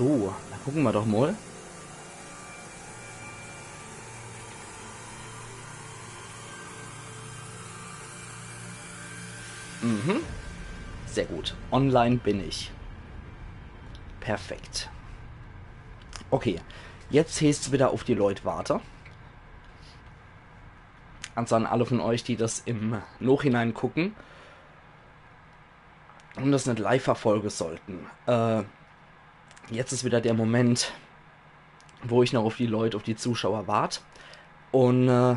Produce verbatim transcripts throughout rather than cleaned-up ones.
So, dann gucke mer doch mol. Mhm. Sehr gut. Online bin ich. Perfekt. Okay, jetzt heeßt's wieder uff die Leut warte. Also an alle von euch, die das im Nochhinein gucken und das net live verfolge sollten. Äh, jetzt is wieder der Moment, wo ich noch uff die Leut, uff die Zuschauer wart. Und äh,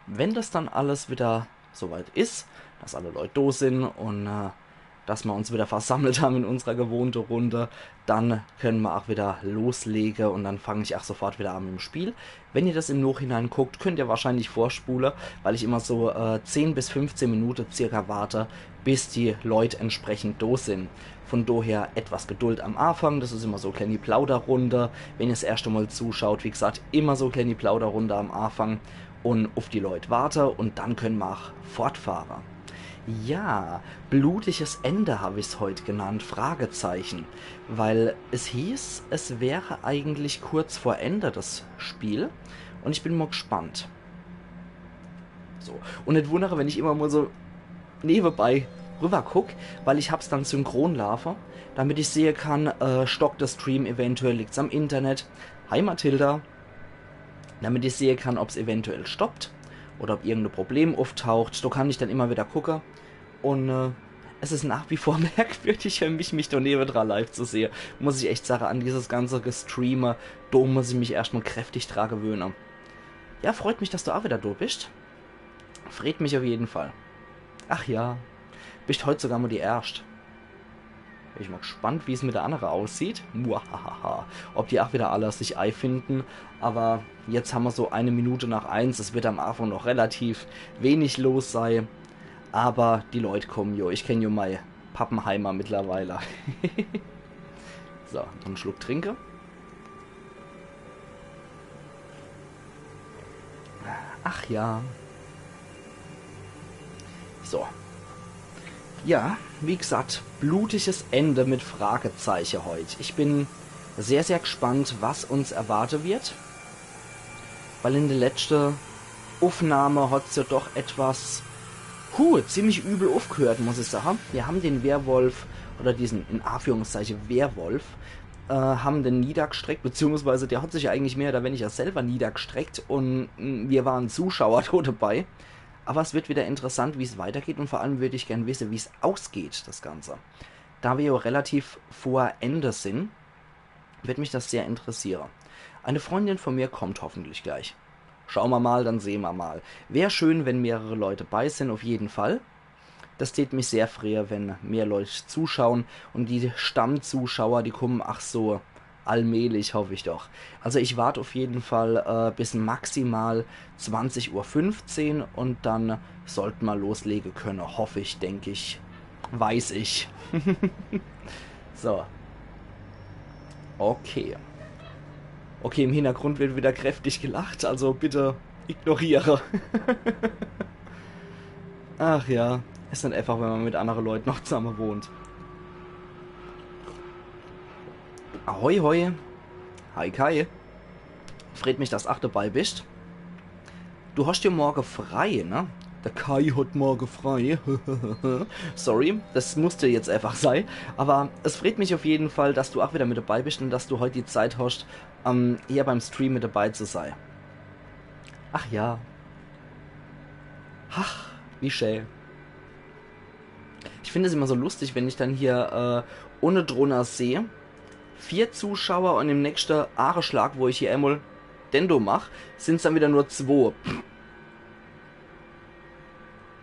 wenn das dann alles wieder soweit is, dass alle Leut do sin und äh, dass mer uns wieder versammelt haben in unserer gewohnte Runde, dann könne mer auch wieder loslege und dann fang ich auch sofort wieder an mit dem Spiel. Wenn ihr das im Nochhinein guckt, könnt ihr wahrscheinlich vorspule, weil ich immer so äh, zehn bis fünfzehn Minute circa warte, bis die Leut entsprechend do sin. Von doher etwas Geduld am Anfang, das is immer so kleine Plauderrunde. Wenn ihr das erste Mal zuschaut, wie gesagt, immer so kleine Plauderrunde am Anfang und uff die Leut warte und dann könne mer auch fortfahre. Ja, blutiges Ende hab ich's heut genannt, Fragezeichen. Weil es hieß, es wäre eigentlich kurz vor Ende das Spiel. Und ich bin mal gespannt. So. Und net wundere, wenn ich immer mal so newebei rüber guck, weil ich hab's dann synchron laafe, damit ich sehe kann, äh, stockt der Stream eventuell, liegt's am Internet. Hi Mathilda. Damit ich sehe kann, ob's eventuell stoppt oder ob irgendein Problem auftaucht. Da kann ich dann immer wieder gucke. Und äh, es ist nach wie vor merkwürdig für mich, mich da nebendran live zu sehen. Muss ich echt sagen, an dieses ganze Gestreame, da muss ich mich erstmal kräftig dran gewöhnen. Ja, freut mich, dass du auch wieder da bist. Freut mich auf jeden Fall. Ach ja, bist heute sogar mal die Erst. Bin ich mal gespannt, wie es mit der andere aussieht. Muahaha. Ob die auch wieder alle sich einfinden. Aber jetzt haben wir so eine Minute nach eins. Es wird am Anfang noch relativ wenig los sein. Aber die Leute kommen jo. Ich kenn jo mei Pappenheimer mittlerweile. So, noch einen Schluck trinke. Ach ja. So. Ja, wie gesagt, blutiges Ende mit Fragezeichen heut. Ich bin sehr, sehr gespannt, was uns erwarten wird. Weil in der letzten Aufnahme hat's ja doch etwas, huh, ziemlich übel aufgehört, muss ich sagen. Wir haben den Werwolf, oder diesen, in Anführungszeichen, Werwolf, äh, haben den niedergestreckt, beziehungsweise der hat sich ja eigentlich mehr oder weniger selber niedergestreckt und mm, wir waren Zuschauer da dabei. Aber es wird wieder interessant, wie es weitergeht und vor allem würde ich gern wissen, wie es ausgeht, das Ganze. Da wir ja relativ vor Ende sind, wird mich das sehr interessieren. Eine Freundin von mir kommt hoffentlich gleich. Schauen wir mal, dann sehen wir mal. Wäre schön, wenn mehrere Leute bei sind, auf jeden Fall. Das tät mich sehr freuen, wenn mehr Leute zuschauen. Und die Stammzuschauer, die kommen ach so allmählich, hoffe ich doch. Also ich warte auf jeden Fall äh, bis maximal zwanzig Uhr fünfzehn und dann sollten wir loslegen können, hoffe ich, denke ich, weiß ich. So. Okay. Okay, im Hintergrund wird wieder kräftig gelacht, also bitte ignoriere. Ach ja, is net einfach, wenn man mit anderen Leuten noch zusammen wohnt. Ahoi, hoi. Hi, Kai. Freut mich, dass ach dabei bist. Du hast ja morgen frei, ne? Der Kai hat morgen frei. Sorry, das musste jetzt einfach sein. Aber es freut mich auf jeden Fall, dass du auch wieder mit dabei bist und dass du heute die Zeit hast, ähm, hier beim Stream mit dabei zu sein. Ach ja. Ach, wie schön. Ich finde es immer so lustig, wenn ich dann hier äh, ohne drunner sehe, vier Zuschauer und im nächsten Aareschlag, wo ich hier einmal Dendo mach, sind's dann wieder nur zwei.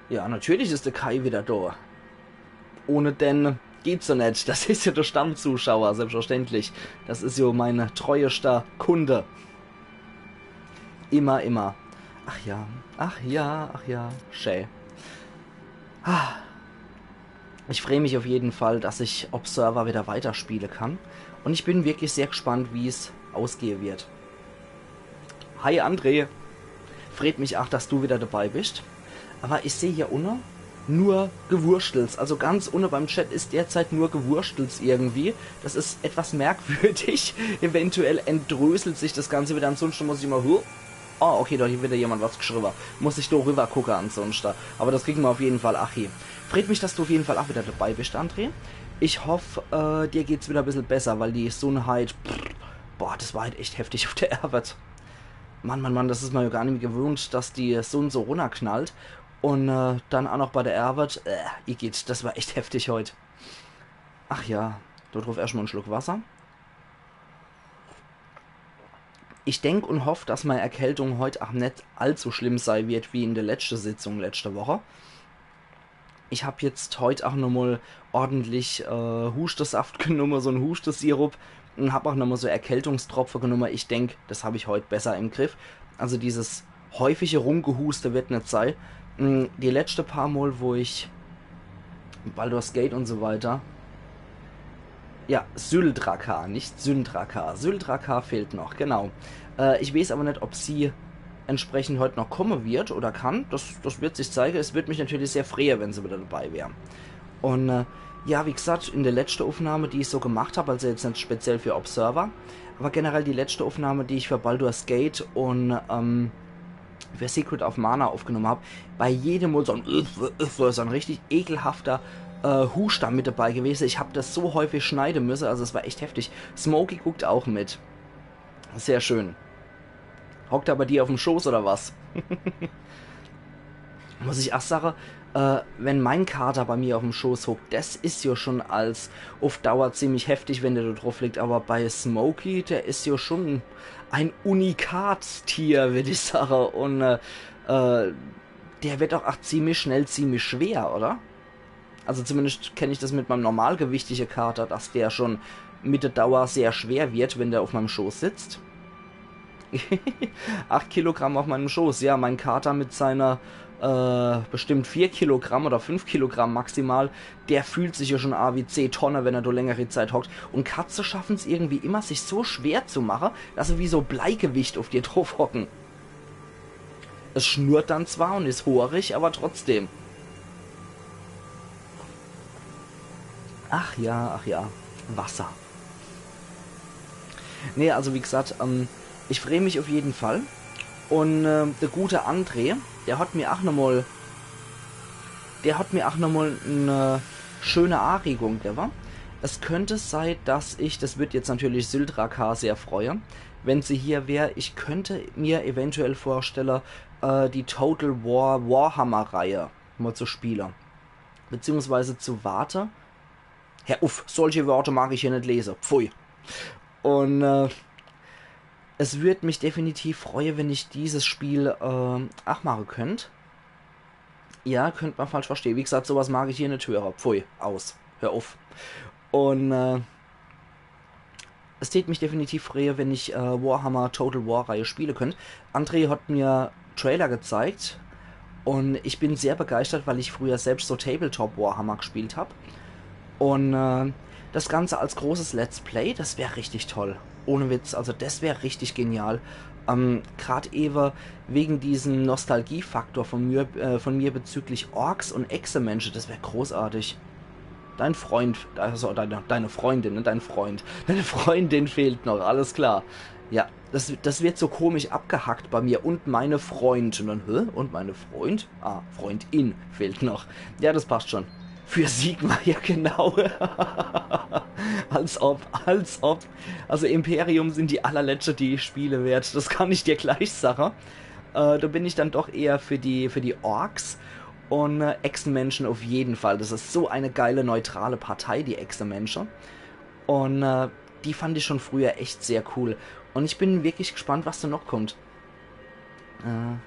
Ja, natürlich ist der Kai wieder da. Ohne den geht's ja net. Das ist ja der Stammzuschauer, selbstverständlich. Das ist ja mein treuester Kunde. Immer, immer. Ach ja, ach ja, ach ja. Schön. Ah. Ich freue mich auf jeden Fall, dass ich Observer wieder weiterspielen kann. Und ich bin wirklich sehr gespannt, wie es ausgehen wird. Hi André, freut mich auch, dass du wieder dabei bist. Aber ich sehe hier unten, Nur Gewurschtels. Also ganz unne beim Chat is derzeit nur Gewurschtels irgendwie. Das is etwas merkwürdig. Eventuell entdröselt sich das Ganze wieder. Ansonsten muss ich immer, huh? Oh, okay, do hat wieder jemand was geschriwwe. Muss ich do rüwwer gucke ansonsten. Aber das kriegen wir auf jeden Fall. Ach je. Freut mich, dass du auf jeden Fall auch wieder dabei bist, André. Ich hoff, äh, dir geht's wieder e bissel besser, weil die Sunn halt, pff, boah, das war halt echt heftig auf der Ärwet. Mann, Mann, Mann, das is mer ja gar nimmi gewohnt, dass die Sunn so runnerknallt. Und äh, dann auch noch bei der Ärwet. Äh, igitt, das war echt heftig heut. Ach ja, do druff erscht mal en Schluck Wasser. Ich denk und hoff, dass mei Erkältung heut auch net allzu schlimm sei wird wie in der letschte Sitzung letschte Woche. Ich hab jetzt heut auch nochmal ordentlich äh, Huschtesaft genumme, so en Huschtesirup, und hab auch nochmal so Erkältungstropfe genumme. Ich denk, das hab ich heut besser im Griff. Also dieses häufige Rumgehuste wird net sei. Mm, die letschte paar Mal, wo ich Baldur's Gate und so weiter. Ja, Syldrakar, nicht Syndraka. Syldrakar fehlt noch, genau. Äh, ich weeß aber net, ob sie entsprechend heut noch komme wird oder kann. Das, das wird sich zeige. Es würd mich natürlich sehr freue, wenn sie wieder dabei wär. Und äh, ja, wie gesagt, in der letschte Aufnahme, die ich so gemacht hab, also jetzt net speziell für Observer, aber generell die letschte Aufnahme, die ich für Baldur's Gate und ähm, für Secret of Mana aufgenommen hab, bei jedem Mal so en, so en richtig ekelhafter äh, Huschter mit dabei gewese. Ich hab das so häufig schneide müsse, also es war echt heftig. Smokey guckt auch mit. Sehr schön. Hockt er bei dir auf'm Schoß oder was? Muss ich ach sage, äh, wenn mein Kater bei mir auf'm Schoß hockt, das is ja schon als auf Dauer ziemlich heftig, wenn der da drauf liegt, aber bei Smokey, der is ja schon ein Unikatstier, würd ich sage. Und äh, äh, der wird auch, ach, ziemlich schnell ziemlich schwer, oder? Also zumindest kenn ich das mit meinem normalgewichtige Kater, dass der schon mit der Dauer sehr schwer wird, wenn der auf meinem Schoß sitzt. Acht Kilogramm auf meinem Schoß, ja, mein Kater mit seiner äh, bestimmt vier Kilogramm oder fünf Kilogramm maximal, der fühlt sich ja schon a wie zeh Tonne, wenn er do längere Zeit hockt. Und Katze schaffen's irgendwie immer, sich so schwer zu mache, dass se wie so Bleigewicht auf dir drauf hocken. Es schnurrt dann zwar und is hoorig, aber trotzdem. Ach ja, ach ja. Wasser. Nee, also wie gesagt, ähm, ich freu mich auf jeden Fall. Und äh, der gute André, der hat mir ach nochmal, der hat mir ach nochmal ne schöne Anregung gewwe. Es könnte sei, dass ich, das wird jetzt natürlich Syldrakar sehr freue, wenn sie hier wär, ich könnte mir eventuell vorstelle, äh, die Total War Warhammer-Reihe mal zu spiele. Beziehungsweise zu warte. Hör uff, solche Worte mag ich hier net lese. Pfui. Und äh, es würd mich definitiv freue, wenn ich dieses Spiel äh, ach mache könnt. Ja, könnt man falsch verstehen. Wie gesagt, sowas mag ich hier net höre. Pfui, aus. Hör uff. Und äh, es tät mich definitiv freue, wenn ich äh, Warhammer Total War Reihe spiele könnt. André hat mir Trailer gezeigt und ich bin sehr begeistert, weil ich früher selbst so Tabletop Warhammer gespielt hab. Und äh, das Ganze als großes Let's Play, das wär richtig toll. Ohne Witz, also das wär richtig genial. Ähm, grad ewe wegen diesem Nostalgiefaktor von mir, äh, von mir bezüglich Orks und Echsemensche, das wär großartig. Dein Freund, also deine, deine Freundin, ne? Dein Freund. Deine Freundin fehlt noch, alles klar. Ja, das, das wird so komisch abgehackt bei mir. Und meine Freund. Und dann, hä? Und meine Freund? Ah, Freundin fehlt noch. Ja, das passt schon. Für Sigmar, ja genau. Als ob, als ob. Also Imperium sind die allerletschte, die ich spiele werd. Das kann ich dir gleich sage. Äh, da bin ich dann doch eher für die, für die Orks. Und äh, Echsenmenschen auf jeden Fall. Das ist so eine geile, neutrale Partei, die Echsenmenschen. Und äh, die fand ich schon früher echt sehr cool. Und ich bin wirklich gespannt, was da noch kommt. Äh,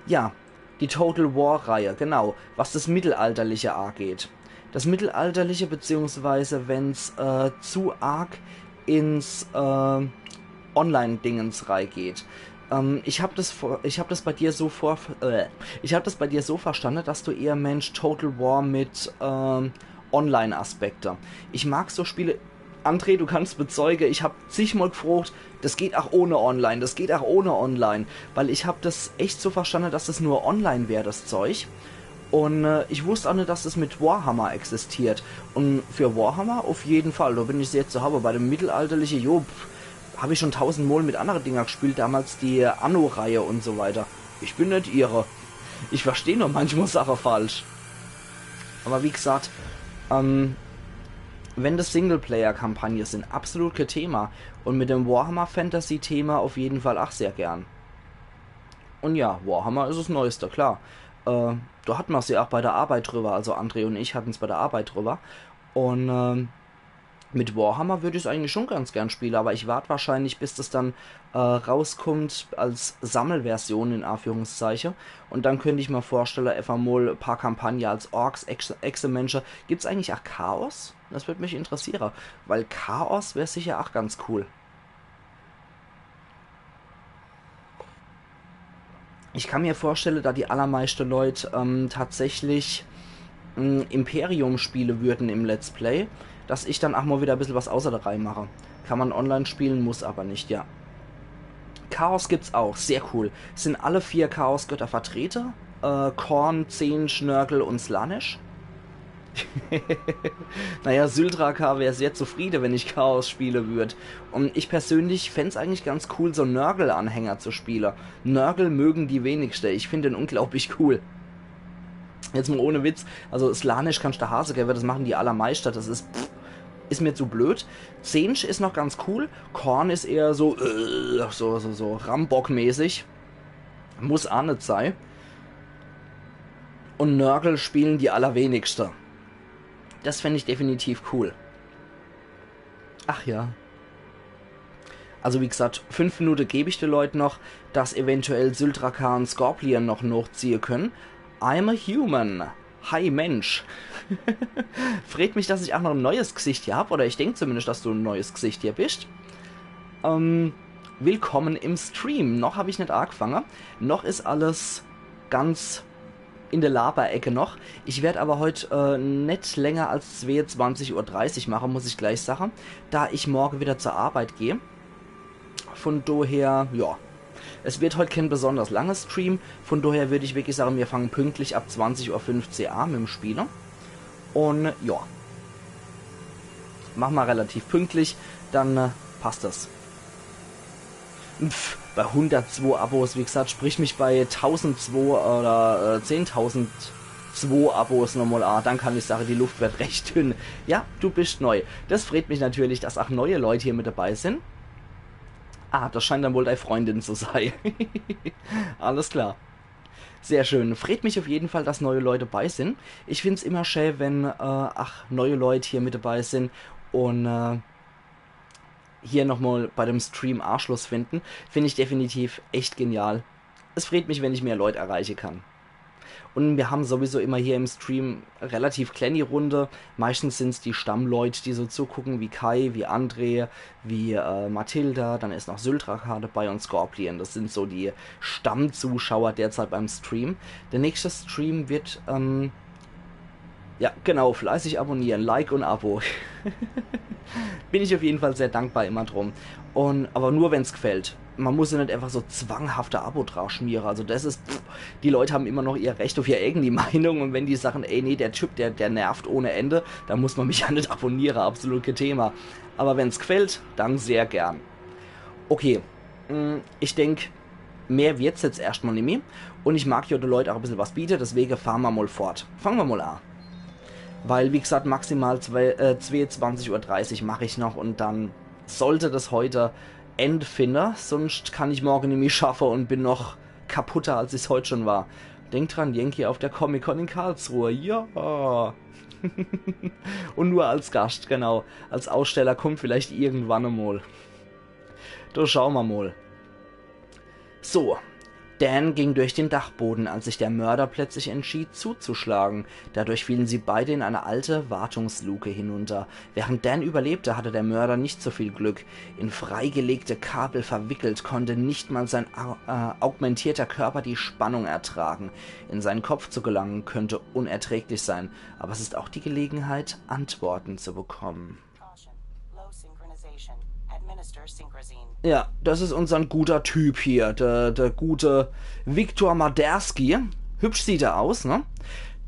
ja, die Total War-Reihe, genau. Was das Mittelalterliche angeht. Das Mittelalterliche, beziehungsweise wenn's äh, zu arg ins äh, Online-Dingens reingeht. Ähm, ich hab das vor, ich hab das bei dir so vor, äh, ich hab das bei dir so verstanden, dass du eher meinst Total War mit ähm, Online-Aspekte. Ich mag so Spiele. André, du kannst bezeuge, ich hab zigmal gefrocht, das geht auch ohne Online, das geht auch ohne Online. Weil ich hab das echt so verstanden, dass das nur online wär, das Zeug. Und äh, ich wusst auch net, dass es mit Warhammer existiert. Und für Warhammer auf jeden Fall, da bin ich sehr zu habe. Bei dem mittelalterliche, jo, pff, hab ich schon tausendmal mit andere Dinger gespielt, damals die Anno-Reihe und so weiter. Ich bin net ihre. Ich versteh nur manchmal Sache falsch. Aber wie gesagt, ähm, wenn das Singleplayer-Kampagne sind, absolut kein Thema. Und mit dem Warhammer-Fantasy-Thema auf jeden Fall auch sehr gern. Und ja, Warhammer ist das Neueste, klar. Äh, da hatten wir's ja auch bei der Arbeit drüber, also André und ich hatten's bei der Arbeit drüber. Und ähm, mit Warhammer würd ich's eigentlich schon ganz gern spielen, aber ich wart wahrscheinlich, bis das dann äh, rauskommt als Sammelversion in Anführungszeichen. Und dann könnt ich mir vorstellen, einfach mal ein paar Kampagne als Orks, Echse, Echse-Mensche. Gibt's eigentlich auch Chaos? Das würd mich interessieren, weil Chaos wär sicher auch ganz cool. Ich kann mir vorstellen, da die allermeiste Leute ähm, tatsächlich ähm, Imperium spielen würden im Let's Play, dass ich dann auch mal wieder ein bisschen was außer der Reihe mache. Kann man online spielen, muss aber nicht, ja. Chaos gibt's auch, sehr cool. Sind alle vier Chaosgötter vertreten? Äh, Khorne, Tzeentch, Nurgle und Slaanesh. Naja, Syldraka wär sehr zufrieden, wenn ich Chaos spielen würd. Und ich persönlich fänd's eigentlich ganz cool, so Nurgle-Anhänger zu spielen. Nurgle mögen die wenigsten. Ich find den unglaublich cool. Jetzt mal ohne Witz. Also Slaanesh kannst du Hase geben, das machen die allermeisten. Das ist, pff, ist mir zu blöd. Tzeentch ist noch ganz cool. Khorne ist eher so, äh, so, so, so Rambock-mäßig. Muss auch net sein. Und Nurgle spielen die allerwenigsten. Das fänd ich definitiv cool. Ach ja. Also wie gesagt, fünf Minuten geb ich de Leut noch, dass eventuell Syldraka und Scorplion noch nochziehe können. I'm a human. Hi Mensch. Freut mich, dass ich auch noch ein neues Gesicht hier hab, oder ich denk zumindest, dass du ein neues Gesicht hier bist. Ähm, willkommen im Stream. Noch hab ich net angefangen. Noch ist alles ganz in der Laberecke noch. Ich werd aber heut äh, net länger als zweiundzwanzig Uhr dreißig machen, muss ich gleich sagen, da ich morgen wieder zur Arbeit gehe. Von daher, ja. Es wird heut kein besonders langer Stream, von daher würd ich wirklich sagen, wir fangen pünktlich ab zwanzig Uhr fünfzehn an mit dem Spiele. Und ja. Mach mal relativ pünktlich, dann äh, passt das. Pff, bei hundertzwei Abos, wie gesagt, sprich mich bei tausendzwei oder äh, zehntausendzwei Abos nochmal an, dann kann ich sagen, die Luft wird recht dünn. Ja, du bist neu. Das freut mich natürlich, dass auch neue Leute hier mit dabei sind. Ah, das scheint dann wohl deine Freundin zu sein. Alles klar. Sehr schön. Freut mich auf jeden Fall, dass neue Leute dabei sind. Ich find's immer schön, wenn äh, ach, neue Leute hier mit dabei sind und äh, hier nochmal bei dem Stream Anschluss finden. Find ich definitiv echt genial. Es freut mich, wenn ich mehr Leute erreichen kann. Und wir haben sowieso immer hier im Stream relativ kleine Runde. Meistens sind's die Stammleute, die so zugucken, wie Kai, wie André, wie äh, Mathilda, dann ist noch Syldraka dabei und Scorpion. Das sind so die Stammzuschauer derzeit beim Stream. Der nächste Stream wird, ähm, ja, genau, fleißig abonnieren, Like und Abo. Bin ich auf jeden Fall sehr dankbar immer drum. Und, aber nur wenn's gefällt. Man muss ja net einfach so zwanghafte Abo drauf schmieren. Also das ist, pff, die Leute haben immer noch ihr Recht auf ihre eigene Meinung und wenn die sagen, ey, nee, der Typ, der, der nervt ohne Ende, dann muss man mich ja net abonnieren, absolut kein Thema. Aber wenn's gefällt, dann sehr gern. Okay, mm, ich denk, mehr wird's jetzt erstmal nimmi. Und ich mag ja de Leute auch ein bisschen was bieten, deswegen fahren wir mal fort. Fangen wir mal an. Weil, wie gesagt, maximal zwei, äh, zweiundzwanzig Uhr dreißig mach ich noch und dann sollte das heute End finden. Sonst kann ich morgen nimmi schaffe und bin noch kaputter, als ich's heute schon war. Denk dran, Yankee auf der Comic-Con in Karlsruhe. Ja. Und nur als Gast, genau. Als Aussteller kommt vielleicht irgendwann einmal. Da schauen wir mal. So. Dan ging durch den Dachboden, als sich der Mörder plötzlich entschied, zuzuschlagen. Dadurch fielen sie beide in eine alte Wartungsluke hinunter. Während Dan überlebte, hatte der Mörder nicht so viel Glück. In freigelegte Kabel verwickelt, konnte nicht mal sein au- äh, augmentierter Körper die Spannung ertragen. In seinen Kopf zu gelangen, könnte unerträglich sein, aber es ist auch die Gelegenheit, Antworten zu bekommen. Caution. Low synchronization. Administer synchrozine. Ja, das ist unser guter Typ hier, der, der gute Viktor Maderski. Hübsch sieht er aus, ne?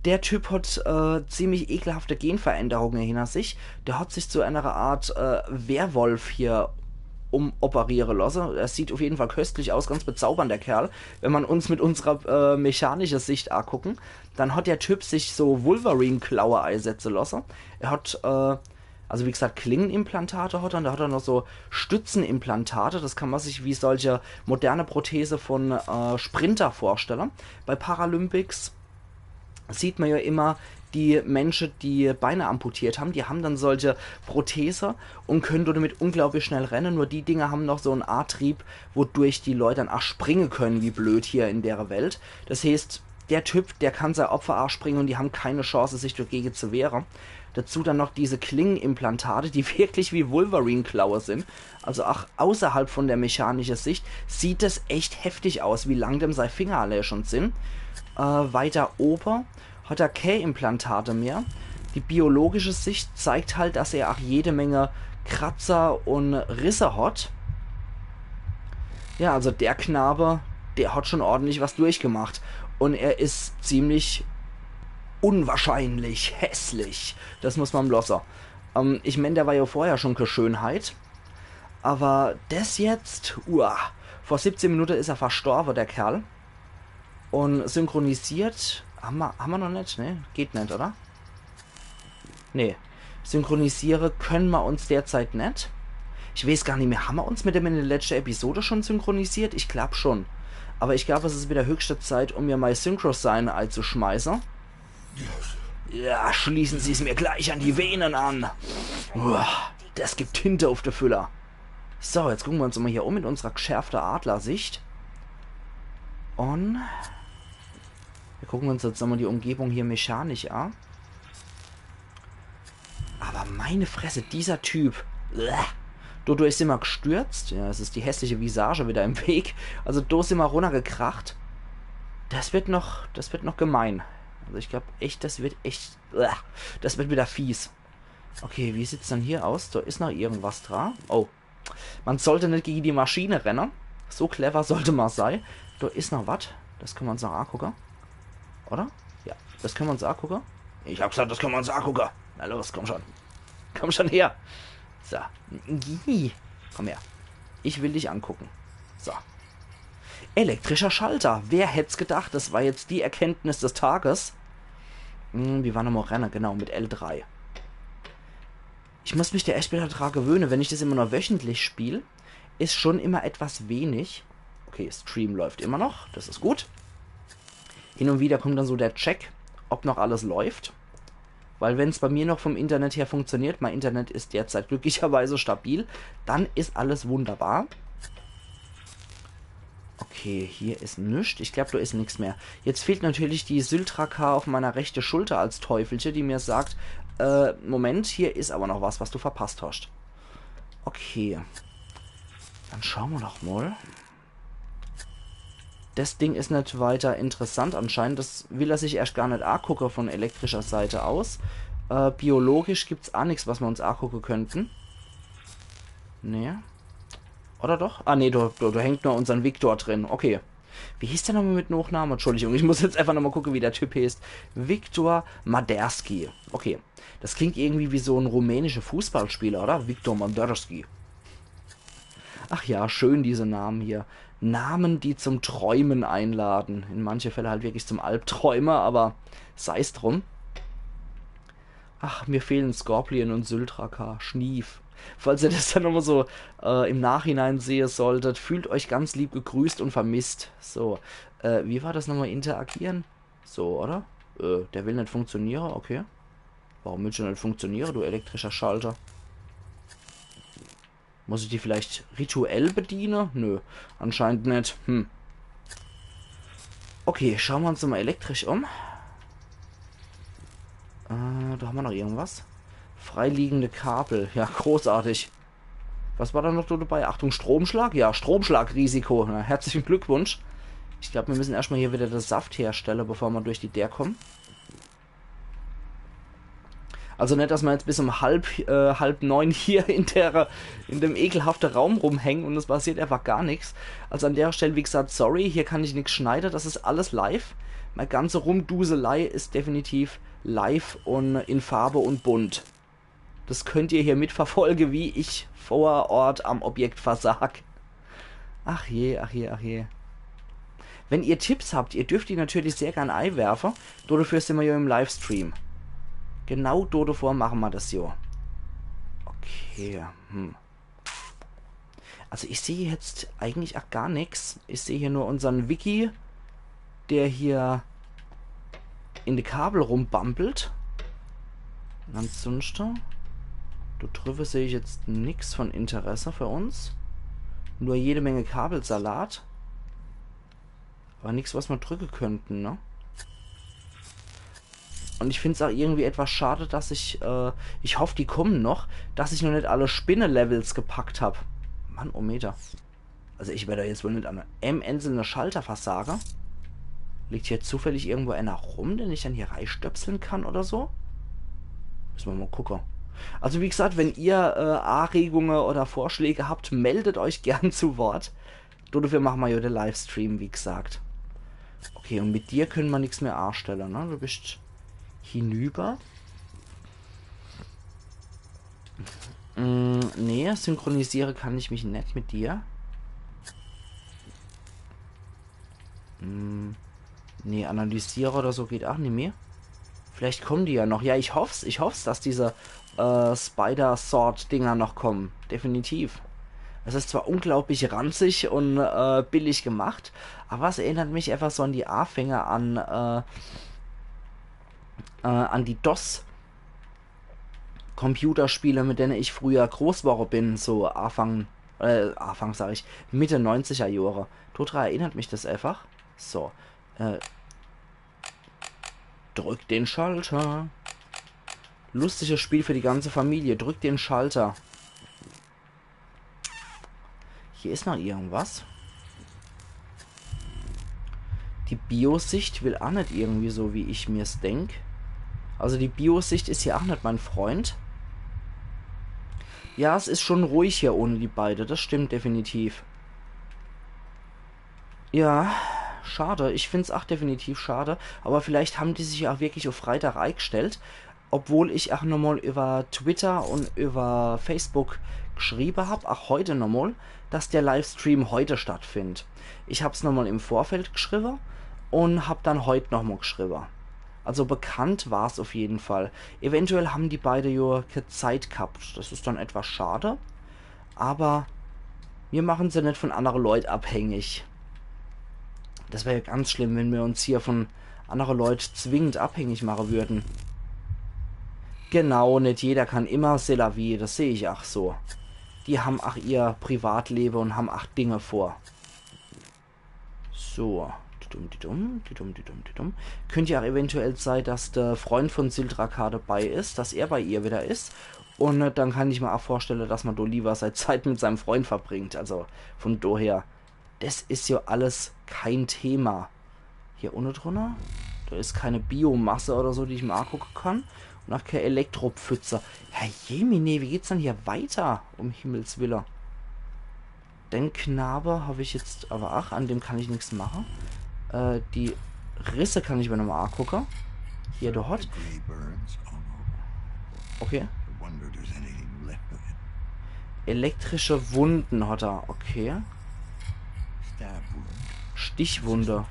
Der Typ hat äh, ziemlich ekelhafte Genveränderungen hinter sich. Der hat sich zu einer Art äh, Werwolf hier umoperiere lasse. Er sieht auf jeden Fall köstlich aus, ganz bezaubernd, der Kerl. Wenn man uns mit unserer äh, mechanische Sicht angucken, dann hat der Typ sich so Wolverine-Klaue eisetze lasse. Er hat äh, also wie gesagt, Klingenimplantate hat er, und da hat er noch so Stützenimplantate. Das kann man sich wie solche moderne Prothese von äh, Sprinter vorstellen. Bei Paralympics sieht man ja immer die Menschen, die Beine amputiert haben, die haben dann solche Prothese und können damit unglaublich schnell rennen. Nur die Dinger haben noch so einen Antrieb, wodurch die Leute dann auch springen können, wie blöd hier in der Welt. Das heißt, der Typ, der kann sein Opfer auch springen und die haben keine Chance, sich dagegen zu wehren. Dazu dann noch diese Klingenimplantate, die wirklich wie Wolverine-Klaue sind. Also auch außerhalb von der mechanischen Sicht sieht es echt heftig aus, wie lang dem sei Finger alle schon sind. Äh, weiter oben hat er keine Implantate mehr. Die biologische Sicht zeigt halt, dass er auch jede Menge Kratzer und Risse hat. Ja, also der Knabe, der hat schon ordentlich was durchgemacht. Und er ist ziemlich unwahrscheinlich hässlich. Das muss man bloß sagen. Ähm, ich mein, der war ja vorher schon keine Schönheit. Aber das jetzt, uah, vor siebzehn Minuten ist er verstorben, der Kerl. Und synchronisiert, haben wir, haben wir noch nicht, ne? Geht nicht, oder? Nee. Synchronisiere können wir uns derzeit nicht. Ich weiß gar nicht mehr, haben wir uns mit dem in der letzten Episode schon synchronisiert? Ich glaub schon. Aber ich glaub, es ist wieder höchste Zeit, um mir mein Synchro-Sign einzuschmeißen. Ja, schließen Sie es mir gleich an die Venen an. Uah, das gibt Tinte auf der Füller. So, jetzt gucken wir uns mal hier um mit unserer geschärften Adlersicht. Und wir gucken uns jetzt nochmal die Umgebung hier mechanisch an. Aber meine Fresse, dieser Typ. Uah. Dodurch sind wir gestürzt. Ja, es ist die hässliche Visage wieder im Weg. Also da sind wir runtergekracht. Das wird noch, das wird noch gemein. Also ich glaub echt, das wird echt, uah, das wird wieder fies. Okay, wie sieht's dann hier aus? Da ist noch irgendwas dran. Oh. Man sollte nicht gegen die Maschine rennen. So clever sollte man sein. Da ist noch was. Das können wir uns noch angucken. Oder? Ja, das können wir uns angucken. Ich hab gesagt, das können wir uns angucken. Na los, komm schon. Komm schon her. So. Komm her. Ich will dich angucken. So. Elektrischer Schalter. Wer hätt's gedacht? Das war jetzt die Erkenntnis des Tages. Hm, wie war nochmal Renner? Genau, mit L drei. Ich muss mich da echt wieder dran gewöhnen, wenn ich das immer nur wöchentlich spiele, ist schon immer etwas wenig. Okay, Stream läuft immer noch, das ist gut. Hin und wieder kommt dann so der Check, ob noch alles läuft. Weil wenn's bei mir noch vom Internet her funktioniert, mein Internet ist derzeit glücklicherweise stabil, dann ist alles wunderbar. Okay, hier ist nix. Ich glaub, da ist nix mehr. Jetzt fehlt natürlich die Syltra-K auf meiner rechten Schulter als Teufelche, die mir sagt, äh, Moment, hier ist aber noch was, was du verpasst hast. Okay. Dann schauen wir doch mal. Das Ding ist nicht weiter interessant anscheinend. Das will er sich erst gar nicht angucken von elektrischer Seite aus. Äh, biologisch gibt's auch nichts, was wir uns angucken könnten. Nee. Oder doch? Ah, nee, da, da, da hängt nur unseren Viktor drin. Okay. Wie hieß der nochmal mit Nachname? Entschuldigung, ich muss jetzt einfach nochmal gucken, wie der Typ heißt. Viktor Maderski. Okay. Das klingt irgendwie wie so ein rumänischer Fußballspieler, oder? Viktor Maderski. Ach ja, schön diese Namen hier. Namen, die zum Träumen einladen. In manche Fälle halt wirklich zum Albträumer, aber sei's drum. Ach, mir fehlen Scorpion und Syltra-K. Schnief. Falls ihr das dann nochmal so äh, im Nachhinein sehen solltet, fühlt euch ganz lieb gegrüßt und vermisst. So, äh, wie war das nochmal? Interagieren? So, oder? Äh, der will nicht funktionieren, okay. Warum willst du nicht funktionieren, du elektrischer Schalter? Muss ich die vielleicht rituell bedienen? Nö, anscheinend nicht. Hm. Okay, schauen wir uns nochmal elektrisch um. Äh, da haben wir noch irgendwas. Freiliegende Kabel. Ja, großartig. Was war da noch so dabei? Achtung, Stromschlag? Ja, Stromschlagrisiko. Na, herzlichen Glückwunsch. Ich glaub, wir müssen erstmal hier wieder den Saft herstellen, bevor wir durch die Tür kommen. Also net, dass mer jetzt bis um halb, äh, halb neun hier in der, in dem ekelhafte Raum rumhänge un es passiert einfach gar nix. Also an der Stell, wie gesagt, sorry, hier kann ich nix schneide, das is alles live. Mei ganze Rumduselei is definitiv live un in Farbe un bunt. Das könnt ihr hier mitverfolge, wie ich vor Ort am Objekt versag. Ach je, ach je, ach je. Wenn ihr Tipps habt, ihr dürft die natürlich sehr gern eiwerfe. Dodefür simmer jo im Livestream. Genau dodevor mache mer das jo. Okay, hm. Also ich seh jetzt eigentlich ach gar nix. Ich seh hier nur unsern Wiki, der hier in de Kabel rumbambelt. Un ansunschte, do driwwe seh ich jetzt nix von Interesse für uns. Nur jede Menge Kabelsalat. Aber nix, was mer drücke könnten, ne? Un ich find's ach irgendwie etwas schade, dass ich, äh, ich hoff, die kommen noch, dass ich noch net alle Spinne-Levels gepackt hab. Mann, oh Meter. Also ich werd do jetzt wohl net an em einzelne Schalter versage. Liegt hier zufällig irgendwo einer rum, den ich dann hier reistöpseln kann oder so? Müsse mer mal gucke. Also wie gesagt, wenn ihr, äh, Anregunge oder Vorschläge habt, meldet euch gern zu Wort. Dodefür mache mer jo de Livestream, wie gesagt. Okay, un mit dir könne mer nix mehr anstelle, ne? Du bist hinüber. Mm, nee, synchronisiere kann ich mich net mit dir. Mm, nee, analysiere oder so geht ach nimmi. Vielleicht kommen die ja noch. Ja, ich hoff's, ich hoff's, dass diese, äh, Spider-Sword-Dinger noch kommen. Definitiv. Es is zwar unglaublich ranzig un, äh, billig gemacht, aber es erinnert mich einfach so an die Anfänge an, äh, äh, an die DOS-Computerspiele, mit denen ich früher groß worre bin, so Anfang, äh, Anfang sag ich, Mitte neunziger Jahre. Dodra erinnert mich das einfach. So, äh, drück den Schalter. Lustiges Spiel für die ganze Familie. Drück den Schalter. Hier is noch irgendwas. Die Biosicht will ach net irgendwie so, wie ich mir's denk. Also die Biosicht is hier ach net mein Freund. Ja, es is schon ruhig hier ohne die beide. Das stimmt definitiv. Ja, schade. Ich find's ach definitiv schade. Aber vielleicht haben die sich ach wirklich auf Freitag eigestellt. Obwohl ich ach nochmal über Twitter und über Facebook geschriebe hab, ach heute nochmal, dass der Livestream heute stattfindet. Ich hab's nochmal im Vorfeld geschriebe und hab dann heut nochmal geschriebe. Also bekannt war's auf jeden Fall. Eventuell haben die beide jo kä Zeit gehabt. Das is dann etwas schade. Aber mir machen se net von andere Leut abhängig. Das wär ja ganz schlimm, wenn mir uns hier von andere Leut zwingend abhängig mache würden. Genau, net jeder kann immer, c'est la vie, das seh ich ach so. Die haben ach ihr Privatlebe und haben ach Dinge vor. So. Didum, didum, didum, didum, didum. Könnt ja ach eventuell sei, dass der Freund von Sildrakar dabei is, dass er bei ihr wieder is. Und, äh, dann kann ich mir ach vorstelle, dass man do lieber sei Zeit mit seinem Freund verbringt. Also von daher, das is ja alles kein Thema. Hier unne drunner, da is keine Biomasse oder so, die ich mir angucke kann. Und ach keine Elektropfütze. Herr Jemine, wie geht's denn hier weiter? Um Himmels Wille. Den Knabe hab ich jetzt aber ach, an dem kann ich nix mache. Äh, die Risse kann ich mir nochmal angucke. Hier, der hat. Okay. Elektrische Wunden hat er, okay. Stichwunde.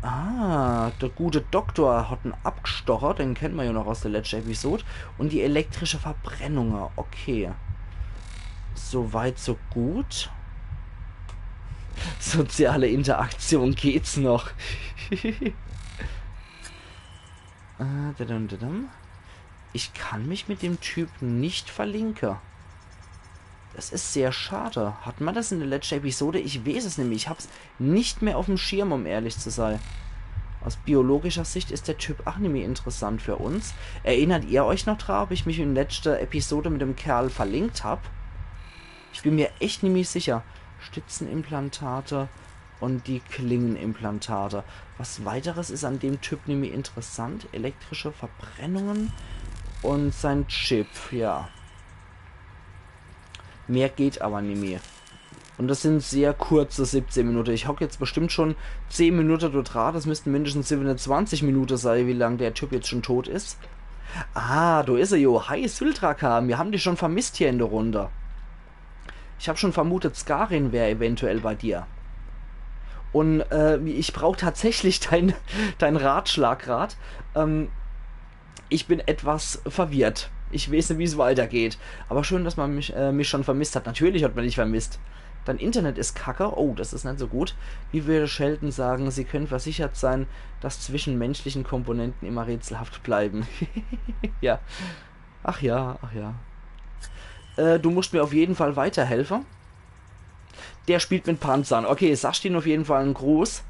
Ah, der gute Doktor hat en abgestoche, den kennt man ja noch aus der letzten Episode. Und die elektrische Verbrennung, okay. Soweit, so gut. Soziale Interaktion geht's noch. Äh, dadam, dadam. Ich kann mich mit dem Typ nicht verlinke. Das is sehr schade. Hat man das in der letzten Episode? Ich weeß es nimmi. Ich hab's nicht mehr auf'm Schirm, um ehrlich zu sei. Aus biologischer Sicht is der Typ ach nimmi interessant für uns. Erinnert ihr euch noch dra, ob ich mich in letzter Episode mit dem Kerl verlinkt hab? Ich bin mir echt nimmi sicher. Stützenimplantate. Und die Klingenimplantate. Was weiteres is an dem Typ nämlich interessant. Elektrische Verbrennungen und sein Chip, ja. Mehr geht aber nimmi. Und das sind sehr kurze siebzehn Minuten. Ich hock jetzt bestimmt schon zehn Minuten do dra. Das müssten mindestens siebenundzwanzig Minuten sein, wie lang der Typ jetzt schon tot is. Ah, do is er jo. Hi, Syltraka. Wir haben dich schon vermisst hier in der Runde. Ich hab schon vermutet, Skarin wär eventuell bei dir. Und äh, ich brauch tatsächlich dein, dein Ratschlag grad. Ähm, ich bin etwas verwirrt. Ich weiß nicht, wie es weitergeht. Aber schön, dass man mich, äh, mich schon vermisst hat. Natürlich hat man dich vermisst. Dein Internet ist kacke. Oh, das ist nicht so gut. Wie würde Sheldon sagen, Sie können versichert sein, dass zwischen menschlichen Komponenten immer rätselhaft bleiben. Ja. Ach ja, ach ja. Äh, du musst mir auf jeden Fall weiterhelfen. Der spielt mit Panzern. Okay, sagst ihm auf jeden Fall einen Gruß.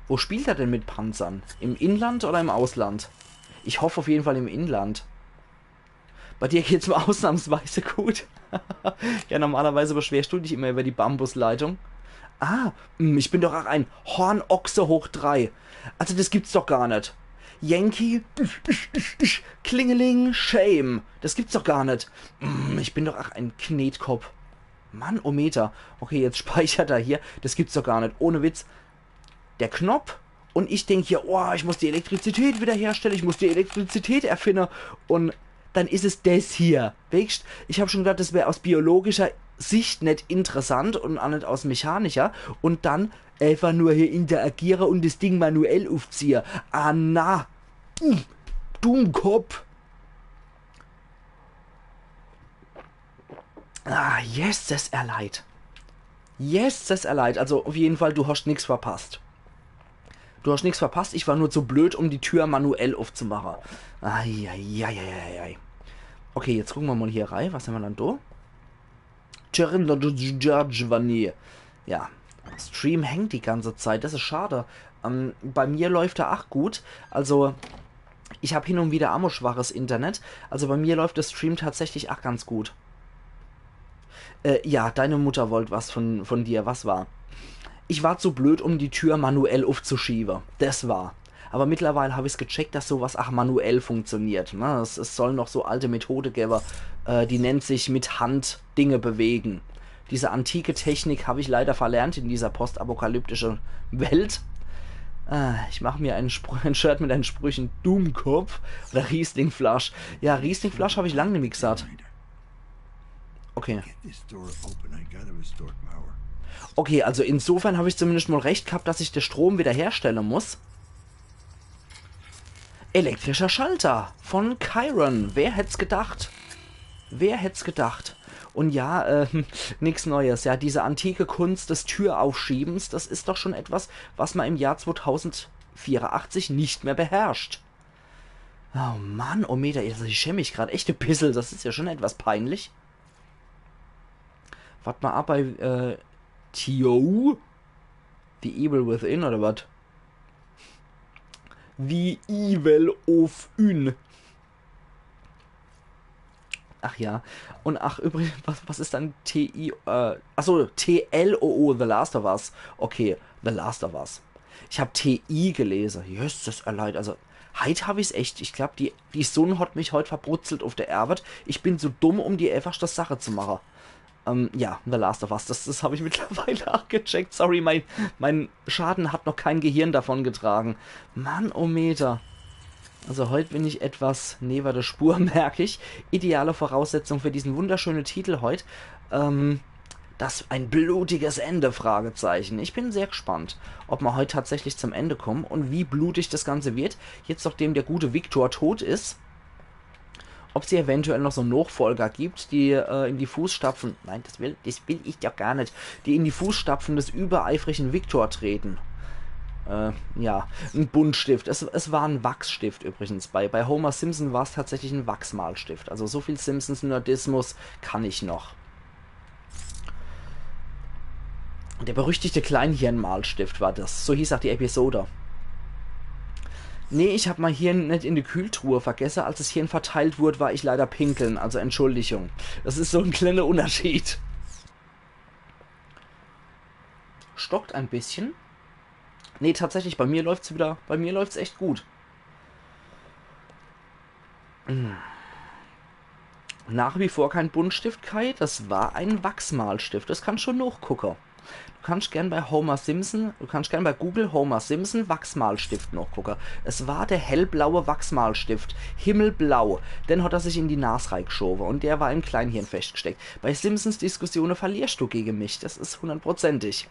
Wo spielt er denn mit Panzern? Im Inland oder im Ausland? Ich hoffe auf jeden Fall im Inland. Bei dir geht's mal ausnahmsweise gut. Ja, normalerweise beschwerst du dich immer über die Bambusleitung. Ah, hm, ich bin doch auch ein Hornochse hoch drei. Also das gibt's doch gar nicht. Yankee, Klingeling, Shame. Das gibt's doch gar nicht. Hm, ich bin doch auch ein Knetkopp. Mann, oh Meter. Okay, jetzt speichert er hier. Das gibt's doch gar nicht. Ohne Witz. Der Knopf und ich denk hier, oh, ich muss die Elektrizität wiederherstellen, ich muss die Elektrizität erfinden. Und dann is es des hier. Weescht, ich hab schon gedacht, das wär aus biologischer Sicht net interessant und auch net aus mechanischer. Und dann einfach nur hier interagiere und das Ding manuell uffziehe. Ah na. Dummkopp. Ah, yes, das er leid. Yes, das er leid. Also auf jeden Fall, du hast nix verpasst. Du hast nix verpasst, ich war nur zu blöd, um die Tür manuell aufzumachen. Eieieiei. Okay, jetzt gucken wir mal hier rein. Was haben wir dann da? Cherindo Giorgiovanni. Ja. Stream hängt die ganze Zeit, das ist schade. Ähm, bei mir läuft er auch gut. Also, ich hab hin und wieder ammo schwaches Internet. Also bei mir läuft der Stream tatsächlich auch ganz gut. Äh, ja, deine Mutter wollt was von, von dir. Was war? Ich war zu blöd, um die Tür manuell aufzuschieben. Das war. Aber mittlerweile hab ich's gecheckt, dass sowas auch manuell funktioniert. Ne? Es, es soll noch so alte Methode geben, äh, die nennt sich mit Hand Dinge bewegen. Diese antike Technik hab ich leider verlernt in dieser postapokalyptischen Welt. Äh, ich mach mir ein, Spr ein Shirt mit den Sprüchen Dummkopf oder Rieslingflasch. Ja, Rieslingflasch hab ich lang nimmi gesagt. Okay. Get this door open. I gotta restore power. Okay, also insofern hab ich zumindest mal recht gehabt, dass ich den Strom wiederherstellen muss. Elektrischer Schalter von Chiron. Wer hätt's gedacht? Wer hätt's gedacht? Und ja, äh, nix Neues. Ja, diese antike Kunst des Türaufschiebens, das ist doch schon etwas, was man im Jahr zweitausendvierundachtzig nicht mehr beherrscht. Oh Mann, oh Meter, also ich schäm mich grad echt e bissel. Das ist ja schon etwas peinlich. Wart mal ab bei, äh, Tio. The Evil Within oder wat? The Evil of Ün. Ach ja. Und ach, übrigens, was, was ist dann T I, äh, achso, T L O O, The Last of Us. Okay, The Last of Us. Ich hab T I gelesen. Jesses, er leid. Also, heit hab ich's echt. Ich glaub, die, die Sonn hat mich heit verbrutzelt auf der Arbeit. Ich bin zu dumm, um die einfachste Sache zu machen. Ähm, ja, The Last of Us, das, das hab ich mittlerweile auch gecheckt. Sorry, mein, mein Schaden hat noch kein Gehirn davongetragen. Mann, oh Meter. Also heut bin ich etwas neben der Spur, merk ich. Ideale Voraussetzung für diesen wunderschönen Titel heut. Ähm, das ein blutiges Ende, Fragezeichen. Ich bin sehr gespannt, ob wir heut tatsächlich zum Ende kommen und wie blutig das Ganze wird. Jetzt, nachdem der gute Victor tot ist, ob sie eventuell noch so Nachfolger gibt, die, äh, in die Fußstapfen, nein, das will, das will ich doch gar nicht, die in die Fußstapfen des übereifrigen Victor treten. Äh, ja, ein Buntstift. Es, es war ein Wachsstift übrigens. Bei, bei Homer Simpson war's tatsächlich ein Wachsmalstift. Also so viel Simpsons-Nerdismus kann ich noch. Der berüchtigte Kleinhirnmalstift war das. So hieß auch die Episode. Nee, ich hab mein Hirn net in die Kühltruhe vergesse. Als das Hirn verteilt wurde, war ich leider pinkeln. Also Entschuldigung. Das ist so ein kleiner Unterschied. Stockt ein bisschen. Nee, tatsächlich, bei mir läuft's wieder, bei mir läuft's echt gut. Hm. Nach wie vor kein Buntstift, Kai. Das war ein Wachsmalstift. Das kannst schon nachgucken. Du kannst gern bei Homer Simpson, du kannst gern bei Google Homer Simpson Wachsmalstift nachgucken. Es war der hellblaue Wachsmalstift. Himmelblau. Den hat er sich in die Nas reingeschoben und der war im Kleinhirn festgesteckt. Bei Simpsons Diskussionen verlierst du gegen mich. Das ist hundertprozentig.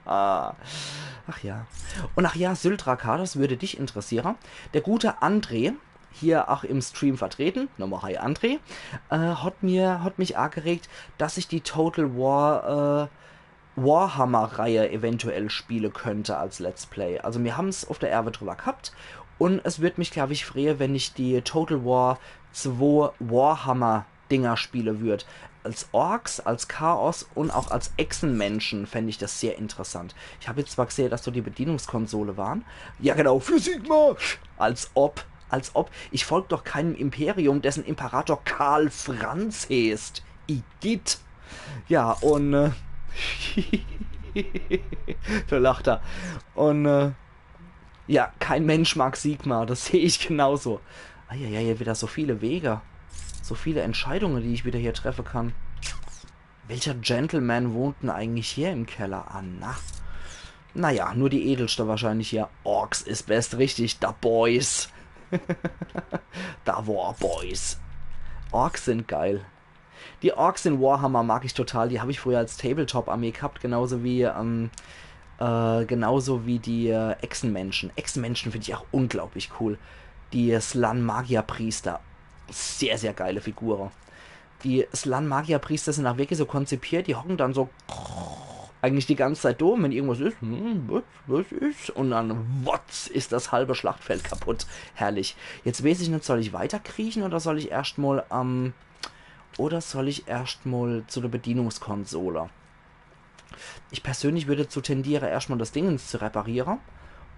Ach ja. Und ach ja, Syltra K, das würde dich interessieren. Der gute André, hier auch im Stream vertreten, nochmal hi André, äh, hat mir, hat mich angeregt, dass ich die Total War, äh, Warhammer-Reihe eventuell spielen könnte als Let's Play. Also wir haben's auf der Erbe drüber gehabt und es würde mich, glaube ich, freuen, wenn ich die Total War zwei Warhammer Dinger spielen würd. Als Orks, als Chaos und auch als Echsenmenschen fänd ich das sehr interessant. Ich hab jetzt zwar gesehen, dass dort die Bedienungskonsole waren. Ja genau, für Sigmar! Als ob, als ob. Ich folg doch keinem Imperium, dessen Imperator Karl Franz heißt. Igitt. Ja, und äh, da lacht er. Und äh, ja, kein Mensch mag Sigmar, das sehe ich genauso. Eieiei, wieder so viele Wege. So viele Entscheidungen, die ich wieder hier treffen kann. Welcher Gentleman wohnt denn eigentlich hier im Keller? Ah, na. Naja, nur die Edelste wahrscheinlich hier. Orks is best, richtig, da Boys. Da war Boys. Orks sind geil. Die Orks in Warhammer mag ich total. Die habe ich früher als Tabletop-Armee gehabt, genauso wie, ähm, äh, genauso wie die äh, Echsenmenschen. Echsenmenschen finde ich auch unglaublich cool. Die Slann-Magierpriester. Sehr, sehr geile Figuren. Die Slann-Magierpriester sind auch wirklich so konzipiert, die hocken dann so eigentlich die ganze Zeit da, wenn irgendwas ist, hm, was, was ist, und dann wotz ist das halbe Schlachtfeld kaputt. Herrlich. Jetzt weiß ich nicht, soll ich weiterkriechen oder soll ich erstmal am, ähm, oder soll ich erstmal zu der Bedienungskonsole? Ich persönlich würde dazu tendieren, erstmal das Dingens zu reparieren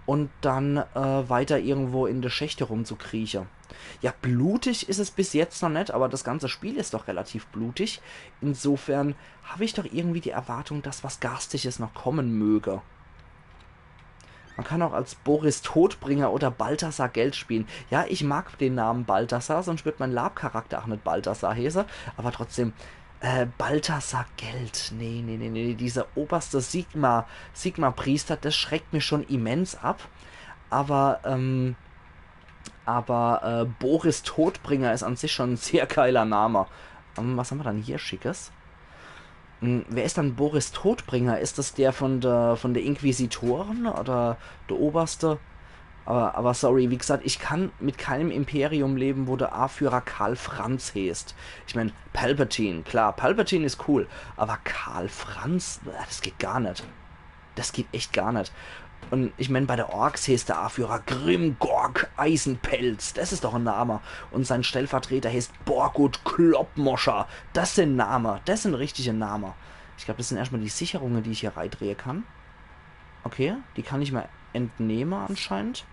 und dann äh, weiter irgendwo in der Schächte rumzukriechen. Ja, blutig ist es bis jetzt noch nicht, aber das ganze Spiel ist doch relativ blutig. Insofern habe ich doch irgendwie die Erwartung, dass was Garstiges noch kommen möge. Man kann auch als Boris Todbringer oder Balthasar Geld spielen. Ja, ich mag den Namen Balthasar, sonst wird mein Lab-Charakter auch nicht Balthasar heißen. Aber trotzdem, äh, Balthasar Geld. Nee, nee, nee, nee. Dieser oberste Sigmar, Sigmar-Priester, das schreckt mich schon immens ab. Aber, ähm, aber äh, Boris Todbringer ist an sich schon ein sehr geiler Name. Ähm, was haben wir dann hier Schickes? Hm, wer ist dann Boris Todbringer? Ist das der von der, von der Inquisitoren oder der Oberste? Aber, aber sorry, wie gesagt, ich kann mit keinem Imperium leben, wo der Anführer Karl Franz heißt. Ich mein, Palpatine, klar, Palpatine ist cool, aber Karl Franz, äh, das geht gar nicht. Das geht echt gar nicht. Und ich mein, bei der Orks heißt der Anführer Grimgorg Eisenpelz. Das ist doch ein Name. Und sein Stellvertreter heißt Borgut Kloppmoscher. Das sind Name. Das sind richtige Name. Ich glaube, das sind erstmal die Sicherungen, die ich hier reindrehen kann. Okay, die kann ich mal entnehmen anscheinend.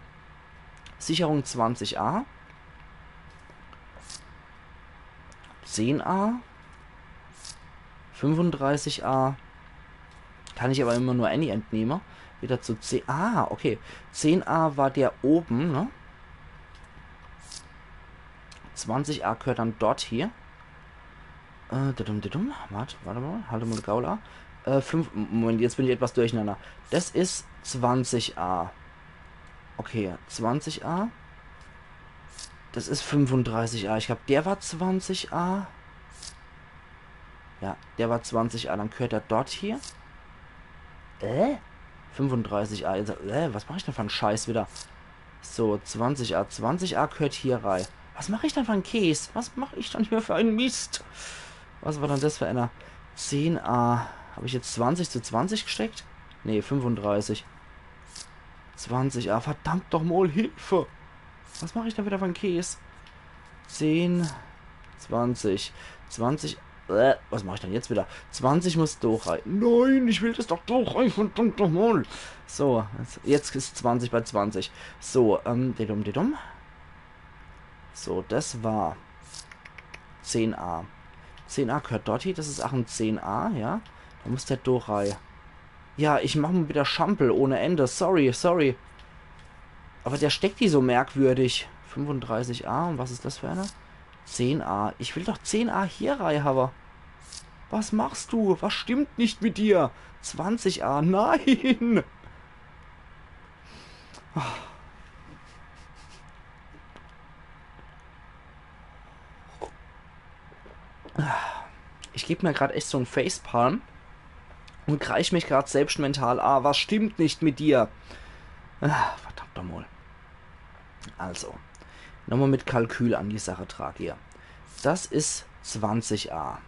Sicherung zwanzig A. zehn A. fünfunddreißig A. Kann ich aber immer nur eine entnehmen. Wieder zu zehn. Ah, okay. zehn A war der oben, ne? zwanzig A gehört dann dort hier. Äh, dudum, dudum. Warte, warte mal. Halte mal die Gaul an. Äh, fünf. Moment, jetzt bin ich etwas durcheinander. Das ist zwanzig A. Okay, zwanzig A. Das ist fünfunddreißig A. Ich glaube, der war zwanzig A. Ja, der war zwanzig A. Dann gehört er dort hier. Äh? fünfunddreißig A. Jetzt, äh, was mache ich denn für einen Scheiß wieder? So, zwanzig A. zwanzig A gehört hier rein. Was mache ich denn für einen Käse? Was mache ich denn hier für einen Mist? Was war dann das für einer? zehn A. Habe ich jetzt zwanzig zu zwanzig gesteckt? Nee, fünfunddreißig. zwanzig A. Verdammt doch mal, Hilfe! Was mache ich denn wieder für einen Käse? zehn, zwanzig, zwanzig. Äh, was mache ich denn jetzt wieder? zwanzig muss durch rein. Nein, ich will das doch durch rein, verdammt doch mal. So, jetzt, jetzt ist zwanzig bei zwanzig. So, ähm, didum, didum. So, das war zehn A. zehn A gehört dort hier, das ist auch ein zehn A, ja. Da muss der durch rein. Ja, ich mach mol widder Schampel ohne Ende. Sorry, sorry. Awwer der steckt die so merkwürdig. Fünfunddreißig A, und was is das für einer? Zehn A. Ich will doch zehn A hier rei hawwe. Was machst du? Was stimmt nicht mit dir? Zwanzig A, nein! Ich geb mir grad echt so en Facepalm und kreisch mich grad selbst mental. Ah, was stimmt nicht mit dir? Ah, verdammt nochmol. Also, nochmol mit Kalkül an die Sache trage hier. Das is zwanzig A.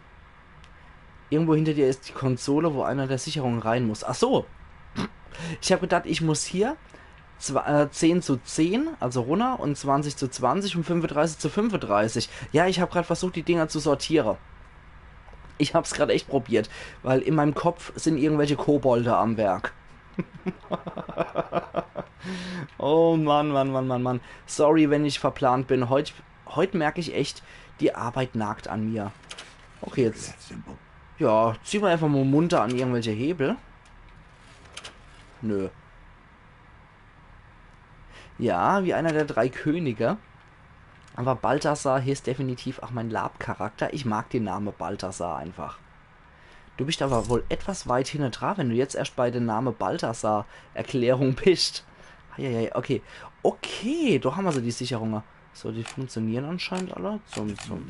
Irgendwo hinter dir is die Konsole, wo einer der Sicherungen rein muss. Ach so! Ich hab gedacht, ich muss hier zwa- äh, zehn zu zehn, also runner, und zwanzig zu zwanzig und fünfunddreißig zu fünfunddreißig. Ja, ich hab grad versucht, die Dinger zu sortiere. Ich hab's grad echt probiert, weil in meinem Kopf sind irgendwelche Kobolde am Werk. Oh Mann, Mann, Mann, Mann, Mann. Sorry, wenn ich verplant bin. Heut, heut merk ich echt, die Arbeit nagt an mir. Okay, jetzt. Ja, zieh mer einfach mol munter an irgendwelche Hebel. Nö. Ja, wie einer der drei Könige. Awwer Balthasar hier is definitiv auch mein Lab-Charakter. Ich mag den Name Balthasar einfach. Du bist awwer wohl etwas weit hinne dra, wenn du jetzt erscht bei der Name Balthasar-Erklärung bist. Eieiei, okay. Okay, do hammer so die Sicherunge. So, die funktionieren anscheinend alle. Zum, zum.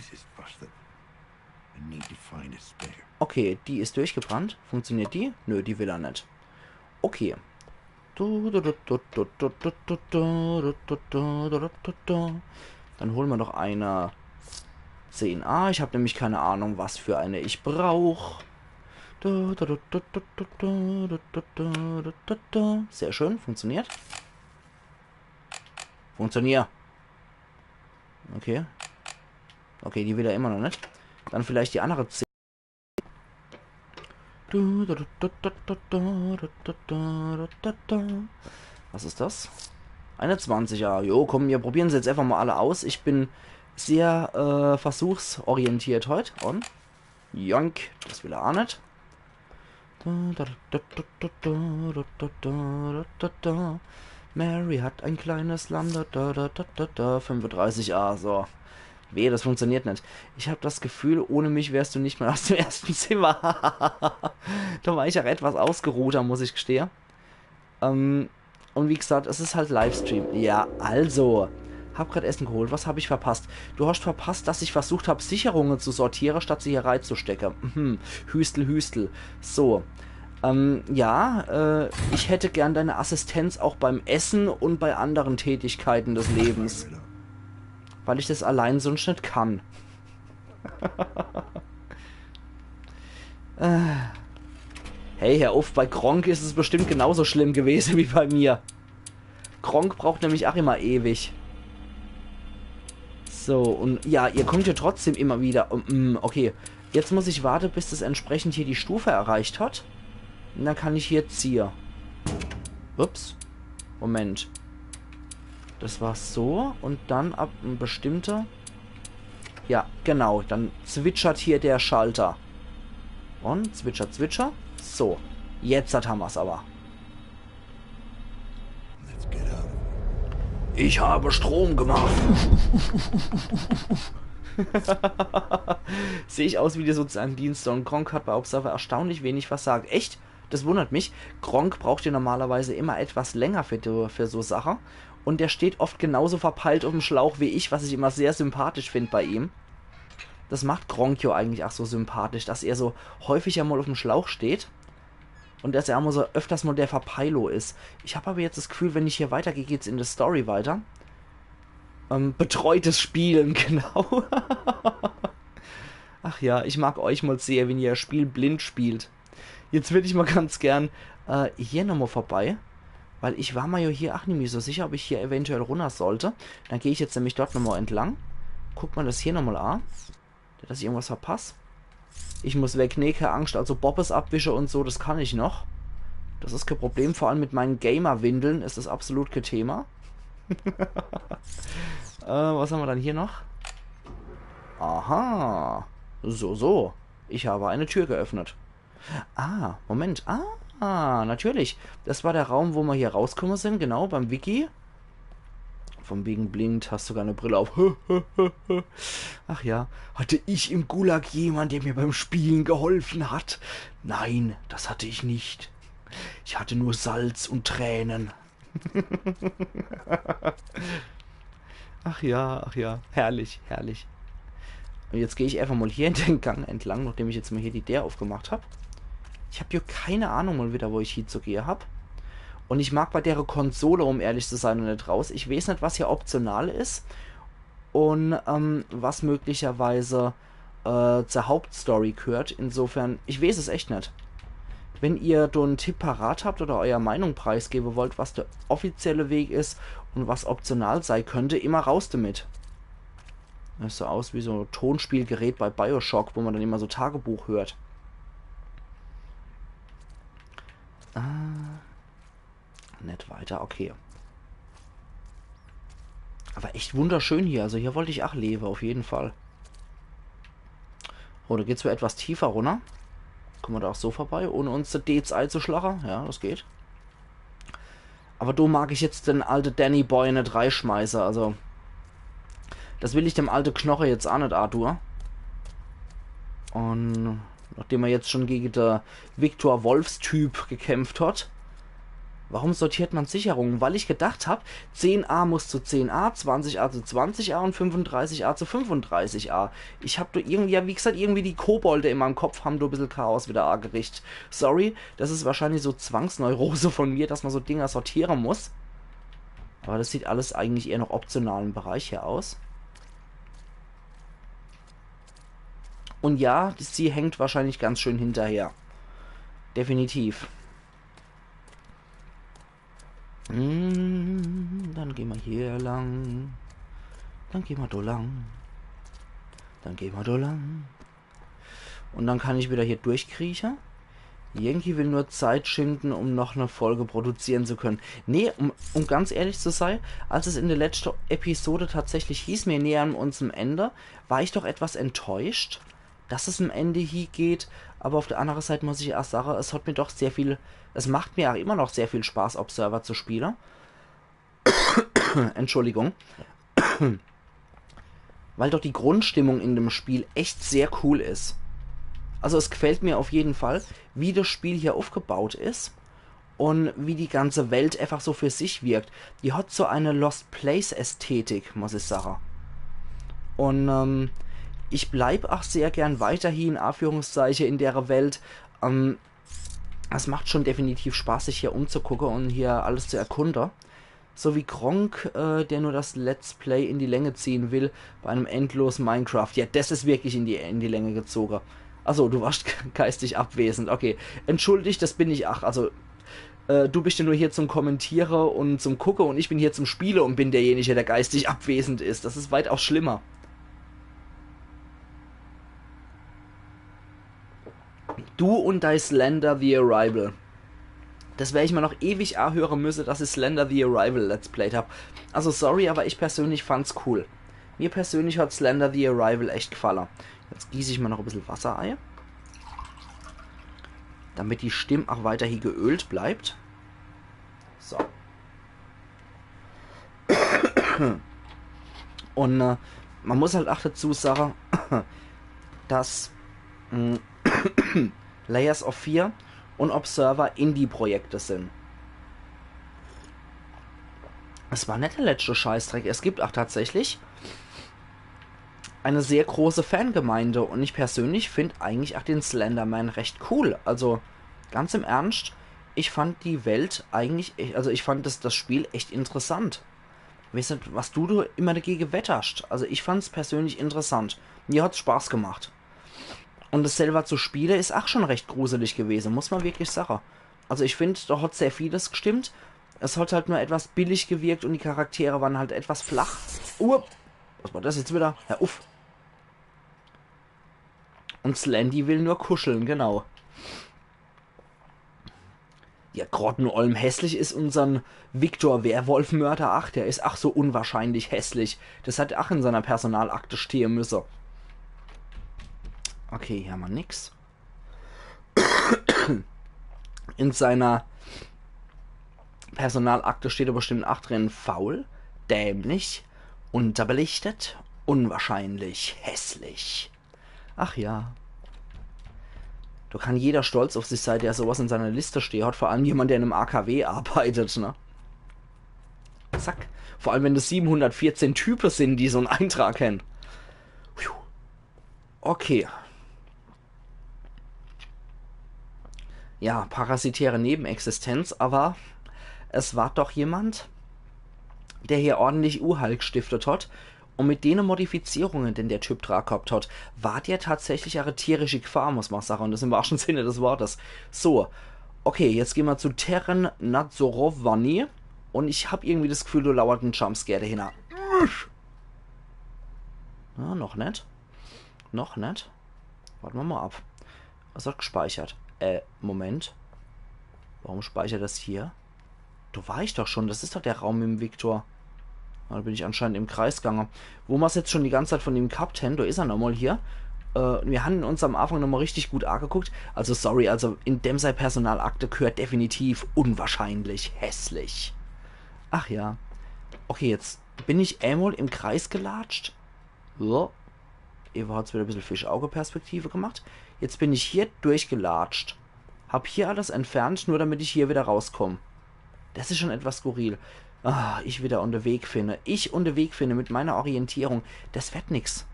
Okay, die is durchgebrannt. Funktioniert die? Nö, die will er net. Okay. Dann hole mer doch eine zehn A. Ich hab nämlich keine Ahnung, was für eine ich brauch. Sehr schön, funktioniert. Funktioniert. Okay. Okay, die will er immer noch net. Dann vielleicht die andere zehn. Was is das? Eine zwanzig A. Jo, komm, mir probieren se jetzt einfach mol alle aus. Ich bin sehr äh, versuchsorientiert heut. Und Jonk, das will er auch net. Mary hat ein kleines Lamm. Da, da, da, da, da, da. Fünfunddreißig A, so. Wehe, das funktioniert net. Ich hab das Gefühl, ohne mich wärst du nicht mal aus dem ersten Zimmer. Da war ich auch etwas ausgeruhter, muss ich gestehe. Ähm, und wie gesagt, es is halt Livestream. Ja, also. Hab grad Essen geholt. Was hab ich verpasst? Du hast verpasst, dass ich versucht hab, Sicherungen zu sortieren, statt sie hier reinzustecken. Mhm. Hüstel, hüstel. So. Ähm, ja, äh, ich hätte gern deine Assistenz auch beim Essen und bei anderen Tätigkeiten des Lebens. Weil ich das allein sonst net kann. Äh. Hey, hör uff, bei Gronk is es bestimmt genauso schlimm gewese wie bei mir. Gronk braucht nämlich auch immer ewig. So, und ja, ihr kommt ja trotzdem immer wieder. Und, mm, okay, jetzt muss ich warte, bis das entsprechend hier die Stufe erreicht hat. Und dann kann ich hier ziehe. Ups. Moment. Das war so und dann ab en bestimmter. Ja, genau. Dann zwitschert hier der Schalter. Und zwitscher, zwitscher. So. Jetzt hat hammer's aber. Ich habe Strom gemacht. Seh ich aus wie der Sozialdienst? Und Gronk hat bei Observer erstaunlich wenig versagt. Echt? Das wundert mich. Gronk braucht ja normalerweise immer etwas länger für, die, für so Sache. Und der steht oft genauso verpeilt auf dem Schlauch wie ich, was ich immer sehr sympathisch find bei ihm. Das macht Gronk ja eigentlich auch so sympathisch, dass er so häufiger mal auf dem Schlauch steht. Und dass er auch mal so öfters mal der Verpeilo is. Ich hab aber jetzt das Gefühl, wenn ich hier weitergehe, geht's in der Story weiter. Ähm, betreutes Spielen, genau. Ach ja, ich mag euch mal sehr, wenn ihr das Spiel blind spielt. Jetzt würd ich mal ganz gern äh, hier nochmal vorbei. Weil ich war mir ja hier ach nimmi so sicher, ob ich hier eventuell runner sollte. Dann geh ich jetzt nämlich dort nochmal entlang. Guck mal das hier nochmal an. Dass ich irgendwas verpass. Ich muss weg. Nee, keine Angst. Also Bobbes abwische und so, das kann ich noch. Das is kein Problem. Vor allem mit meinen Gamer-Windeln is das absolut kein Thema. Äh, was haben wir dann hier noch? Aha. So, so. Ich habe eine Tür geöffnet. Ah, Moment. Ah, Ah, natürlich. Das war der Raum, wo mer hier rauskumme sin, genau, beim Wiki. Von wegen blind, hast sogar eine Brille auf. Ach ja, hatte ich im Gulag jemand, der mir beim Spielen geholfen hat? Nein, das hatte ich nicht. Ich hatte nur Salz und Tränen. Ach ja, ach ja. Herrlich, herrlich. Und jetzt gehe ich einfach mal hier in den Gang entlang, nachdem ich jetzt mal hier die Deer aufgemacht hab. Ich hab hier keine Ahnung mal wieder, wo ich hiezugehe hab. Und ich mag bei dere Konsole, um ehrlich zu sein, noch net raus. Ich weiß net, was hier optional is und ähm, was möglicherweise äh, zur Hauptstory gehört. Insofern, ich weiß es echt net. Wenn ihr do en Tipp parat habt oder euer Meinung preisgebe wollt, was der offizielle Weg is und was optional sei könnte, immer raus damit. Das sieht so aus wie so ein Tonspielgerät bei Bioshock, wo man dann immer so Tagebuch hört. Ah, net weiter, okay. Aber echt wunderschön hier, also hier wollt ich ach lebe, auf jeden Fall. Oh, da geht's wieder etwas tiefer runner. Kommen wir da auch so vorbei, ohne uns de Deez eizuschlache? Ja, das geht. Aber do mag ich jetzt den alte Danny Boy net reischmeiße, also das will ich dem alte Knoche jetzt ach net antue. Und nachdem er jetzt schon gegen der Viktor Wolfstyp gekämpft hat, warum sortiert man Sicherungen? Weil ich gedacht hab, zehn A muss zu zehn A, zwanzig A zu zwanzig A und fünfunddreißig A zu fünfunddreißig A. Ich hab do irgendwie, ja, wie gesagt, irgendwie die Kobolde in meinem Kopf haben do e bissel Chaos wieder angerichtet. Sorry, das is wahrscheinlich so Zwangsneurose von mir, dass man so Dinger sortieren muss. Aber das sieht alles eigentlich eher noch optionalen Bereich hier aus. Und ja, sie hängt wahrscheinlich ganz schön hinterher. Definitiv. Hm, dann gehen wir hier lang. Dann gehen wir da lang. Dann gehen wir da lang. Und dann kann ich wieder hier durchkriechen. Yankee will nur Zeit schinden, um noch eine Folge produzieren zu können. Nee, um, um ganz ehrlich zu sein, als es in der letzten Episode tatsächlich hieß, wir nähern uns dem Ende, war ich doch etwas enttäuscht, dass es am Ende hiegeht. Aber auf der anderen Seite muss ich auch sagen, es hat mir doch sehr viel, es macht mir auch immer noch sehr viel Spaß, Observer zu spielen. Entschuldigung. Weil doch die Grundstimmung in dem Spiel echt sehr cool is. Also es gefällt mir auf jeden Fall, wie das Spiel hier aufgebaut is und wie die ganze Welt einfach so für sich wirkt. Die hat so eine Lost Place Ästhetik, muss ich sagen. Und ähm, ich bleib auch sehr gern weiterhin, Anführungszeichen, in der Welt. Ähm, es macht schon definitiv Spaß, sich hier umzugucken und hier alles zu erkunden. So wie Gronkh, äh, der nur das Let's Play in die Länge ziehen will bei einem endlosen Minecraft. Ja, das is wirklich in die, in die Länge gezogen. Also, du warst geistig abwesend. Okay, entschuldigt, das bin ich. Ach, also, äh, du bist ja nur hier zum Kommentiere und zum Gucke und ich bin hier zum Spiele und bin derjenige, der geistig abwesend is. Das is weitaus schlimmer. Du und dei Slender The Arrival. Das wer ich mir noch ewig ahöre müsse, dass ich Slender The Arrival Let's Played hab. Also sorry, aber ich persönlich fand's cool. Mir persönlich hat Slender The Arrival echt gefalle. Jetzt gieß ich mir noch e bissel Wasser ei, damit die Stimm auch weiterhin geölt bleibt. So. Und äh, man muss halt auch dazu sagen, dass mh, Layers of Fear und Observer Indie-Projekte sind. Es war net der letzte Scheißdreck. Es gibt auch tatsächlich eine sehr große Fangemeinde und ich persönlich find eigentlich auch den Slenderman recht cool. Also ganz im Ernst, ich fand die Welt eigentlich, echt- also ich fand das, das Spiel echt interessant. Ich weiß net, was du, du immer dagegen wetterst. Also ich fand's persönlich interessant. Mir hat's Spaß gemacht. Und es selber zu spielen is auch schon recht gruselig gewesen, muss man wirklich sagen. Also ich find, da hat sehr vieles gestimmt. Es hat halt nur etwas billig gewirkt und die Charaktere waren halt etwas flach. Uh, was war das jetzt wieder? Ja, uff. Und Slendy will nur kuscheln, genau. Ja, grottenolm hässlich is unsern Viktor Werwolfmörder. Ach, der is ach so unwahrscheinlich hässlich. Das hat ach in seiner Personalakte stehe müsse. Okay, hier haben wir nix. In seiner Personalakte steht aber bestimmt ach drin: faul, dämlich, unterbelichtet, unwahrscheinlich, hässlich. Ach ja. Do kann jeder stolz auf sich sei, der sowas in seiner Liste steht. Hat vor allem jemand, der in einem A K W arbeitet, ne? Zack. Vor allem, wenn das siebenhundertvierzehn Typen sind, die so einen Eintrag kennen. Puh. Okay. Ja, parasitäre Nebenexistenz, aber es war doch jemand, der hier ordentlich Unheil gestiftet hat. Und mit denen Modifizierungen, den der Typ dra gehabt hat, war der tatsächlich eine tierische Gefahr, muss man sagen. Und das im wahrsten Sinne des Wortes. So, okay, jetzt gehen wir zu Terran Nazorovani. Und ich hab irgendwie das Gefühl, da lauert ein Jumpscare dahinter. Ja, noch net. Noch net. Warten wir mal ab. Was hat gespeichert? Äh, Moment. Warum speichert das hier? Da war ich doch schon. Das ist doch der Raum im Victor. Da bin ich anscheinend im Kreis gegangen. Wo mer's jetzt schon die ganze Zeit von ihm gehabt hen, da is er nochmal hier. Äh, wir haben uns am Anfang nochmal richtig gut angeguckt. Also sorry, also in dem sei Personalakte gehört definitiv unwahrscheinlich hässlich. Ach ja. Okay, jetzt bin ich einmal im Kreis gelatscht. So. Eva hat's wieder ein bisschen Fischauge-Perspektive gemacht. Jetzt bin ich hier durchgelatscht. Hab hier alles entfernt, nur damit ich hier wieder rauskomme. Das ist schon etwas skurril. Ah, ich wieder unterwegs finde. Ich unterwegs finde mit meiner Orientierung. Das wird nix.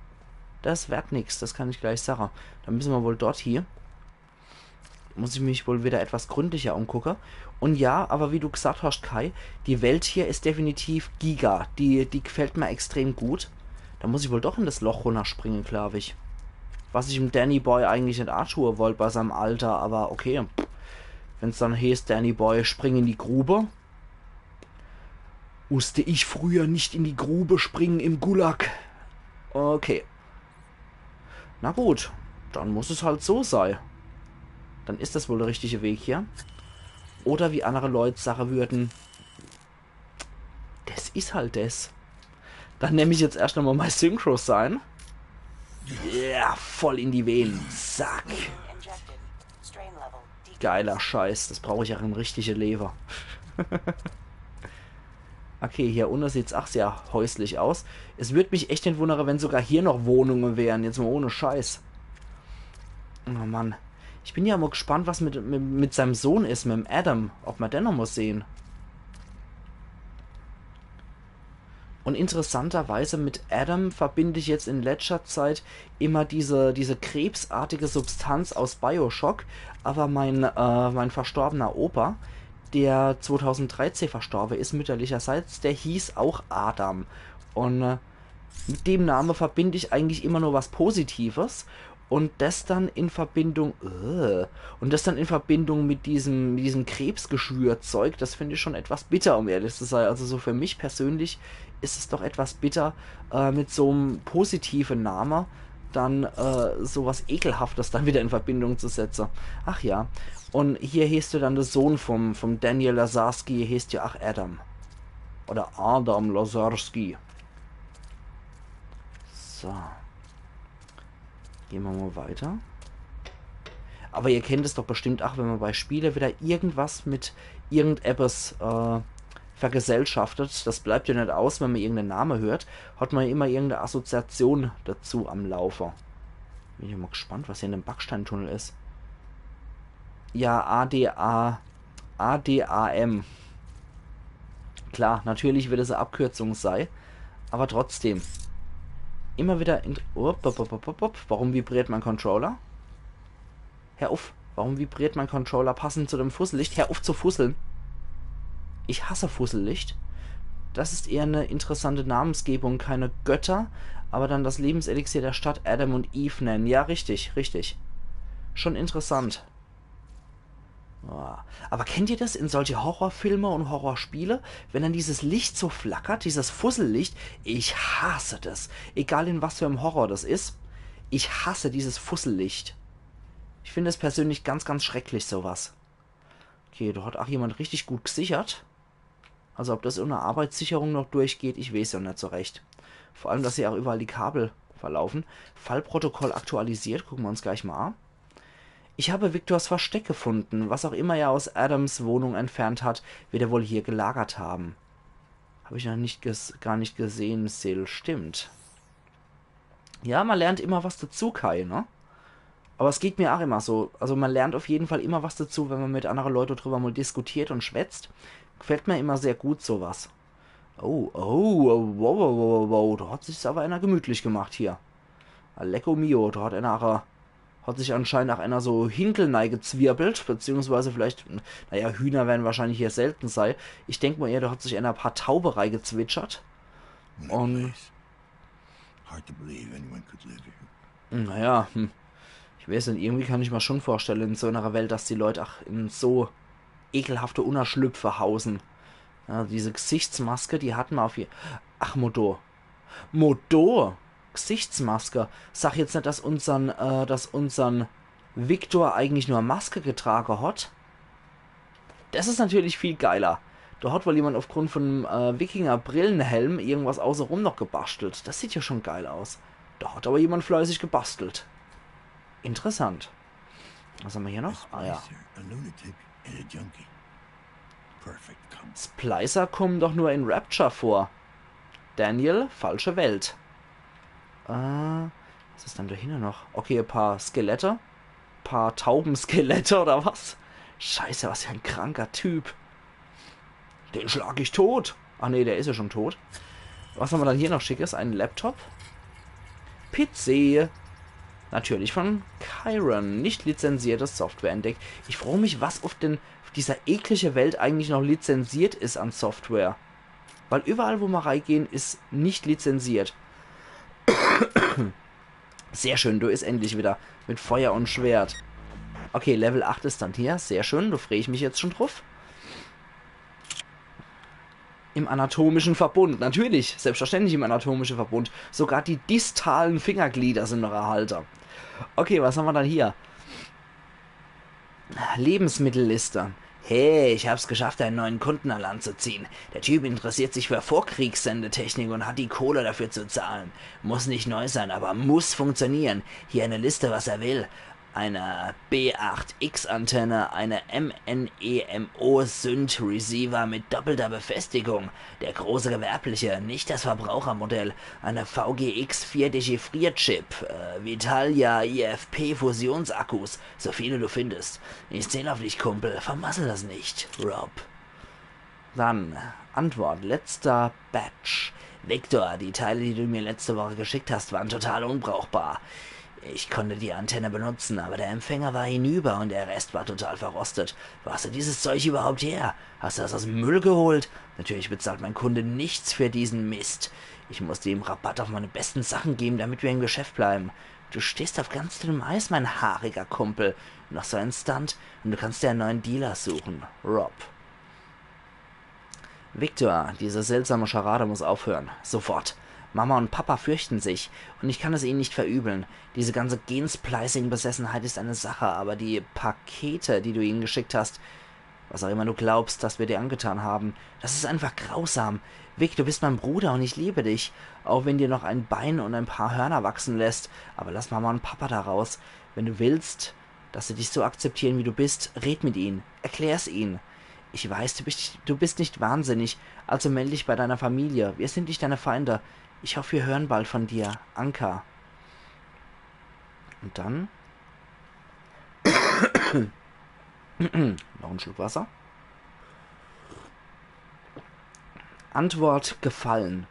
Das wird nix, das kann ich gleich sagen. Dann müssen wir wohl dort hier. Muss ich mich wohl wieder etwas gründlicher umgucken. Und ja, aber wie du gesagt hast, Kai, die Welt hier ist definitiv giga. Die, die gefällt mir extrem gut. Da muss ich wohl doch in das Loch runterspringen, glaub ich. Was ich dem Danny Boy eigentlich nicht antun wollte bei seinem Alter, aber okay. Wenn's dann heißt, Danny Boy, spring in die Grube. Musste ich früher nicht in die Grube springen im Gulag? Okay. Na gut, dann muss es halt so sei. Dann ist das wohl der richtige Weg hier. Oder wie andere Leute sagen würden, das ist halt das. Dann nehme ich jetzt erst nochmal mein Synchro-Sign. Ja, voll in die Venen. Zack. Geiler Scheiß, das brauche ich auch im richtige Leben. Okay, hier unten sieht's auch sehr häuslich aus. Es würd mich echt nicht wundern, wenn sogar hier noch Wohnungen wären, jetzt mal ohne Scheiß. Oh Mann. Ich bin ja mal gespannt, was mit, mit, mit seinem Sohn ist, mit dem Adam. Ob wir den noch mal sehen. Und interessanterweise mit Adam verbinde ich jetzt in letzter Zeit immer diese, diese krebsartige Substanz aus Bioshock. Aber mein, äh, mein verstorbener Opa, der zweitausenddreizehn verstorben ist mütterlicherseits, der hieß auch Adam. Und äh, mit dem Namen verbinde ich eigentlich immer nur was Positives. Und das dann in Verbindung, äh, und das dann in Verbindung mit diesem, mit diesem Krebsgeschwürzeug, das finde ich schon etwas bitter, um ehrlich zu sein. Also so für mich persönlich ist es doch etwas bitter, äh, mit so einem positiven Namen dann äh, so was Ekelhaftes dann wieder in Verbindung zu setzen. Ach ja. Und hier heißt ja dann der Sohn vom, vom Daniel Lazarski, heißt ja auch Adam. Oder Adam Lazarski. So. Gehen wir mal weiter. Aber ihr kennt es doch bestimmt auch, wenn man bei Spiele wieder irgendwas mit irgendetwas äh, vergesellschaftet, das bleibt ja nicht aus, wenn man irgendeinen Namen hört, hat man ja immer irgendeine Assoziation dazu am Laufe. Bin ich mal gespannt, was hier in dem Backsteintunnel ist. Ja, A D A, A D A M. Klar, natürlich wird es eine Abkürzung sei, aber trotzdem. Immer wieder in... Upp, upp, upp, upp, upp. Warum vibriert mein Controller? Hör uff, warum vibriert mein Controller passend zu dem Fussellicht? Hör uff zu fusseln. Ich hasse Fussellicht. Das ist eher eine interessante Namensgebung, keine Götter, aber dann das Lebenselixier der Stadt Adam und Eve nennen. Ja, richtig, richtig. Schon interessant. Ah, aber kennt ihr das in solche Horrorfilme und Horrorspiele? Wenn dann dieses Licht so flackert, dieses Fussellicht, ich hasse das. Egal in was für einem Horror das ist, ich hasse dieses Fussellicht. Ich finde es persönlich ganz, ganz schrecklich, sowas. Okay, da hat auch jemand richtig gut gesichert. Also ob das ohne Arbeitssicherung noch durchgeht, ich weiß ja nicht so recht. Vor allem, dass hier auch überall die Kabel verlaufen. Fallprotokoll aktualisiert, gucken wir uns gleich mal an. Ich habe Victors Versteck gefunden. Was auch immer er aus Adams Wohnung entfernt hat, wird er wohl hier gelagert haben. Habe ich noch nicht ges gar nicht gesehen, Sil. Stimmt. Ja, man lernt immer was dazu, Kai, ne? Aber es geht mir auch immer so. Also man lernt auf jeden Fall immer was dazu, wenn man mit anderen Leuten drüber mal diskutiert und schwätzt. Gefällt mir immer sehr gut sowas. Oh, oh, oh, wow, wow, wow, wow, da hat sich's aber einer gemütlich gemacht hier. Lecko mio, da hat einer, äh, hat sich anscheinend auch einer so Hinkel neigezwirbelt, beziehungsweise vielleicht, naja, Hühner werden wahrscheinlich hier selten sei. Ich denk mal eher, da hat sich einer ein paar Taube reigezwitschert. Und Hard to believe anyone could live here. Naja, hm. Ich weiß nicht, irgendwie kann ich mir schon vorstellen, in so einer Welt, dass die Leute auch in so ekelhafte Unterschlüpfe hausen. Ja, diese Gesichtsmaske, die hatten wir auf je... Ach, Modo. Modo! Gesichtsmaske. Sag jetzt nicht, dass unsern, äh, dass unsern Victor eigentlich nur Maske getragen hat. Das ist natürlich viel geiler. Da hat wohl jemand aufgrund von äh, Wikinger-Brillenhelm irgendwas außenrum noch gebastelt. Das sieht ja schon geil aus. Da hat aber jemand fleißig gebastelt. Interessant. Was haben wir hier noch? Ah ja. Splicer, a lunatic, and a junkie. Perfect combo. Splicer kommen doch nur in Rapture vor. Daniel, falsche Welt. Äh, was ist denn da hinten noch? Okay, ein paar Skelette. Paar Taubenskelette oder was? Scheiße, was für ein kranker Typ. Den schlag ich tot. Ah nee, der ist ja schon tot. Was haben wir dann hier noch Schickes? Einen Laptop. P C. Natürlich von Chiron. Nicht lizenzierte Software entdeckt. Ich frage mich, was auf, den, auf dieser eklige Welt eigentlich noch lizenziert ist an Software. Weil überall, wo wir reingehen, ist nicht lizenziert. Sehr schön, du ist endlich wieder mit Feuer und Schwert. Okay, Level acht ist dann hier. Sehr schön, da freue ich mich jetzt schon drauf. Im anatomischen Verbund, natürlich, selbstverständlich im anatomischen Verbund. Sogar die distalen Fingerglieder sind noch erhalten. Okay, was haben wir dann hier? Lebensmittelliste. Hey, ich hab's geschafft, einen neuen Kunden an Land zu ziehen. Der Typ interessiert sich für Vorkriegssendetechnik und hat die Kohle dafür zu zahlen. Muss nicht neu sein, aber muss funktionieren. Hier eine Liste, was er will. Eine B acht X Antenne, eine M N E M O Synth Receiver mit doppelter Befestigung. Der große Gewerbliche, nicht das Verbrauchermodell. Eine V G X vier Dechiffrierchip, äh, Vitalia I F P Fusionsakkus, so viele du findest. Ich zähl auf dich, Kumpel, vermassel das nicht, Rob. Dann, Antwort, letzter Batch. Victor, die Teile, die du mir letzte Woche geschickt hast, waren total unbrauchbar. Ich konnte die Antenne benutzen, aber der Empfänger war hinüber und der Rest war total verrostet. Wo hast du dieses Zeug überhaupt her? Hast du das aus dem Müll geholt? Natürlich bezahlt mein Kunde nichts für diesen Mist. Ich musste ihm Rabatt auf meine besten Sachen geben, damit wir im Geschäft bleiben. Du stehst auf ganz dünnem Eis, mein haariger Kumpel. Noch so ein Stunt und du kannst dir einen neuen Dealer suchen. Rob. Victor, diese seltsame Scharade muss aufhören. Sofort. Mama und Papa fürchten sich. Und ich kann es ihnen nicht verübeln. Diese ganze Gensplicing-Besessenheit ist eine Sache, aber die Pakete, die du ihnen geschickt hast, was auch immer du glaubst, dass wir dir angetan haben, das ist einfach grausam. Vic, du bist mein Bruder und ich liebe dich. Auch wenn dir noch ein Bein und ein paar Hörner wachsen lässt, aber lass Mama und Papa da raus. Wenn du willst, dass sie dich so akzeptieren, wie du bist, red mit ihnen. Erklär's ihnen. Ich weiß, du bist, du bist nicht wahnsinnig, also melde dich bei deiner Familie. Wir sind nicht deine Feinde. Ich hoffe, wir hören bald von dir. Anka. Und dann? Noch ein Schluck Wasser. Antwort gefallen.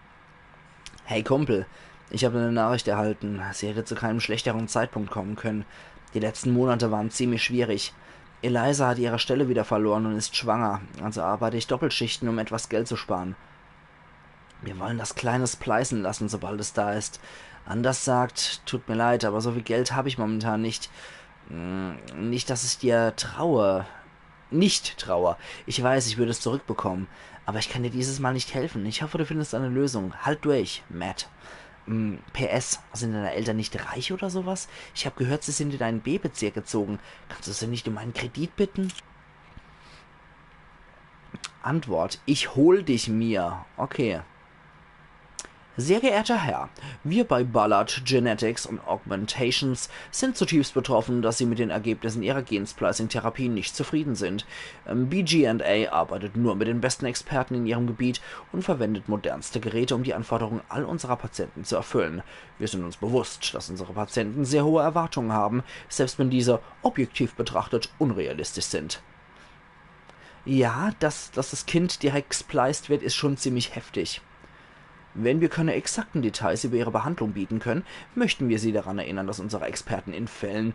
Hey Kumpel, ich habe eine Nachricht erhalten. Sie hätte zu keinem schlechteren Zeitpunkt kommen können. Die letzten Monate waren ziemlich schwierig. Eliza hat ihre Stelle wieder verloren und ist schwanger, also arbeite ich Doppelschichten, um etwas Geld zu sparen. Wir wollen das Kleine splicen lassen, sobald es da ist. Anders sagt, tut mir leid, aber so viel Geld habe ich momentan nicht. Hm, nicht, dass ich dir traue. Nicht traue. Ich weiß, ich würde es zurückbekommen. Aber ich kann dir dieses Mal nicht helfen. Ich hoffe, du findest eine Lösung. Halt durch, Matt. Hm, P S, sind deine Eltern nicht reich oder sowas? Ich habe gehört, sie sind in einen B-Bezirk gezogen. Kannst du sie nicht um einen Kredit bitten? Antwort, ich hol dich mir. Okay. Sehr geehrter Herr, wir bei Ballard Genetics und Augmentations sind zutiefst betroffen, dass Sie mit den Ergebnissen Ihrer Gensplicing-Therapie nicht zufrieden sind. Ähm, B G and A arbeitet nur mit den besten Experten in Ihrem Gebiet und verwendet modernste Geräte, um die Anforderungen all unserer Patienten zu erfüllen. Wir sind uns bewusst, dass unsere Patienten sehr hohe Erwartungen haben, selbst wenn diese objektiv betrachtet unrealistisch sind. Ja, dass, dass das Kind direkt gespliced wird, ist schon ziemlich heftig. Wenn wir keine exakten Details über Ihre Behandlung bieten können, möchten wir Sie daran erinnern, dass unsere Experten in Fällen,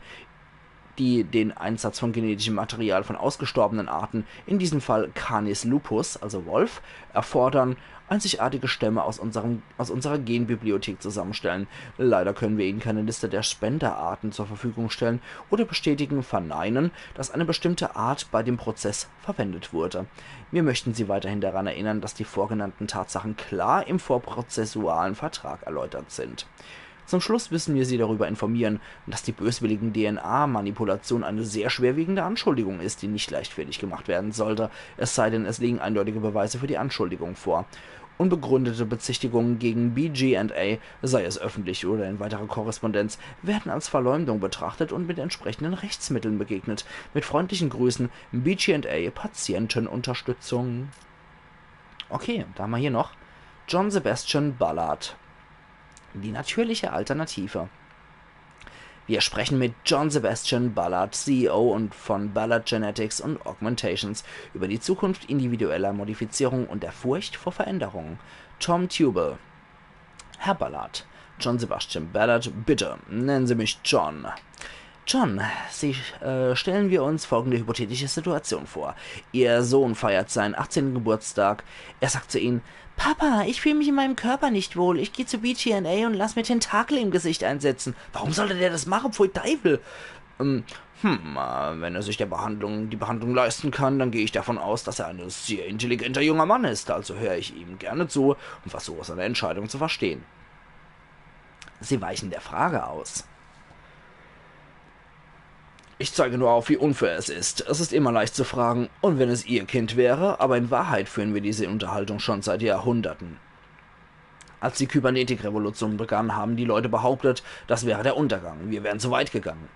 die den Einsatz von genetischem Material von ausgestorbenen Arten, in diesem Fall Canis lupus, also Wolf, erfordern, einzigartige Stämme aus, unserem, aus unserer Genbibliothek zusammenstellen. Leider können wir Ihnen keine Liste der Spenderarten zur Verfügung stellen oder bestätigen, verneinen, dass eine bestimmte Art bei dem Prozess verwendet wurde. Wir möchten Sie weiterhin daran erinnern, dass die vorgenannten Tatsachen klar im vorprozessualen Vertrag erläutert sind. Zum Schluss müssen wir Sie darüber informieren, dass die böswilligen D N A-Manipulation eine sehr schwerwiegende Anschuldigung ist, die nicht leichtfertig gemacht werden sollte, es sei denn, es liegen eindeutige Beweise für die Anschuldigung vor. Unbegründete Bezichtigungen gegen B G and A, sei es öffentlich oder in weiterer Korrespondenz, werden als Verleumdung betrachtet und mit entsprechenden Rechtsmitteln begegnet. Mit freundlichen Grüßen, B G and A Patientenunterstützung. Okay, da haben wir hier noch John Sebastian Ballard. Die natürliche Alternative. Wir sprechen mit John Sebastian Ballard, C E O und von Ballard Genetics und Augmentations, über die Zukunft individueller Modifizierung und der Furcht vor Veränderungen. Tom Tubal. Herr Ballard, John Sebastian Ballard, bitte, nennen Sie mich John. John, Sie, äh, stellen wir uns folgende hypothetische Situation vor. Ihr Sohn feiert seinen achtzehnten Geburtstag. Er sagt zu Ihnen: „Papa, ich fühle mich in meinem Körper nicht wohl. Ich gehe zu B G and A und lass mir Tentakel im Gesicht einsetzen.“ „Warum sollte der das machen? Pfui Teufel!“ Ähm, hm, äh, wenn er sich der Behandlung, die Behandlung leisten kann, dann gehe ich davon aus, dass er ein sehr intelligenter junger Mann ist. Also höre ich ihm gerne zu und versuche seine Entscheidung zu verstehen. Sie weichen der Frage aus. Ich zeige nur auf, wie unfair es ist. Es ist immer leicht zu fragen: „Und wenn es Ihr Kind wäre?“ Aber in Wahrheit führen wir diese Unterhaltung schon seit Jahrhunderten. Als die Kybernetik-Revolution begann, haben die Leute behauptet, das wäre der Untergang. Wir wären zu weit gegangen.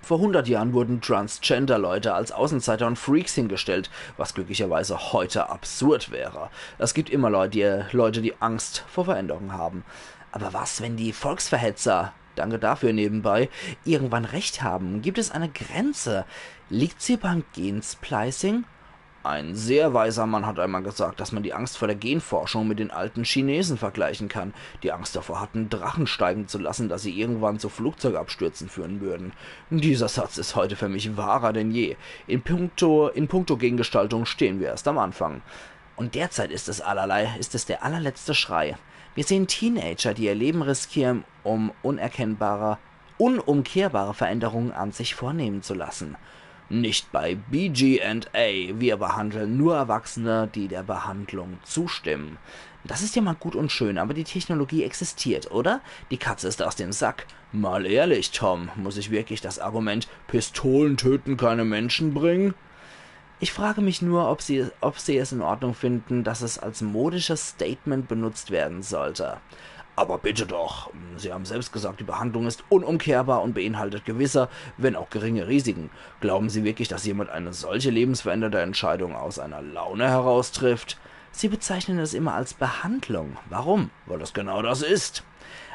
Vor hundert Jahren wurden Transgender-Leute als Außenseiter und Freaks hingestellt, was glücklicherweise heute absurd wäre. Es gibt immer Leute, die, Leute, die Angst vor Veränderungen haben. Aber was, wenn die Volksverhetzer, danke dafür nebenbei, irgendwann recht haben? Gibt es eine Grenze? Liegt sie beim Gensplicing? Ein sehr weiser Mann hat einmal gesagt, dass man die Angst vor der Genforschung mit den alten Chinesen vergleichen kann, die Angst davor hatten, Drachen steigen zu lassen, da sie irgendwann zu Flugzeugabstürzen führen würden. Dieser Satz ist heute für mich wahrer denn je. In puncto, in puncto Gengestaltung stehen wir erst am Anfang. Und derzeit ist es allerlei, ist es der allerletzte Schrei. Wir sehen Teenager, die ihr Leben riskieren, um unerkennbare, unumkehrbare Veränderungen an sich vornehmen zu lassen. Nicht bei B G and A. Wir behandeln nur Erwachsene, die der Behandlung zustimmen. Das ist ja mal gut und schön, aber die Technologie existiert, oder? Die Katze ist aus dem Sack. Mal ehrlich, Tom, muss ich wirklich das Argument „Pistolen töten keine Menschen“ bringen? Ich frage mich nur, ob Sie, ob Sie es in Ordnung finden, dass es als modisches Statement benutzt werden sollte. Aber bitte doch. Sie haben selbst gesagt, die Behandlung ist unumkehrbar und beinhaltet gewisse, wenn auch geringe Risiken. Glauben Sie wirklich, dass jemand eine solche lebensverändernde Entscheidung aus einer Laune heraus trifft? Sie bezeichnen es immer als Behandlung. Warum? Weil es genau das ist.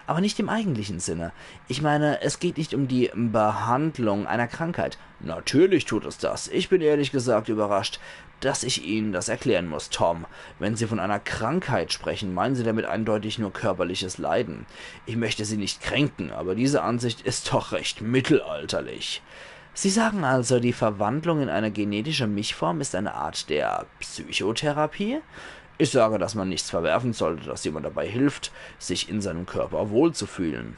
Aber nicht im eigentlichen Sinne. Ich meine, es geht nicht um die Behandlung einer Krankheit. Natürlich tut es das. Ich bin ehrlich gesagt überrascht, dass ich Ihnen das erklären muss, Tom. Wenn Sie von einer Krankheit sprechen, meinen Sie damit eindeutig nur körperliches Leiden. Ich möchte Sie nicht kränken, aber diese Ansicht ist doch recht mittelalterlich. Sie sagen also, die Verwandlung in eine genetische Mischform ist eine Art der Psychotherapie? Ich sage, dass man nichts verwerfen sollte, das jemand dabei hilft, sich in seinem Körper wohlzufühlen.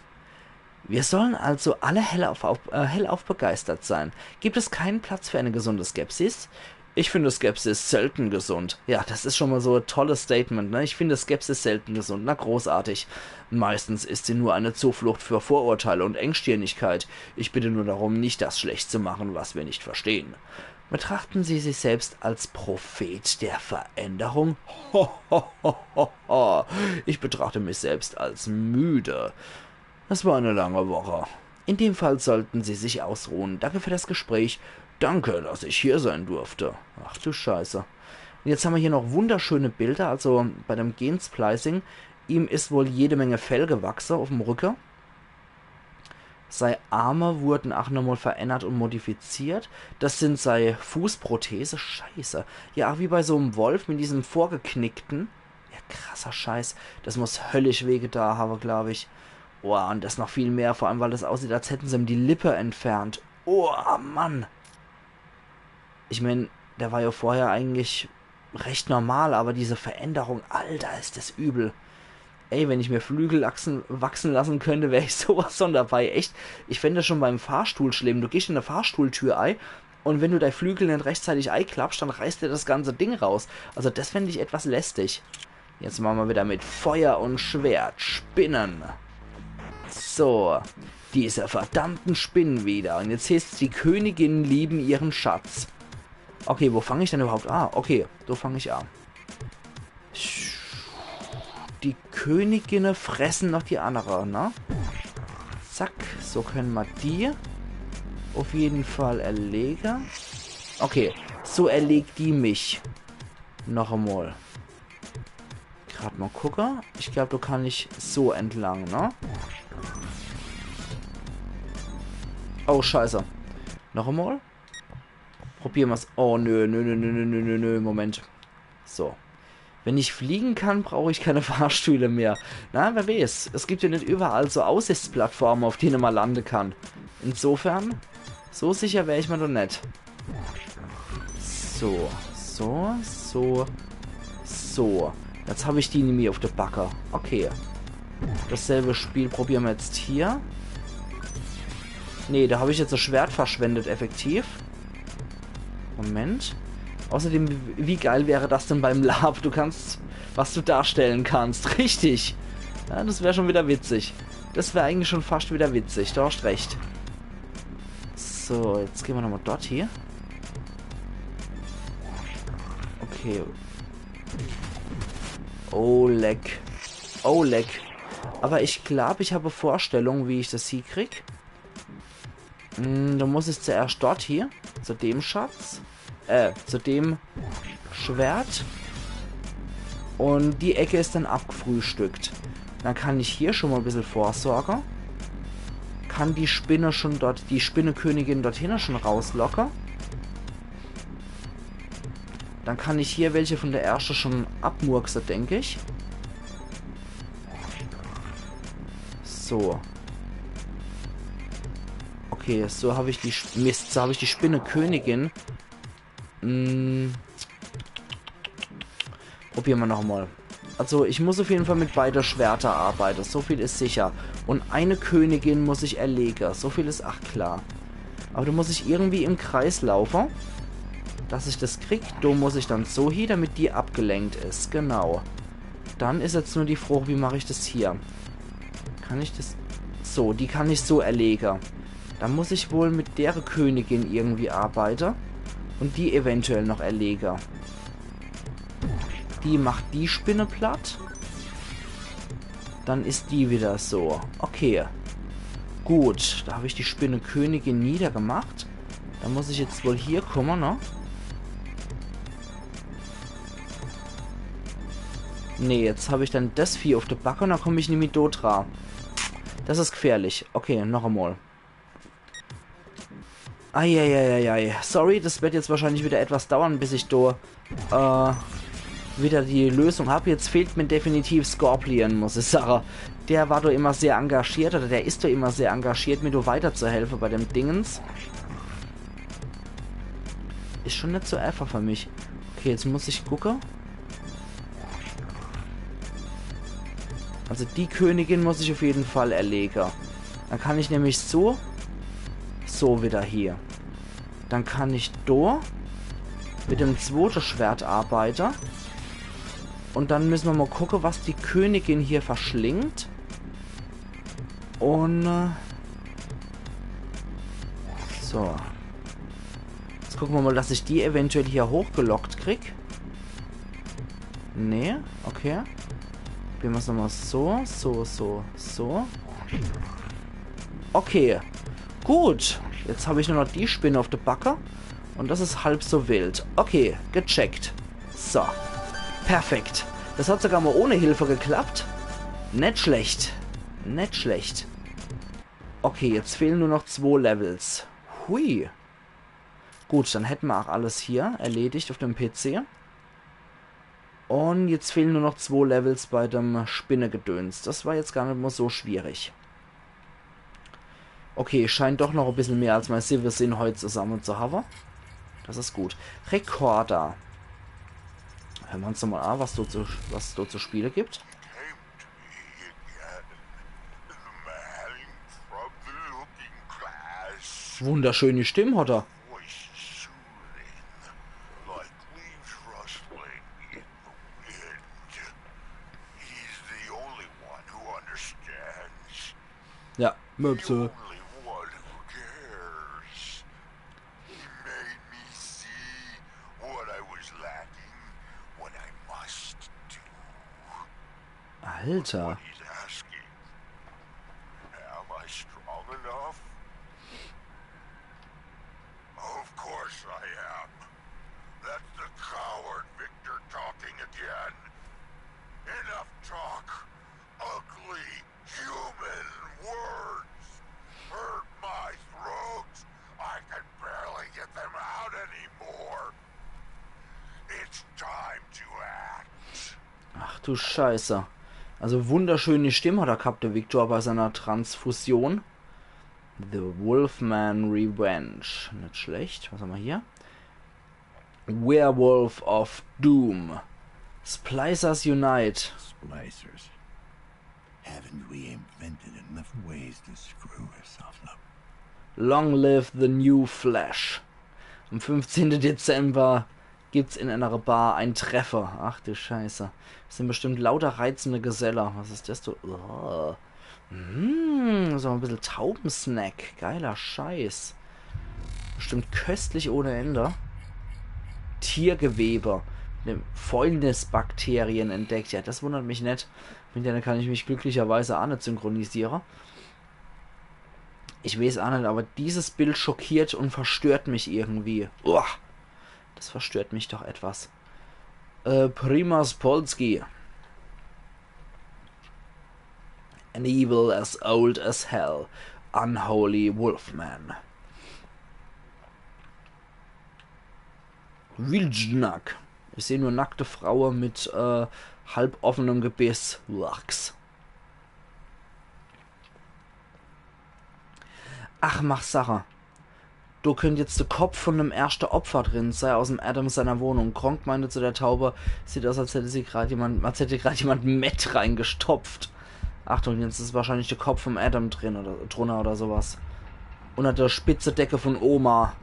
Wir sollen also alle hellauf, auf, äh, hellauf begeistert sein. Gibt es keinen Platz für eine gesunde Skepsis? Ich finde Skepsis selten gesund. Ja, das ist schon mal so ein tolles Statement, ne? Ich finde Skepsis selten gesund. Na, großartig. Meistens ist sie nur eine Zuflucht für Vorurteile und Engstirnigkeit. Ich bitte nur darum, nicht das schlecht zu machen, was wir nicht verstehen. Betrachten Sie sich selbst als Prophet der Veränderung? Ho, ho, ho, ho, ho. Ich betrachte mich selbst als müde. Es war eine lange Woche. In dem Fall sollten Sie sich ausruhen. Danke für das Gespräch. Danke, dass ich hier sein durfte. Ach du Scheiße. Und jetzt haben wir hier noch wunderschöne Bilder. Also bei dem Gensplicing, ihm is wohl jede Menge Fell gewachse auf dem Rücke. Sei Arme wurden ach nochmal verändert und modifiziert. Das sind sei Fußprothese. Scheiße. Ja, ach wie bei so einem Wolf mit diesem vorgeknickten. Ja, krasser Scheiß. Das muss höllisch wehgetan haben, glaub ich. Boah, und das noch viel mehr, vor allem weil das aussieht, als hätten sie ihm die Lippe entfernt. Oh, Mann. Ich mein, der war ja vorher eigentlich recht normal, aber diese Veränderung, Alter, ist das übel. Ey, wenn ich mir Flügel wachsen, wachsen lassen könnte, wär ich sowas von dabei. Echt, ich fänd das schon beim Fahrstuhl schlimm. Du gehst in eine Fahrstuhltür ei und wenn du dei Flügel net rechtzeitig eiklappst, dann reißt dir das ganze Ding raus. Also das fänd ich etwas lästig. Jetzt machen wir wieder mit Feuer und Schwert. Spinnen. So. Diese verdammten Spinnen wieder. Und jetzt heißt's, die Königinnen lieben ihren Schatz. Okay, wo fang ich denn überhaupt an? Okay, do fang ich an. Die Königinne fressen noch die andere, ne? Zack, so können ma die auf jeden Fall erlege. Okay, so erlegt die mich. Noch einmal. Grad mal gucke. Ich glaub, do kann ich so entlang, ne? Oh, scheiße. Noch einmal. Probieren wir's. Oh, nö, nö, nö, Moment. So. Wenn ich fliegen kann, brauche ich keine Fahrstühle mehr. Na, wer weiß. Es gibt ja net überall so Aussichtsplattformen, auf denen man landen kann. Insofern, so sicher wär ich mir doch net. So, so, so, so. Jetzt hab ich die nämlich auf der Backe. Okay. Dasselbe Spiel probieren wir jetzt hier. Nee, da hab ich jetzt das Schwert verschwendet, effektiv. Moment. Außerdem, wie, wie geil wäre das denn beim Lab? Du kannst, was du darstellen kannst. Richtig. Ja, das wär schon wieder witzig. Das wär eigentlich schon fast wieder witzig. Du hast recht. So, jetzt gehen wir nochmal dort hier. Okay. Oh, leck. Oh, leck. Aber ich glaub, ich habe Vorstellung, wie ich das hiekrieg. Hm, du musst es zuerst dort hier, zu dem Schatz. Äh, zu dem Schwert. Und die Ecke ist dann abgefrühstückt. Dann kann ich hier schon mal ein bisschen vorsorgen. Kann die Spinne schon dort, die Spinnekönigin dort hinten schon rauslocke. Dann kann ich hier welche von der erste schon abmurkse, denk ich. So. Okay, so hab ich die Sch-, Mist, so hab ich die Spinnekönigin. Hm. Probieren wir noch mal. Also ich muss auf jeden Fall mit beide Schwerter arbeiten, so viel ist sicher. Und eine Königin muss ich erlegen, so viel ist ach klar. Aber da muss ich irgendwie im Kreis laufen, dass ich das krieg. Da muss ich dann so hie, damit die abgelenkt ist, genau. Dann ist jetzt nur die Frage, wie mache ich das hier? Kann ich das... So, die kann ich so erlegen. Da muss ich wohl mit der Königin irgendwie arbeiten und die eventuell noch erlegen. Die macht die Spinne platt. Dann ist die wieder so. Okay. Gut, da hab ich die Spinnekönigin niedergemacht. Da muss ich jetzt wohl hier kommen, ne? Nee, jetzt hab ich dann das Vieh auf der Backe und da komm ich nimmi dort dra. Das ist gefährlich. Okay, noch einmal. Eieieiei. Sorry, das wird jetzt wahrscheinlich wieder etwas dauern, bis ich do, äh, wieder die Lösung hab. Jetzt fehlt mir definitiv Scorpion, muss ich sagen. Der war doch immer sehr engagiert, oder der ist doch immer sehr engagiert, mir doch weiterzuhelfen bei dem Dingens. Ist schon nicht so einfach für mich. Okay, jetzt muss ich gucken. Also die Königin muss ich auf jeden Fall erlegen. Dann kann ich nämlich so, so wieder hier. Dann kann ich do mit dem zweiten Schwert arbeiten. Und dann müssen wir mal gucken, was die Königin hier verschlingt. Und, äh, so. Jetzt gucke mer mal, dass ich die eventuell hier hochgelockt krieg. Nee, okay. Probiere mer's nochmal so, so, so, so. Okay. Gut. Jetzt hab ich nur noch die Spinne auf de Backe. Und das is halb so wild. Okay, gecheckt. So. Perfekt. Das hat sogar mal ohne Hilfe geklappt. Net schlecht. Net schlecht. Okay, jetzt fehlen nur noch zwo Levels. Hui. Gut, dann hätte mer auch alles hier erledigt auf dem P C. Und jetzt fehlen nur noch zwo Levels bei dem Spinnegedöns. Das war jetzt gar net mal so schwierig. Okay, scheint doch noch e bissel mehr als mei siwwe Sinn heut zusamme zu hawwe. Das is gut. Rekorder. Höre mer uns doch mal an, was do zu, was do zu spiele gibt. Came to me again, the man from the looking glass. Wunderschöne Stimme hat er. Voice soothing, like leaves rustling in the wind. He's the only one who understands. Ja, Möpse. The only one who cares. He made me see what I was lacking, what I must do. Alter. What he's asking. Am I strong enough? Of course I am. That's the coward Victor talking again. Enough talk. Ugly human words hurt my throat. I can barely get them out anymore. It's time to act. Ach du Scheiße. Also wunderschöne Stimme hat er gehabt, der Victor, bei seiner Transfusion. The Wolfman Revenge. Net schlecht. Was hämmer hier? Werewolf of Doom. Splicers Unite. Splicers. Haven't we invented enough ways to screw ourselves up? Long live the new flesh. Am fünfzehnten Dezember gibt's in einer Bar ein Treffer. Ach du Scheiße. Das sind bestimmt lauter reizende Geselle. Was is das, du? Uah. Mm, so e bissel Taubensnack. Geiler Scheiß. Bestimmt köstlich ohne Ende. Tiergewebe. Ne, Fäulnisbakterien entdeckt. Ja, das wundert mich net. Mit denen kann ich mich glücklicherweise auch net synchronisiere. Ich weiß auch net, aber dieses Bild schockiert und verstört mich irgendwie. Uah, das verstört mich doch etwas. Äh, Primus Polski. An evil as old as hell. Unholy Wolfman. Wilgnak. Ich sehe nur nackte Fraue mit, äh, halboffenem Gebiss. Lachs. Ach, mach Sache. Do könnt jetzt de Kopf von dem erschte Opfer drin sei, aus dem Adam seiner Wohnung. Gronk meinte zu der Taube, sieht aus, als hätte sie grad jemand, als hätte grad jemand Meth reingestopft. Achtung, jetzt is wahrscheinlich de Kopf vom Adam drin oder drunner oder sowas. Unter der Spitzedecke von Oma.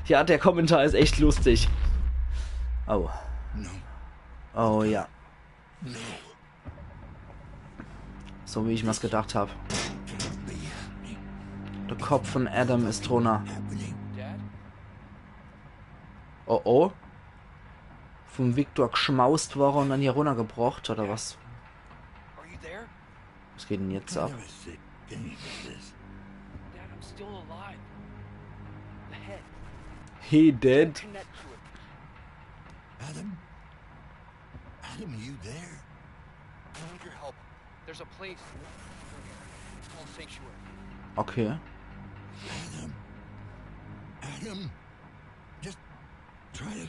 Ja, der Kommentar is echt lustig. Oh. No. Oh ja. No. So wie ich mir's gedacht hab. De Kopf von Adam is drunner. Oh oh. Vom Victor gschmaust worre und dann hier runnergebrocht, oder was? Are you there? Was geht denn jetzt ab? What kind of a sick game is this? Dad, I'm still alive. The head. He dead? Connect to it. Adam? Adam, you there? I need your help. There's a place. It's called Sanctuary. Okay. Adam. Adam. Just try to,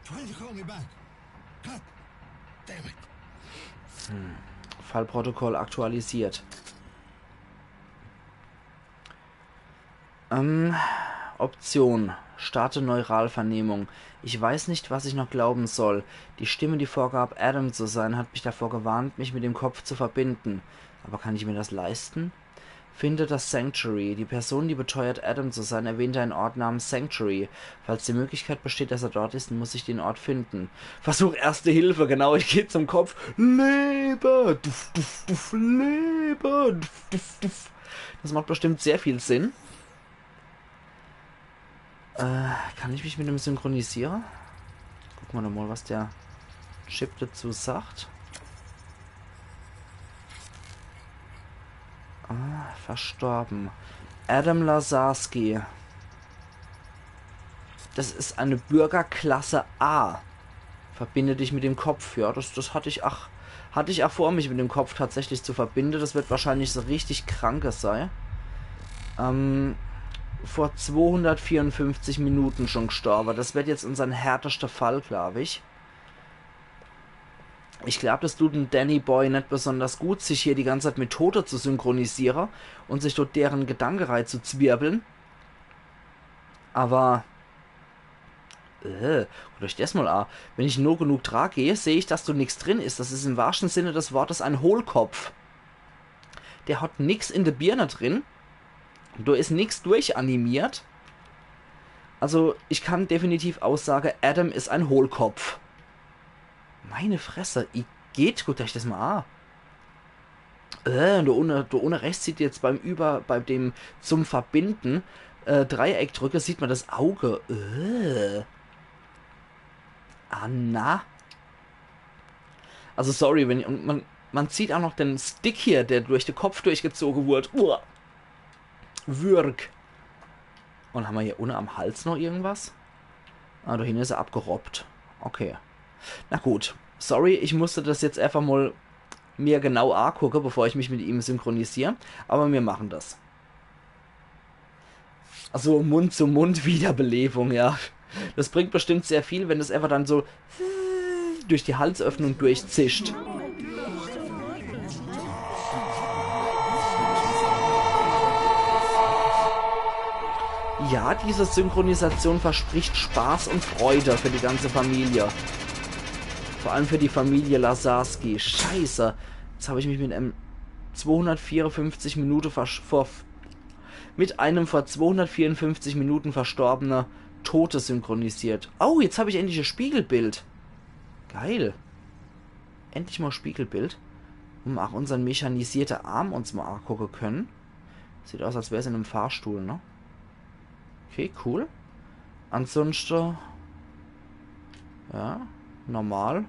try to call me back. God damn it. Hm. Fallprotokoll aktualisiert. Ähm, Option. Starte Neuralvernehmung. Ich weiß nicht, was ich noch glauben soll. Die Stimme, die vorgab, Adam zu sein, hat mich davor gewarnt, mich mit dem Kopf zu verbinden. Aber kann ich mir das leisten? Finde das Sanctuary. Die Person, die beteuert, Adam zu sein, erwähnte einen Ort namens Sanctuary. Falls die Möglichkeit besteht, dass er dort ist, muss ich den Ort finden. Versuch Erste Hilfe, genau, ich geh zum Kopf. Lebe! Duff, duff, duff, lebe! Duff, duff, duff. Das macht bestimmt sehr viel Sinn. Äh, kann ich mich mit dem synchronisiere? Guck ma doch mal, was der Chip dazu sagt. Ah, verstorben. Adam Lazarski. Das is eine Bürgerklasse A. Verbinde dich mit dem Kopf. Ja, das, das hatt ich ach, hatt ich ach vor, mich mit dem Kopf tatsächlich zu verbinde. Das wird wahrscheinlich so richtig Krankes sei. Ähm, vor zwohundertvierundfünfzig Minuten schon gestorbe. Das wird jetzt unsern härteste Fall, glaub ich. Ich glaub, das tut dem Danny Boy net besonders gut, sich hier die ganze Zeit mit Tote zu synchronisiere und sich dort deren Gedanke rei zu zwirbeln. Aber, äh, guckt euch das mal a. Wenn ich no genug dra geh, seh ich, dass do nix drin is. Das is im wahrschte Sinne des Wortes ein Hohlkopf. Der hat nix in de Birne drin. Do is nix durchanimiert. Also, ich kann definitiv aussage, Adam is ein Hohlkopf. Meine Fresse, igitt, guckt euch das mal a. Äh, do unne, do unne rechts sieht jetzt beim Über-, bei dem zum Verbinden, äh, Dreieck drücke, sieht ma das Auge. Äh. Ah, na. Also sorry, wenn ich, und man, man sieht auch noch den Stick hier, der durch den Kopf durchgezogen wurde. Uah. Würg. Und haben wir hier unten am Hals noch irgendwas? Ah, da hinten ist er abgerobbt. Okay. Na gut. Sorry, ich musste das jetzt einfach mal mir genau angucken, bevor ich mich mit ihm synchronisiere. Aber wir machen das. Also Mund-zu-Mund-Wiederbelebung, ja. Das bringt bestimmt sehr viel, wenn das einfach dann so durch die Halsöffnung durchzischt. Ja, diese Synchronisation verspricht Spaß und Freude für die ganze Familie. Vor allem für die Familie Lazarski. Scheiße. Jetzt habe ich mich mit einem zweihundertvierundfünfzig Minute versch-, vor, mit einem vor zweihundertvierundfünfzig Minuten verstorbene Tote synchronisiert. Oh, jetzt habe ich endlich ein Spiegelbild. Geil. Endlich mal Spiegelbild. Und auch unseren mechanisierte Arm uns mal angucken können. Sieht aus, als wär's in einem Fahrstuhl, ne? Okay, cool. Ansonsten, ja, normal.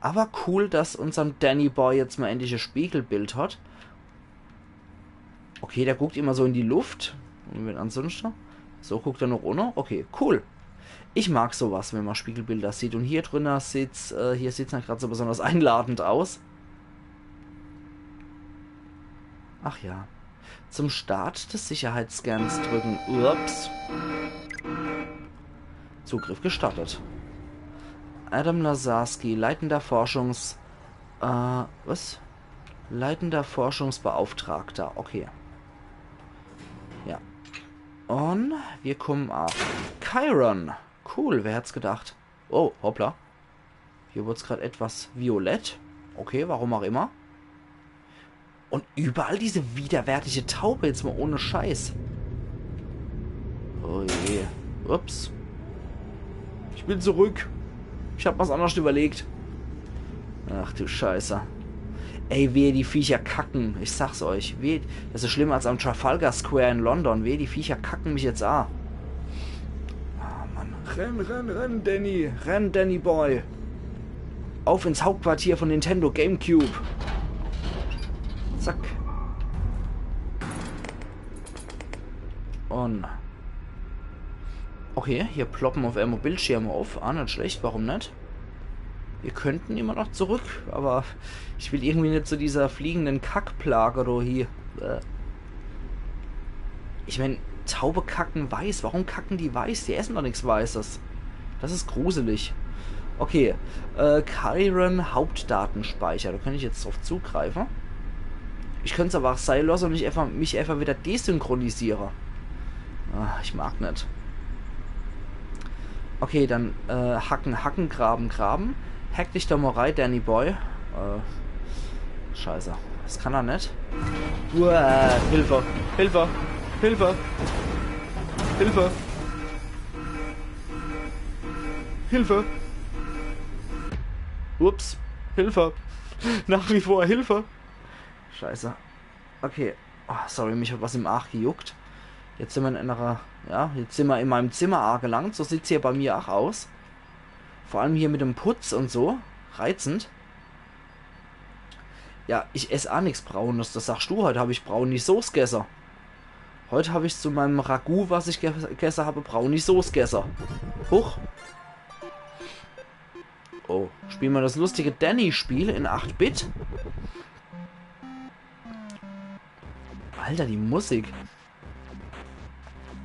Aber cool, dass unsern Danny Boy jetzt mal endlich ein Spiegelbild hat. Okay, der guckt immer so in die Luft. Und wenn ansonsten, so guckt er noch runter. Okay, cool. Ich mag sowas, wenn man Spiegelbilder sieht. Und hier drinnen sieht's, äh, hier sieht's nicht gerade so besonders einladend aus. Ach ja. Zum Start des Sicherheitsscans drücken. Ups. Zugriff gestattet. Adam Lazarski, leitender Forschungs-, äh, was? Leitender Forschungsbeauftragter. Okay. Ja. Und wir kommen auf Chiron. Cool, wer hätt's gedacht? Oh, hoppla. Hier wird's grad etwas violett. Okay, warum auch immer. Und überall diese widerwärtige Taube, jetzt mal ohne Scheiß. Oh je. Ups. Ich bin zurück. Ich hab was anderes überlegt. Ach du Scheiße. Ey, wehe, die Viecher kacken. Ich sag's euch. Wehe, das ist schlimmer als am Trafalgar Square in London. Wehe, die Viecher kacken mich jetzt a. Ah, Mann. Renn, renn, renn, Danny. Renn, Danny Boy. Auf ins Hauptquartier von Nintendo GameCube. Zack. Und okay, hier ploppen auf einmal Bildschirme auf. Ah, nicht schlecht, warum nicht? Wir könnten immer noch zurück, aber ich will irgendwie nicht zu dieser fliegenden Kackplage oder hier. Äh. Ich mein, Taube kacken weiß. Warum kacken die weiß? Die essen doch nichts Weißes. Das ist gruselig. Okay, äh, Chiron Hauptdatenspeicher. Da kann ich jetzt drauf zugreifen. Ich könnt's aber auch sein lassen und mich einfach, mich einfach wieder desynchronisieren. Ah, ich mag nicht. Okay, dann, äh, hacken, hacken, graben, graben. Hack dich doch mal rein, Danny Boy. Äh, scheiße. Das kann er nicht. Uah, Hilfe! Hilfe! Hilfe! Hilfe! Hilfe! Ups. Hilfe! Nach wie vor Hilfe! Scheiße. Okay. Oh, sorry, mich hat was im Arsch gejuckt. Jetzt sin mer in enere, ja, jetzt sin mer in meinem Zimmer aagelangt. So sieht's hier bei mir ach aus. Vor allem hier mit dem Putz und so. Reizend. Ja, ich ess ach nix Braunes. Das sagst du, heut hab ich brauni Soß gesse. Heut hab ich zu meinem Ragout, was ich ge gesse hab, brauni Soß gesse. Huch. Oh, spiel mer das lustige Danny-Spiel in acht Bit. Alter, die Musik.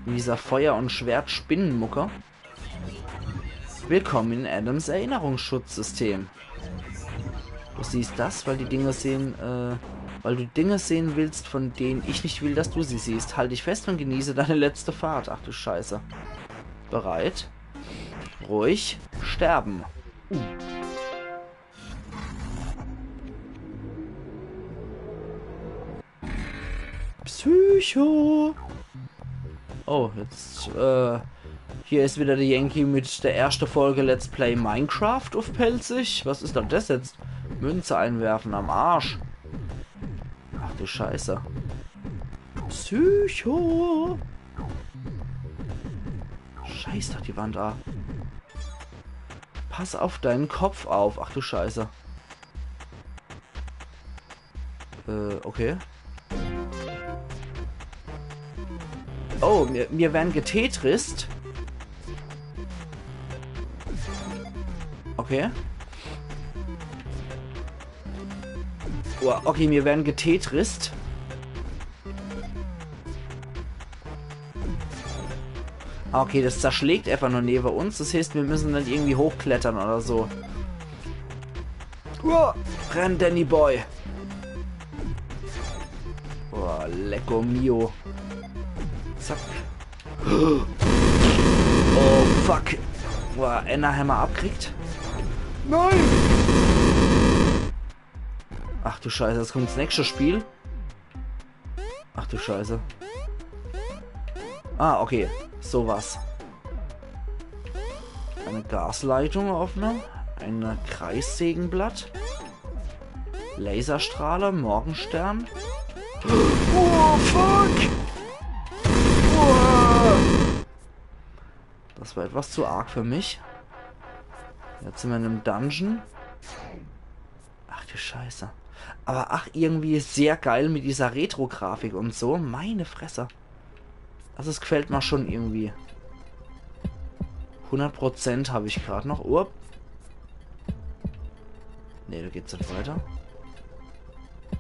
Mit dieser Feuer- und Schwert-Spinnenmucke. Willkommen in Adams Erinnerungsschutzsystem. Du siehst das, weil die Dinge sehen, äh, weil du Dinge sehen willst, von denen ich nicht will, dass du sie siehst. Halt dich fest und genieße deine letzte Fahrt. Ach du Scheiße. Bereit? Ruhig sterben. Psycho. Oh, jetzt, äh, hier is wieder der Yankee mit der erschte Folge Let's Play Minecraft uff Pälzisch. Was is dann das jetzt? Münze einwerfen am Arsch. Ach du Scheiße. Psycho. Scheiß doch die Wand a. Pass auf deinen Kopf auf. Ach du Scheiße. Äh, okay. Oh, mir, mir werden getetrist. Okay. Boah, okay, mir werden getetrist. Ah, okay, das zerschlägt einfach nur neben uns. Das heißt, wir müssen dann irgendwie hochklettern oder so. Uah, renn, Danny Boy. Boah, lecko mio. Zack. Oh, fuck. Boah, enner hämmer abkriegt. Nein! Ach du Scheiße, jetzt kommt das nächste Spiel. Ach du Scheiße. Ah, okay. Sowas. Eine Gasleitung offene. Ein Kreissägenblatt. Laserstrahler, Morgenstern. Oh, fuck! Uah. Das war etwas zu arg für mich. Jetzt sind wir in einem Dungeon. Ach du Scheiße. Aber ach, irgendwie sehr geil mit dieser Retro-Grafik und so. Meine Fresse. Also es gefällt mir schon irgendwie. Hundert Prozent hab ich grad noch. Uah. Nee, da geht's net weiter.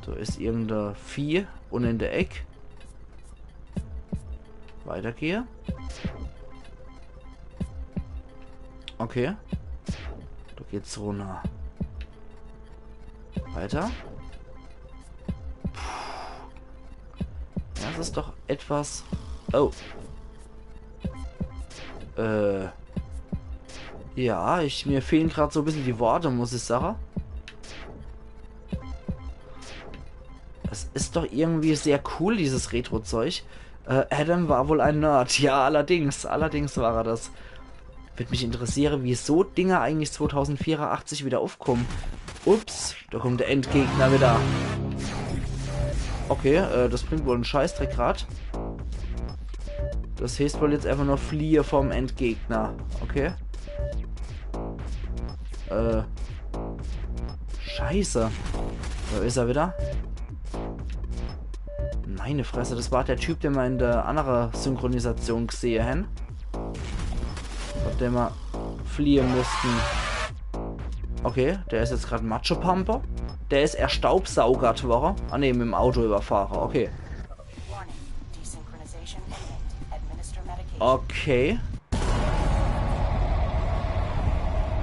Da is irgendein Vieh unne in der Eck. Weitergehe. Okay. Da geht's runter. Weiter. Puh. Das is doch etwas. Oh. Äh. Ja, ich, mir fehlen grad so e bissel die Worte, muss ich sage. Es is doch irgendwie sehr cool, dieses Retro-Zeug. Äh, Adam war wohl ein Nerd. Ja, allerdings, allerdings war er das. Würd mich interessiere, wieso Dinger eigentlich zweitausendvierundachtzig wieder uffkommen. Ups, da kommt der Endgegner wieder. Okay, äh, das bringt wohl en Scheißdreck grad. Das heißt wohl jetzt einfach nur fliehe vom Endgegner. Okay. Äh. Scheiße. Da is er wieder. Meine Fresse, das war der Typ, den mer in der andere Synchronisation gesehe hen. Von dem mer fliehe mussten. Okay, der is jetzt grad Matschepampe. Der is erstaubsaugert worre. Ah ne, mit dem Auto überfahre. Okay. Warning. Desynchronization imminent. Administer medication. Okay.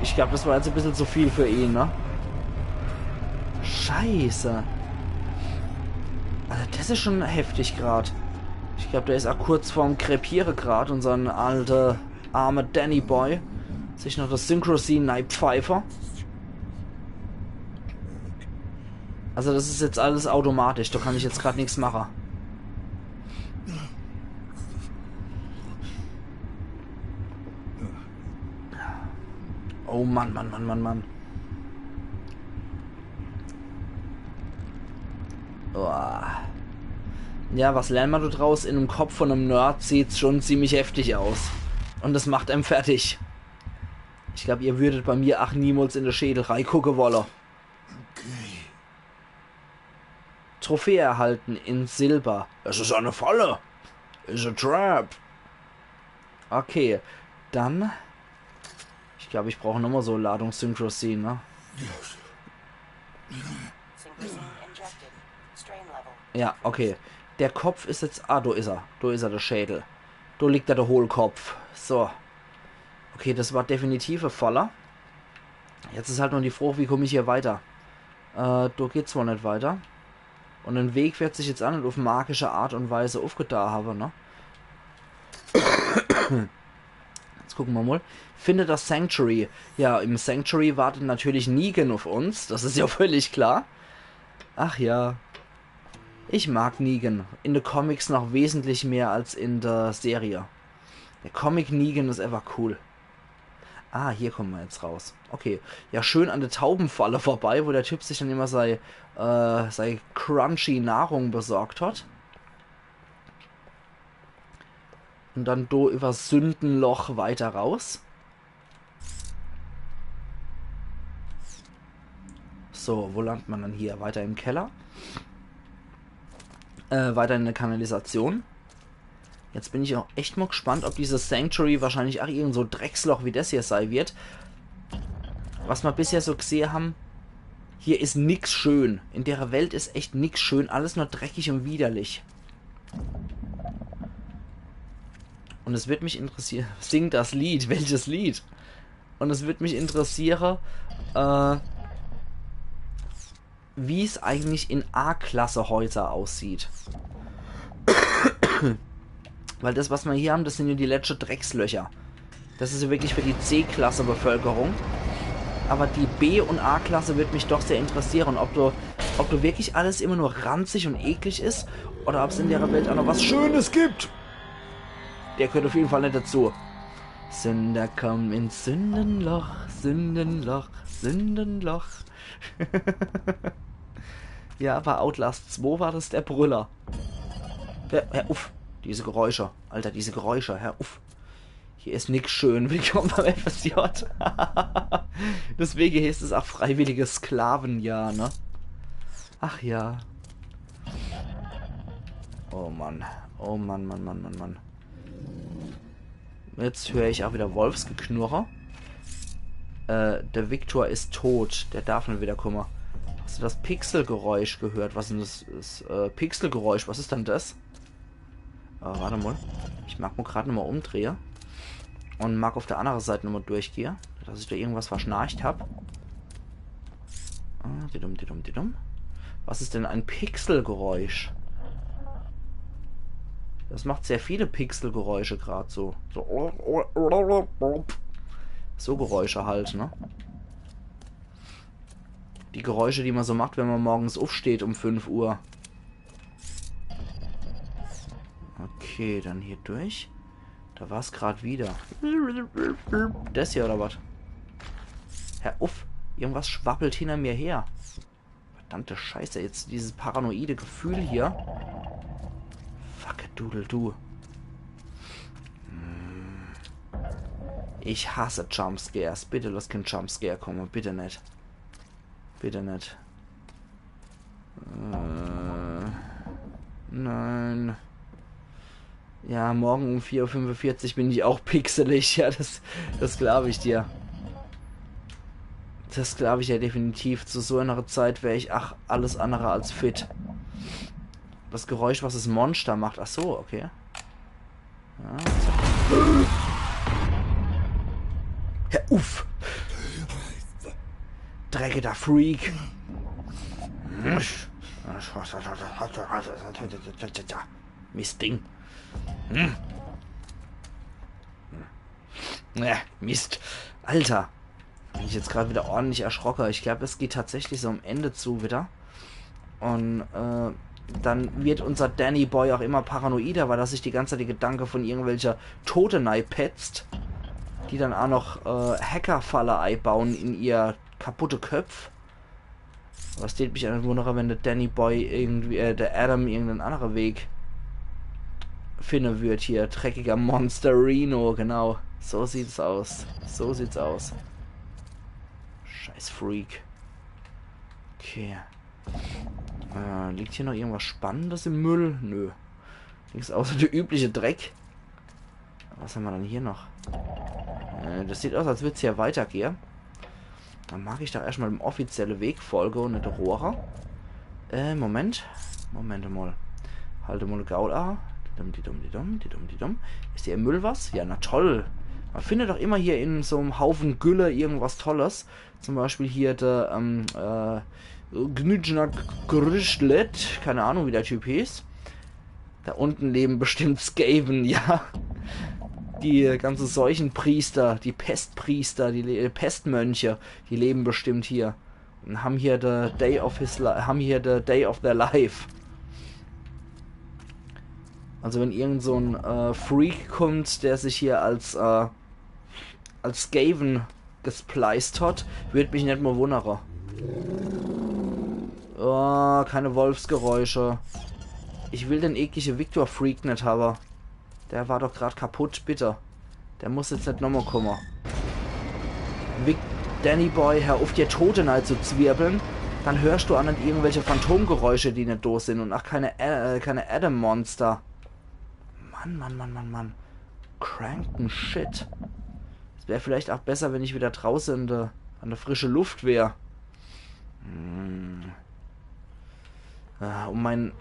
Ich glaub, das war jetzt e bissel zu viel für ihn, ne? Scheiße. Also das is schon heftig grad. Ich glaub, der is ach kurz vorm Krepiere grad, unsern alte, arme Danny Boy. Sich noch das Synchrozine neipfeife. Also das is jetzt alles automatisch, da kann ich jetzt grad nix mache. Oh Mann, Mann, Mann, Mann, Mann. Boah. Ja, was lernt man do draus? In em Kopf von em Nerd sieht's schon ziemlich heftig aus. Und das macht em fertig. Ich glaub, ihr würdet bei mir ach niemals in de Schädel reigucke wolle. Trophäe erhalten in Silber. Es is eine Falle. Is a trap. Okay, dann. Ich glaub, ich brauch nochmal so Ladung Synchrozine, ne? Synchrozine injected. Strain level. Ja, okay. Der Kopf is jetzt. Ah, do is er. Do is er, der Schädel. Do liegt er, der Hohlkopf. So. Okay, das war definitiv e Falle. Jetzt is halt nur die Frage, wie komm ich hier weiter? Äh, do geht's wohl net weiter. Und en Weg wird sich jetzt ach net auf magische Art und Weise aufgetan haben, ne? Jetzt gucken wir mal. Finde das Sanctuary. Ja, im Sanctuary wartet natürlich Negan auf uns. Das is ja völlig klar. Ach ja. Ich mag Negan in de Comics noch wesentlich mehr als in der Serie. Der Comic Negan is einfach cool. Ah, hier kommen wir jetzt raus. Okay. Ja, schön an der Taubenfalle vorbei, wo der Typ sich dann immer sei, äh, sei crunchy Nahrung besorgt hat. Und dann do über Sündenloch weiter raus. So, wo landet man dann hier? Weiter im Keller. Äh, weiter in der Kanalisation. Jetzt bin ich auch echt mal gespannt, ob dieses Sanctuary wahrscheinlich auch irgend so Drecksloch wie das hier sei wird. Was wir bisher so gesehen haben, hier is nix schön. In der Welt is echt nix schön. Alles nur dreckig und widerlich. Und es wird mich interessieren. Sing das Lied. Welches Lied? Und es wird mich interessieren, äh, wie es eigentlich in A-Klasse-Häuser aussieht. Weil das, was wir hier haben, das sind ja die letzte Dreckslöcher. Das is ja wirklich für die C-Klasse-Bevölkerung. Aber die B- und A-Klasse wird mich doch sehr interessieren, ob du, ob du wirklich alles immer nur ranzig und eklig is oder ob's in der Welt auch noch was Schönes gibt. Der gehört auf jeden Fall net dazu. Sünder, komm ins Sündenloch, Sündenloch, Sündenloch. Ja, bei Outlast zwei war das der Brüller. Hör, hör uff, diese Geräusche. Alter, diese Geräusche, hör uff. Hier is nix schön, willkommen beim F S J. Deswegen heißt es auch freiwilliges Sklavenjahr, ne? Ach ja. Oh Mann. Oh Mann, Mann, Mann, Mann, Mann. Jetzt hör ich auch wieder Wolfsgeknurre. Äh, der Victor is tot. Der darf net wieder kommen. Hast du das Pixelgeräusch gehört? Was is denn das? Das äh, Pixelgeräusch, was is denn das? Äh, warte mal. Ich mag mal grad nochmal umdrehe. Und mag auf der anderen Seite nochmal durchgehe. Dass ich da irgendwas verschnarcht hab. Ah, didum, didum, didum. Was is denn ein Pixelgeräusch? Das macht sehr viele Pixelgeräusche grad so. So, so Geräusche halt, ne? Die Geräusche, die man so macht, wenn man morgens aufsteht um fünf Uhr. Okay, dann hier durch. Da war's grad wieder. Das hier oder was? Hör uff, irgendwas schwabbelt hinter mir her. Verdammte Scheiße, jetzt dieses paranoide Gefühl hier. Fuck, Doodle, du. Hm. Ich hasse Jumpscares. Bitte lass kein Jumpscare kommen, bitte net. Bitte net. Äh, nein. Ja, morgen um vier Uhr fünfundvierzig bin ich auch pixelig. Ja, das, das glaub ich dir. Das glaub ich ja definitiv. Zu so einer Zeit wär ich, ach, alles andere als fit. Das Geräusch, was das Monster macht. Ach so, okay. Ja, zack. Hör uff! Dreckiger Freak! Mistding. Hm. Ja, Mist. Alter. Bin ich jetzt grad wieder ordentlich erschrocke. Ich glaub, es geht tatsächlich so am Ende zu wieder. Und äh, dann wird unser Danny Boy auch immer paranoider, weil er sich die ganze Zeit die Gedanke von irgendwelcher Tote neipetzt, die dann auch noch äh, Hackerfalle eibauen in ihr kaputte Köpf. Was tät mich an wundere, wenn der Danny Boy irgendwie, äh, der Adam irgendeinen anderen Weg finne würd hier. Dreckiger Monsterino, genau. So sieht's aus. So sieht's aus. Scheiß Freak. Okay. Äh, liegt hier noch irgendwas Spannendes im Müll? Nö. Nix außer der übliche Dreck. Was hammer dann hier noch? Äh, das sieht aus, als würd's hier weitergehe. Dann mag ich doch erschmal dem offizielle Weg folge un net de Rohre. Äh, Moment. Moment mal. Halt mal Gaul a. Didum, didum, didum, didum, didum. Is hier im Müll was? Ja, na toll. Man findet doch immer hier in so'm Haufe Gülle irgendwas Tolles. Zum Beispiel hier der, ähm, äh, Gnüjnak Grishlet, keine Ahnung, wie der Typ hieß. Da unten leben bestimmt Skaven, ja. Die ganze Seuchenpriester, die Pestpriester, die Le Pestmönche, die leben bestimmt hier. Un ham hier the day of his li ham hier the day of their life. Also wenn irgend so'n, äh, Freak kommt, der sich hier als, äh, als Skaven gespliced hat, würd mich net mal wundere. Oh, keine Wolfsgeräusche. Ich will den eklige Victor-Freak net habe. Der war doch grad kaputt, bitte. Der muss jetzt net nochmal komme. Vic, Danny Boy, hör uff, dir Tote nei zu zwirbeln. Dann hörst du ach net irgendwelche Phantomgeräusche, die net do sin. Un ach keine, äh, keine Adam-Monster. Mann, Mann, Mann, Mann, Mann. Cranken Shit. Es wär vielleicht ach besser, wenn ich wieder drauße in der, an der frische Luft wär. Hm. Ah, un mein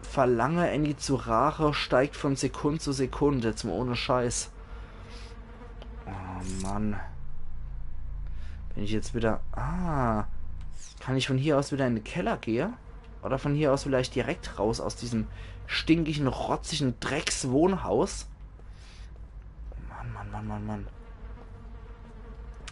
Verlange, Annie zu rache, steigt von Sekund zu Sekund. Jetzt mal ohne Scheiß. Oh Mann. Bin ich jetzt wieder... Ah. Kann ich von hier aus wieder in de Keller gehe? Oder von hier aus vielleicht direkt raus aus diesem stinkigen, rotzigen Dreckswohnhaus? Mann, Mann, Mann, Mann, Mann.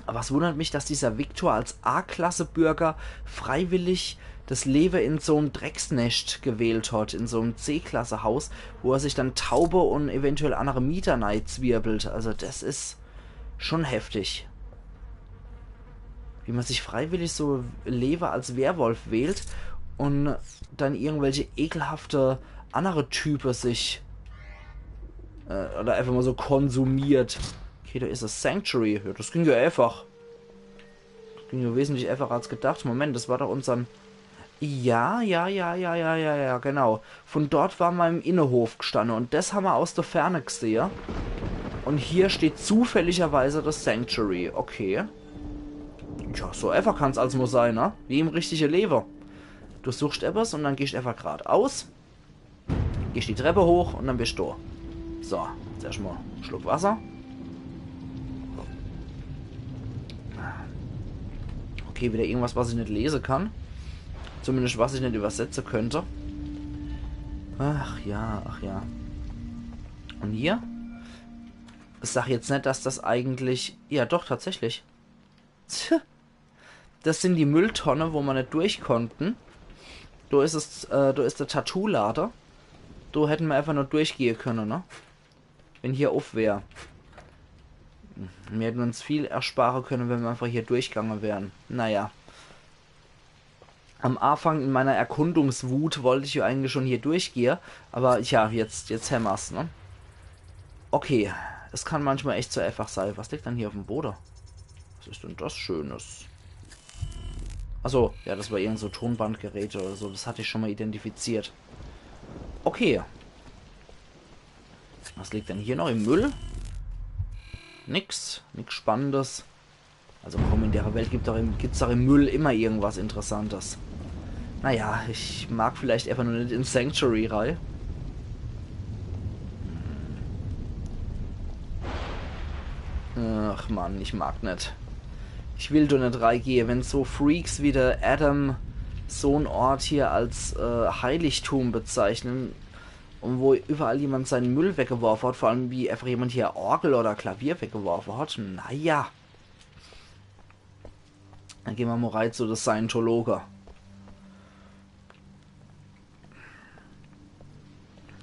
Aber es wundert mich, dass dieser Victor als A-Klasse-Bürger freiwillig das Lewe in so'm Drecksnescht gewählt hat, in so'm C-Klasse-Haus, wo er sich dann Taube un eventuell annere Mieter neizwirbelt. Also das is schon heftig. Wie man sich freiwillig so Lewe als Werwolf wählt un dann irgendwelche ekelhafte annere Type sich, äh, oder einfach mal so konsumiert. Okay, da is das Sanctuary. Ja, das ging ja einfach. Das ging ja wesentlich einfacher als gedacht. Moment, das war doch unsern... Ja, ja, ja, ja, ja, ja, ja, genau. Von dort war ma im Innehof gstanne un das hammer aus der Ferne gsehe. Un hier steht zufälligerweise das Sanctuary. Okay. Tja, so einfach kann's als mal sein, ne? Wie im richtige Lewe. Du suchst etwas un dann gehst einfach gradaus. Gehst die Treppe hoch un dann bist du. So, jetzt erschmal Schluck Wasser. Okay, wieder irgendwas, was ich net lese kann. Zumindest was ich net übersetze könnte. Ach ja, ach ja. Un hier? Ich sag jetzt net, dass das eigentlich... Ja, doch, tatsächlich. Tch. Das sin die Mülltonne, wo ma net durch konnten. Do is es, äh, do is der Tattoo-Lade. Do hätten ma einfach nur durchgehe könne, ne? Wenn hier uff wär. Mir hätten uns viel erspare könne, wenn ma einfach hier durchgange wären. Naja. Am Anfang in meiner Erkundungswut wollt ich ja eigentlich schon hier durchgehe, aber tja, jetzt, jetzt hämmer's, ne? Okay, es kann manchmal echt so einfach sei. Was liegt dann hier uff'm Bode? Was is denn das Schönes? Ach so, ja, das war irgend so Tonbandgeräte oder so. Das hatt ich schon mal identifiziert. Okay. Was liegt denn hier noch im Müll? Nix, nix Spannendes. Also komm, in der Welt gibt doch im, gibt's doch im Müll immer irgendwas Interessantes. Naja, ich mag vielleicht einfach nur net in Sanctuary rei. Ach Mann, ich mag net. Ich will do net reigehe, wenn so Freaks wie der Adam so'n Ort hier als, äh, Heiligtum bezeichnen und wo überall jemand seinen Müll weggeworfen hat, vor allem wie einfach jemand hier Orgel oder Klavier weggeworfen hat. Naja. Dann gehn ma mal rei zu de Scientologe.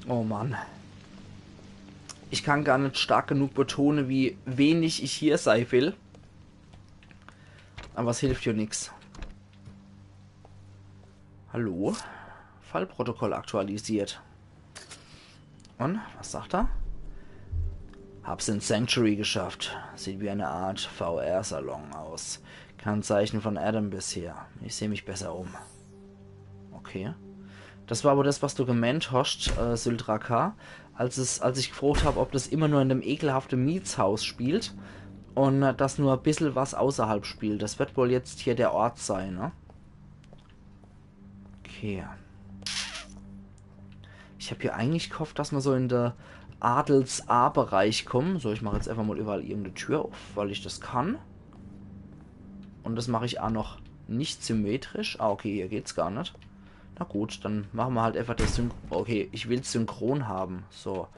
Oh Mann. Ich kann gar net stark genug betone, wie wenig ich hier sei will. Aber es hilft ja nix. Hallo? Fallprotokoll aktualisiert. Und, was sagt er? Hab's in Sanctuary geschafft. Sieht wie eine Art V R-Salon aus. Kein Zeichen von Adam bisher. Ich seh mich besser um. Okay. Das war aber das, was du gemeint hast, äh, Syldraka, als, es, als ich gefragt hab, ob das immer nur in dem ekelhaften Mietshaus spielt und äh, dass nur ein bisschen was außerhalb spielt. Das wird wohl jetzt hier der Ort sein, ne? Okay. Ich hab hier eigentlich gehofft, dass ma so in der Adels-A-Bereich kommen. So, ich mach jetzt einfach mal überall irgendeine Tür auf, weil ich das kann. Und das mache ich auch noch nicht symmetrisch. Ah, okay, hier geht's gar nicht. Na gut, dann machen wir halt einfach das Synchron. Okay, ich will's synchron haben. So.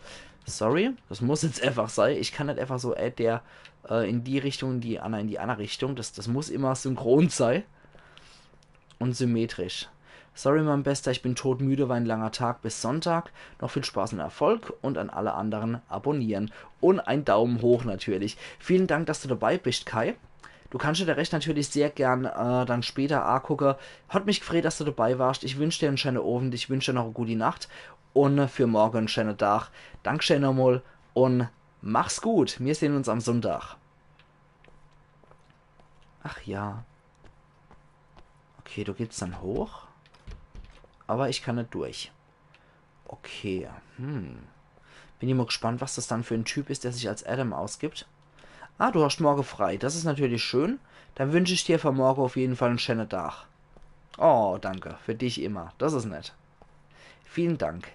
Sorry, das muss jetzt einfach sein. Ich kann nicht einfach so, äh, der äh, in die Richtung, die Anna in die andere Richtung. Das, das muss immer synchron sein. Und symmetrisch. Sorry, mein Bester, ich bin todmüde, war ein langer Tag bis Sonntag. Noch viel Spaß und Erfolg und an alle anderen abonnieren. Und ein Daumen hoch natürlich. Vielen Dank, dass du dabei bist, Kai. Du kannst dir de Rest natürlich sehr gern äh, dann später angucken. Hat mich gefreut, dass du dabei warst. Ich wünsch dir einen schönen Abend, ich wünsch dir noch eine gute Nacht und für morgen einen schönen Tag. Dankeschön nochmal und mach's gut. Wir sehen uns am Sonntag. Ach ja. Okay, da geht's dann hoch. Aber ich kann nicht durch. Okay, hm. Bin ich mal gespannt, was das dann für ein Typ ist, der sich als Adam ausgibt. Ah, du hast morgen frei. Das ist natürlich schön. Dann wünsche ich dir für morgen auf jeden Fall einen schönen Tag. Oh, danke. Für dich immer. Das ist nett. Vielen Dank.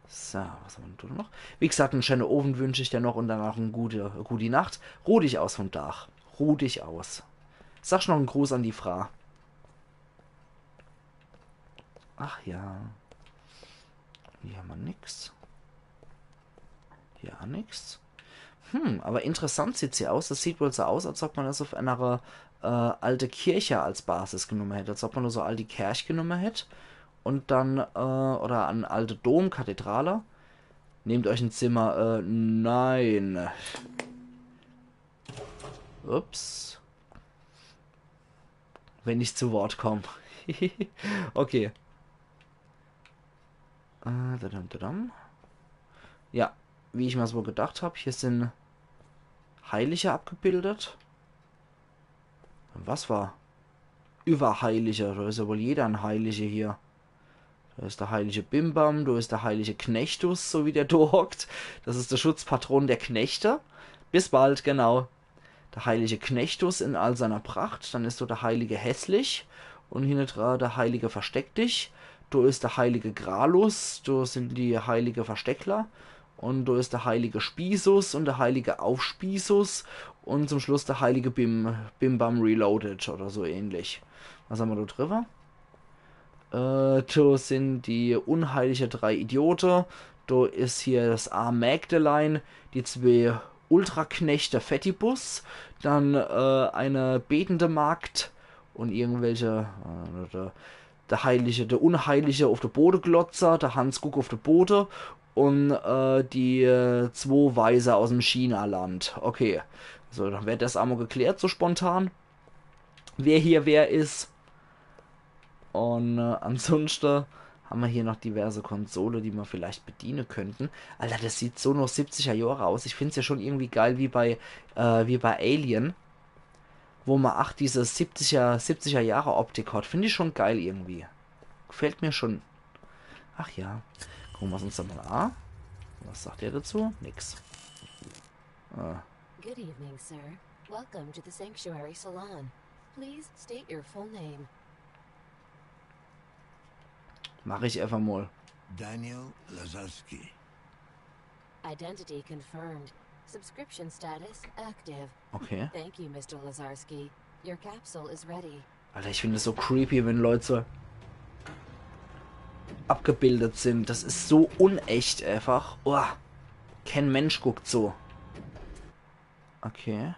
So, was haben wir denn da noch? Wie gesagt, einen schönen Abend wünsche ich dir noch und danach eine gute, eine gute Nacht. Ruh dich aus vom Tag. Ruh dich aus. Sag schon noch einen Gruß an die Frau. Ach ja. Hier haben wir nix. Hier auch nix. Hm, aber interessant sieht sie aus. Das sieht wohl so aus, als ob man das auf einer äh, alte Kirche als Basis genommen hätte. Als ob man nur so alte Kirche genommen hätte. Und dann, äh, oder an alte Dom, Kathedrale. Nehmt euch ein Zimmer, äh, nein. Ups. Wenn ich zu Wort komme. Okay. Äh, dadam, dadam. Ja, wie ich mir's wohl gedacht hab, hier sind Heilige abgebildet. Was war? Überheilige, da ist ja wohl jeder ein Heilige hier. Da ist der heilige Bimbam, da ist der heilige Knechtus, so wie der da hockt. Das ist der Schutzpatron der Knechte. Bis bald, genau. Der heilige Knechtus in all seiner Pracht. Dann ist da der heilige Hässlich. Und hinten dran der heilige Versteckdich. Da ist der heilige Gralus. Da sind die heilige Versteckler. Und da ist der heilige Spießus und der heilige Aufspießus. Und zum Schluss der heilige Bim, Bimbam Reloaded oder so ähnlich. Was haben wir da drüber? Äh, do sind die unheilige drei Idiote. Do is hier das arm Mägdelein, die zwee Ultraknechte Fettibus, dann äh, eine betende Magd und irgendwelche, äh, der, der Heilige, der Unheilige auf der Bodeglotzer, der Hans Guck auf der Bode und äh, die äh, zwo Weise aus dem China-Land. Okay, so, dann wär das einmal geklärt, so spontan, wer hier wer is. Und äh, ansonsten haben wir hier noch diverse Konsole, die wir vielleicht bedienen könnten. Alter, das sieht so noch siebziger Jahre aus. Ich find's ja schon irgendwie geil, wie bei, äh, wie bei Alien, wo man ach diese siebziger, siebziger Jahre Optik hat. Find ich schon geil irgendwie. Gefällt mir schon. Ach ja. Gucken wir uns da mal an. Was sagt er dazu? Nix. Äh. Good evening, sir. Welcome to the Sanctuary Salon. Please state your full name. Mach ich einfach mal. Daniel Lazarski. Identity confirmed. Subscription status active. Okay. Thank you, Mister Lazarski. Your capsule is ready. Alter, ich find es so creepy, wenn Leute so abgebildet sind. Das is so unecht einfach. Uah. Kein Mensch guckt so. Okay.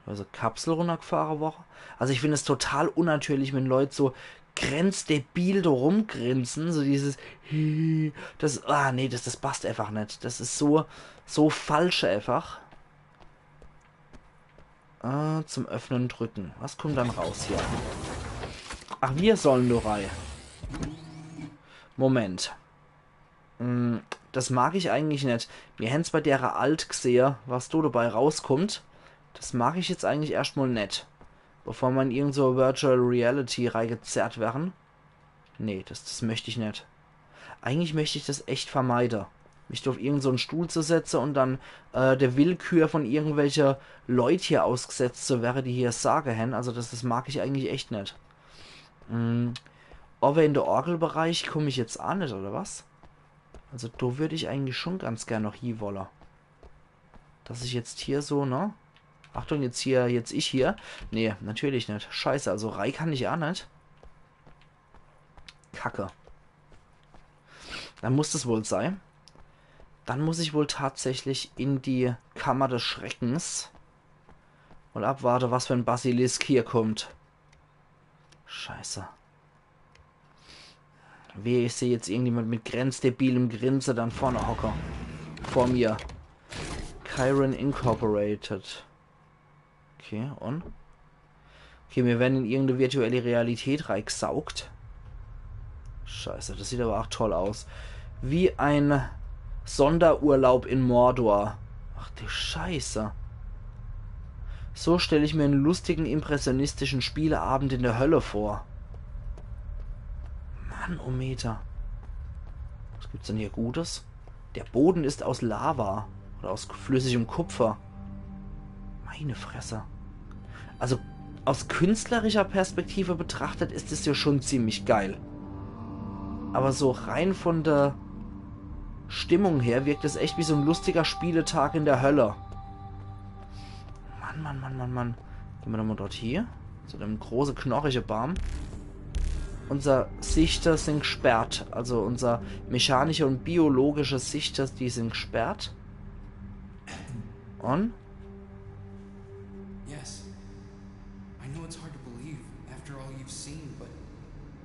Also Kapsel runtergefahren worden. Also ich find es total unnatürlich, wenn Leute so grenzdebil do rumgrinsen. So dieses, das, ah nee, das, das passt einfach net. Das is so, so falsch einfach. Äh, zum Öffnen drücken. Was kommt dann raus hier? Ach, wir sollen nur rein. Moment. Mm, das mag ich eigentlich net. Mir hän's bei dere Alt gsehe, was do dabei rauskummt. Das mag ich jetzt eigentlich erscht mol net. Bevor mer in irgend so Virtual Reality reigezerrt werre. Nee, das, das möcht ich net. Eigentlich möcht ich das echt vermeide. Mich do uff irgend so en Stuhl zu setze un dann äh, de Willkür von irgendwelche Leut hier ausgesetzt zu werre, die hier Sage hänn. Also das, das mag ich eigentlich echt net. Mm. Awwer in de Orgelbereich kumm ich jetzt aa net, oder was? Also do würd ich eigentlich schon ganz gern noch hie wolle. Dass ich jetzt hier so, ne? Achtung, jetzt hier, jetzt ich hier. Nee, natürlich net. Scheiße, also rei kann ich aa net. Kacke. Dann muss das wohl sei. Dann muss ich wohl tatsächlich in die Kammer des Schreckens. Mol abwarte, was für en Basilisk hier kummt. Scheiße. Wehe, ich seh jetzt irgendjemand mit grenzdebilem Grinse dann vorne hocke. Vor mir. Chiron Incorporated. Okay, un? Okay, mir werre in irgend e virtuelle Realität reigsaugt. Scheiße, das sieht awwer aa toll aus. Wie en Sonderurlaub in Mordor. Ach du Scheiße. So stell ich mir en lustigen, impressionistischen Spieleabend in de Hölle vor. Mann, oh Meter. Was gibt's denn hier Gutes? Der Boden ist aus Lava oder aus flüssigem Kupfer. Meine Fresse. Also aus künstlerischer Perspektive betrachtet is es ja schon ziemlich geil. Awwer so rein von de Stimmung her wirkt es echt wie so en lustiger Spieletag in de Hölle. Mann, Mann, Mann, Mann, Mann. Gehn mer doch mol dort hie. Zu dem große, knorrige Baam. Unser Sichte sin gsperrt. Also unser mechanische un biologische Sichte, die sin gsperrt. Un? Yes. I know it's hard to believe after all you've seen, but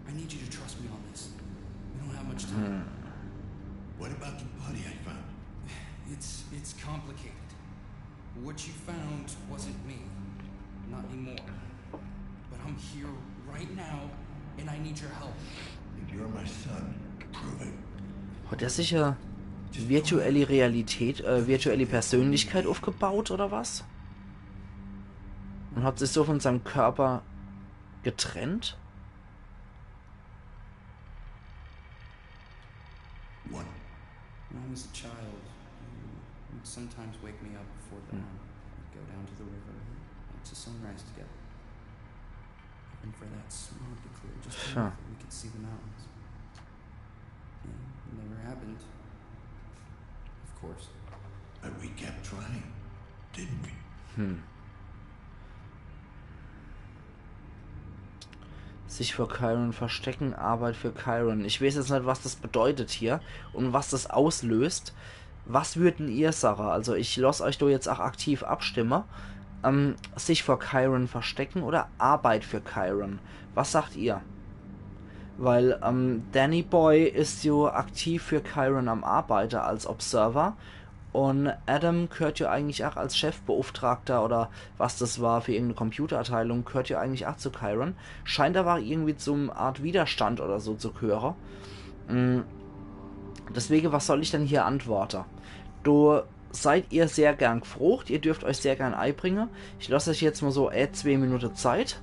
I need you to trust me on this. We don't have much time. What about the body I found? It's it's complicated. What you found wasn't me. Not anymore. But I'm here right now, and I need your help. If you're my son, prove it. Hat er sich ja virtuelle Realität, äh, virtuelle Persönlichkeit aufgebaut oder was? Und hat sich so von seinem Körper getrennt? One. When I was a child, you would sometimes wake me up before dawn. We'd go down to the river, out to sunrise together. Hoping for that smog to clear, just Huh. enough that we could see the mountains. And it never happened. Of course. But we kept trying, didn't we? Hm. Sich vor Chiron verstecken, Arbeit für Chiron. Ich weiß jetzt nicht, was das bedeutet hier und was das auslöst. Was würden ihr sagen? Also ich lass euch da jetzt auch aktiv abstimmen. Ähm, sich vor Chiron verstecken oder Arbeit für Chiron? Was sagt ihr? Weil ähm, Danny Boy ist ja aktiv für Chiron am Arbeite als Observer. Und Adam gehört ja eigentlich auch als Chefbeauftragter oder was das war für irgendeine Computerabteilung, gehört ja eigentlich auch zu Chiron. Scheint aber irgendwie zum Art Widerstand oder so zu gehören. Mm. Deswegen, was soll ich denn hier antworten? Do seid ihr sehr gern gefragt, ihr dürft euch sehr gern einbringen. Ich lasse euch jetzt mal so äh, zwei Minuten Zeit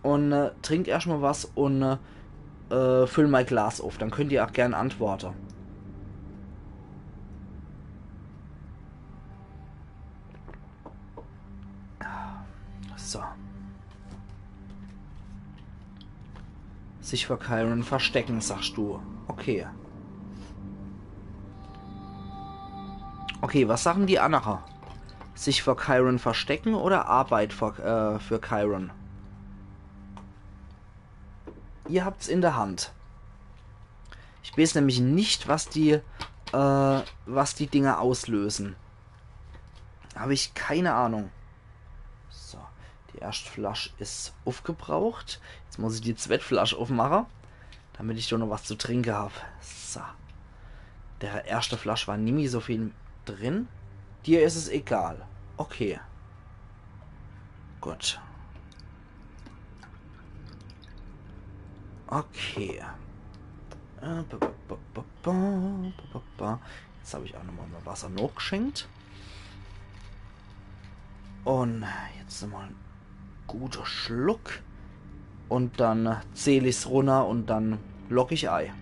und äh, trink erstmal was und äh, äh, füll mein Glas auf. Dann könnt ihr auch gern antworten. So. Sich vor Chiron verstecken, sagst du. Okay. Okay, was sagen die anderen? Sich vor Chiron verstecken oder Arbeit vor, äh, für Chiron? Ihr habt's in der Hand. Ich weiß nämlich nicht, was die, äh, was die Dinger auslösen. Habe ich keine Ahnung. So, die erste Flasche ist aufgebraucht. Jetzt muss ich die zweite Flasche aufmachen, damit ich da noch was zu trinken habe. So. Der erste Flasche war nimmi so viel drin. Dir ist es egal. Okay. Gut. Okay. Äh, ba, ba, ba, ba, ba, ba, ba, ba. Jetzt hab ich auch nochmal Wasser nachgeschenkt. Und jetzt nochmal en guter Schluck. Und dann zähl ich's runner und dann lock ich ei.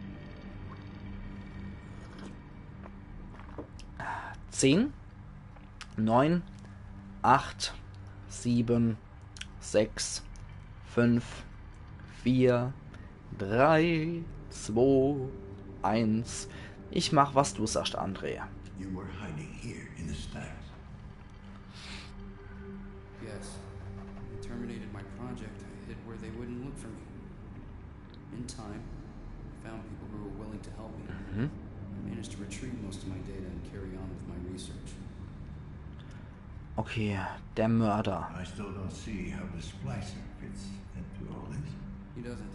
Zehn, neun, acht, sieben, sechs, fünf, vier, drei, zwei, eins. Ich mach, was du sagst, André. You were hiding here in the stacks. Yes. They terminated my project. I hid where they wouldn't look for me. In time, I found people who were willing to help me. I managed to retrieve most of my data and carry on with my research. Okay, der Mörder. I still don't see how the splicer fits into all this. He doesn't.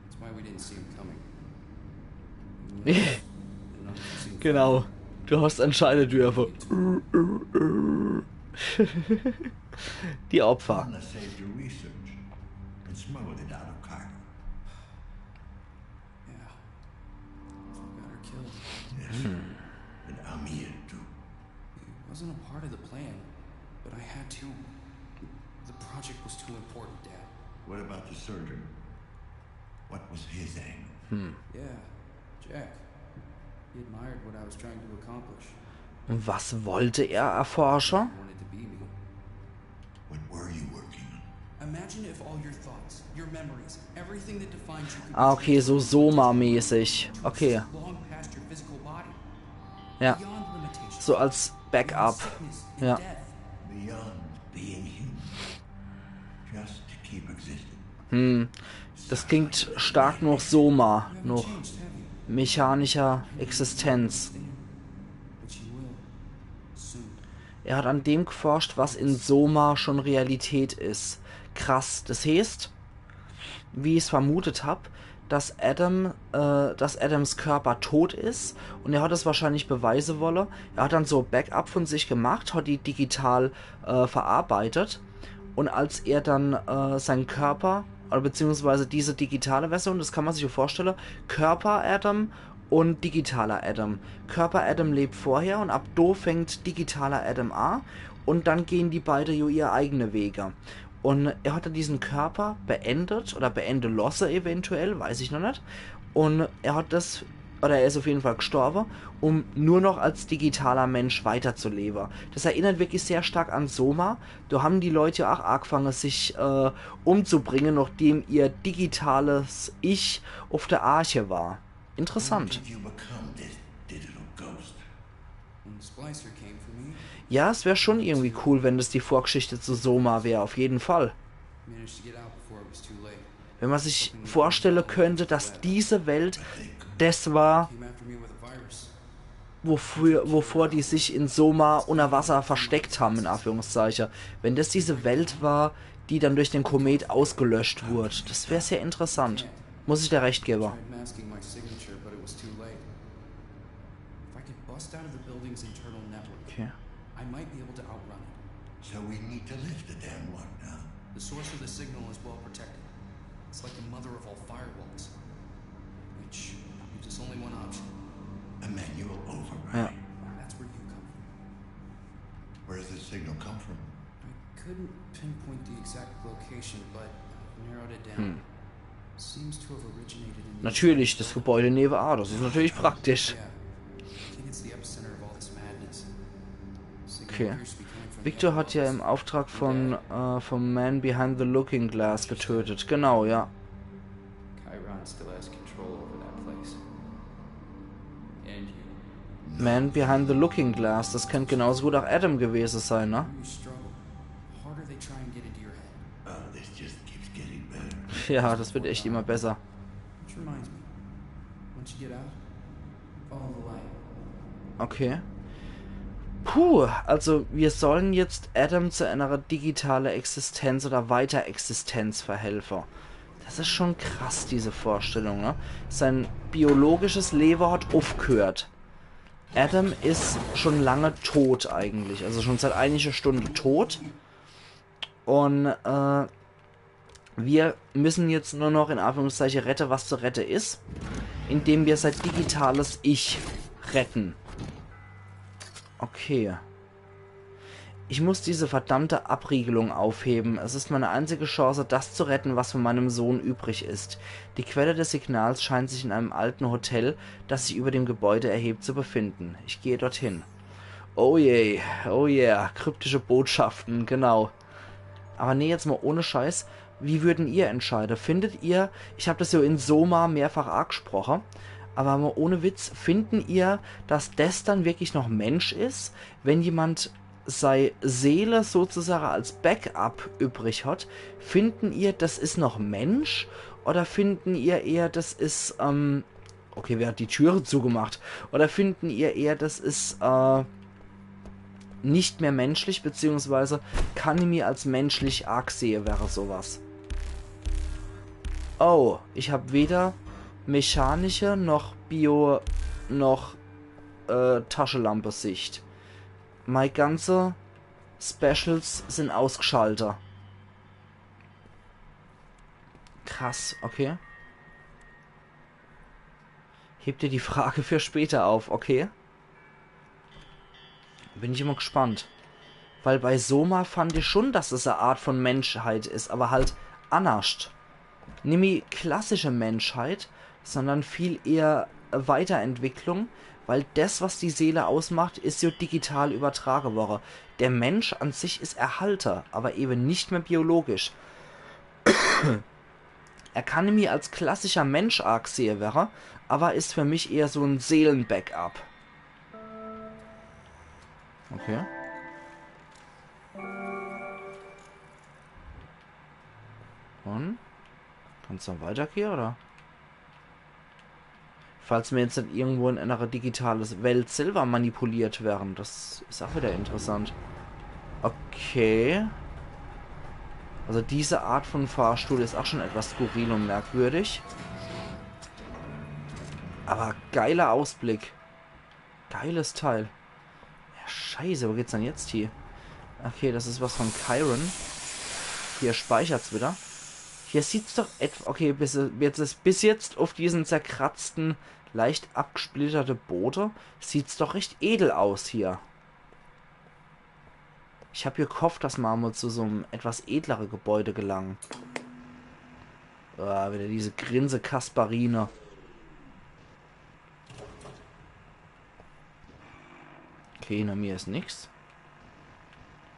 That's why we didn't see him coming. He was an unforeseen Genau. Du hast anscheinend Dürfe. Die Opfer. Lana saved your research and smuggled it out of Cairo. Yeah. That's what got her killed. Yes. And Amir too. It wasn't a part of the plan, but I had to. The project was too important, Dad. What about the surgeon? What was his angle? Yeah, Jack. He admired what I was trying to accomplish. Und was wollte er erforschen? Wanted to be me. What were you working on? Imagine if all your thoughts, your memories, everything that defines you could Ah, be okay, so transferred Soma-mäßig. to Okay, exist long past your physical body. Ja. Beyond limitations. So als Backup. Sickness and Ja. Death. Beyond being human. Just to keep existing. Hm. Das klingt stark noch Soma, You haven't noch changed, have you? Mechanischer Existenz. But you will. Soon. Er hat an dem geforscht, was in Soma schon Realität is. Krass. Das heeßt, wie ich's vermutet hab, dass Adam, äh, dass Adams Körper tot is und er hat es wahrscheinlich beweise wolle. Er hat dann so Backup von sich gemacht, hat die digital äh, verarbeitet und als er dann äh, sein Körper oder beziehungsweise diese digitale Version, das kann man sich so vorstellen, Körper Adam und digitaler Adam. Körper Adam lebt vorher und ab do fängt digitaler Adam an und dann gehen die beide jo ihr eigene Wege. Und er hat dann diesen Körper beendet oder beende losse eventuell, weiß ich noch net. Und er hat das, oder er is auf jeden Fall gestorben, um nur noch als digitaler Mensch weiterzuleben. Das erinnert wirklich sehr stark an Soma. Do haben die Leute ja auch angefangen, sich äh, umzubringen, nachdem ihr digitales Ich auf der Arche war. Interessant. Did you become this digital ghost? When the splicer came for me, Ja, es wär schon irgendwie cool, wenn das die Vorgeschichte zu Soma wär, auf jeden Fall. managed to get out before it was too late. Wenn man sich vorstellen könnte, dass diese Welt das war, Came after me with a virus. wofür, wovor die sich in Soma unter Wasser versteckt haben, in Anführungszeichen. Wenn das diese Welt war, die dann durch den Komet ausgelöscht wurde. Das wär sehr interessant. Muss ich dir recht geben. Tried masking my signature, but it was too late. If I could bust out of the building's internal network, Okay. I might be able to outrun it. So we need to lift the damn lockdown. The source of the signal is well protected. It's like the mother of all firewalls, which leaves us only one option. A manual Ja. override. That's where you come from. Where does the signal come from? I couldn't pinpoint the exact location, but I've narrowed it down. Seems to have originated in the Natürlich, das Gebäude nebenan, das ist natürlich praktisch. Yeah. I think it's the epicenter of all this madness. Signal Okay. appears to be coming from the Victor hat ja outpost. Im Auftrag von äh, vom Man Behind the Looking Glass getötet. Genau, ja. Chiron still has control over that place. And you. Man Behind the Looking Glass, das könnte genauso gut auch Adam gewesen sein, ne? You struggle. The harder they try and get into your head. Oh, this just keeps getting better. Ja, das wird echt immer besser. Which reminds me, once you get out, follow the light. Okay. Puh, also wir sollen jetzt Adam zu einer digitaler Existenz oder Weiterexistenz verhelfen. Das ist schon krass, diese Vorstellung, ne? Sein biologisches Leben hat aufgehört. Adam ist schon lange tot eigentlich, also schon seit einiger Stunde tot. Und äh, wir müssen jetzt nur noch in Anführungszeichen retten, was zu retten ist. indem wir sein digitales Ich retten. Okay. Ich muss diese verdammte Abriegelung aufheben. Es ist meine einzige Chance, das zu retten, was von meinem Sohn übrig ist. Die Quelle des Signals scheint sich in einem alten Hotel, das sich über dem Gebäude erhebt, zu befinden. Ich gehe dorthin. Oh je, oh yeah, kryptische Botschaften, genau. Aber nee, jetzt mal ohne Scheiß. Wie würden ihr entscheiden? Findet ihr, ich hab das ja in Soma mehrfach agsproche, aber mal ohne Witz, finden ihr, dass das dann wirklich noch Mensch is, wenn jemand sei Seele sozusagen als Backup übrig hat? Finden ihr, das is noch Mensch? Oder finden ihr eher, das is, ähm, okay, wer hat die Türe zugemacht? Oder finden ihr eher, das is, äh, nicht mehr menschlich, beziehungsweise kann ich mir als menschlich agsehen, wäre sowas. Oh, ich hab weder mechanische noch Bio noch äh, Taschelampe-Sicht. Mei ganze Specials sind ausgeschaltet. Krass, okay. Heb dir die Frage für später auf, okay? Bin ich immer gespannt. Weil bei Soma fand ich schon, dass es e Art von Menschheit is, aber halt annerscht. Nimmi klassische Menschheit, sondern viel eher Weiterentwicklung, weil das, was die Seele ausmacht, is jo digital übertrage worre. Der Mensch an sich is erhalte, aber eben nicht mehr biologisch. Er kann nimmi als klassischer Mensch agesehe werre, aber is für mich eher so en Seelenbackup. Okay. Und? Kann's dann weitergehe, oder? Falls mir jetzt net irgendwo in einer digitale Welt selber manipuliert wären, das is auch wieder interessant. Okay. Also diese Art von Fahrstuhl is auch schon etwas skurril und merkwürdig. Aber geiler Ausblick. Geiles Teil. Ja, scheiße, wo geht's denn jetzt hier? Okay, das is was von Chiron. Hier speichert's wieder. Hier sieht's doch etwa, okay, bis, jetzt is, bis jetzt auf diesen zerkratzten, leicht abgesplitterte Bode sieht's doch recht edel aus hier. Ich hab hier gehofft, dass ma mal zu so'm etwas edlere Gebäude gelangen. Ah, wieder diese Grinse-Kasperine. Okay, hinter mir is nix.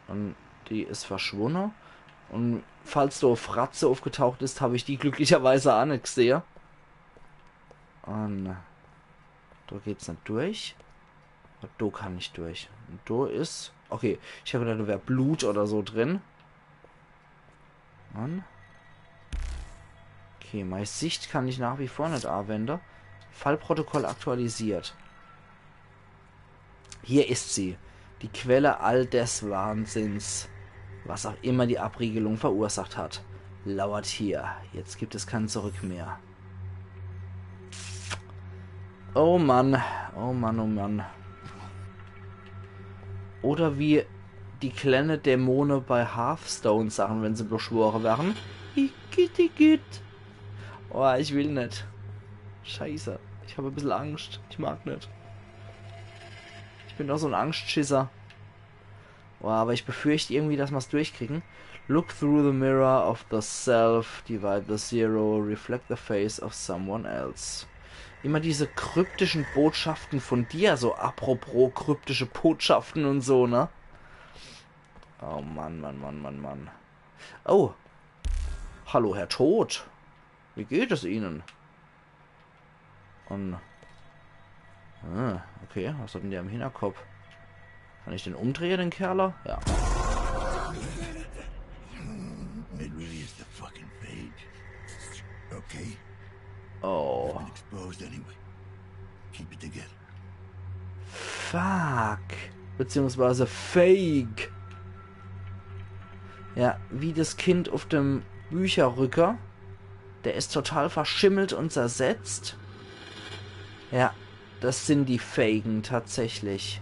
Und die is verschwunne. Und falls do Fratze aufgetaucht is, hab ich die glücklicherweise auch net gesehe. Und do geht's net durch. Und do kann ich durch. Und do is, okay, ich hab gedacht, do wär Blut oder so drin. Mann. Okay, mei Sicht kann ich nach wie vor net anwende. Fallprotokoll aktualisiert. Hier ist sie. Die Quelle all des Wahnsinns. Was auch immer die Abriegelung verursacht hat, lauert hier. Jetzt gibt es kein Zurück mehr. Oh Mann, oh Mann, oh Mann. Oder wie die kleine Dämone bei Hearthstone sache, wenn se beschwore wären. Igitt, igitt. Oh, ich will net. Scheiße, ich hab e bissel Angst. Ich mag net. Ich bin doch so en Angstschisser. Boah, aber ich befürchte irgendwie, dass ma's durchkriegen. Look through the mirror of the self, divide the zero, reflect the face of someone else. Immer diese kryptischen Botschaften von dir, so apropos kryptische Botschaften und so, ne? Oh Mann, Mann, Mann, Mann, Mann. Oh. Hallo, Herr Tod. Wie geht es Ihnen? Und. Ah, okay, was hat denn der im Hinterkopf? Kann ich den umdrehe, den Kerler? Ja. It really is the fucking phage. Okay. Oh. Been exposed anyway. Keep it together. Fuck. Beziehungsweise Fake. Ja, wie das Kind auf dem Bücherrücker. Der is total verschimmelt und zersetzt. Ja, das sind die Phagen tatsächlich.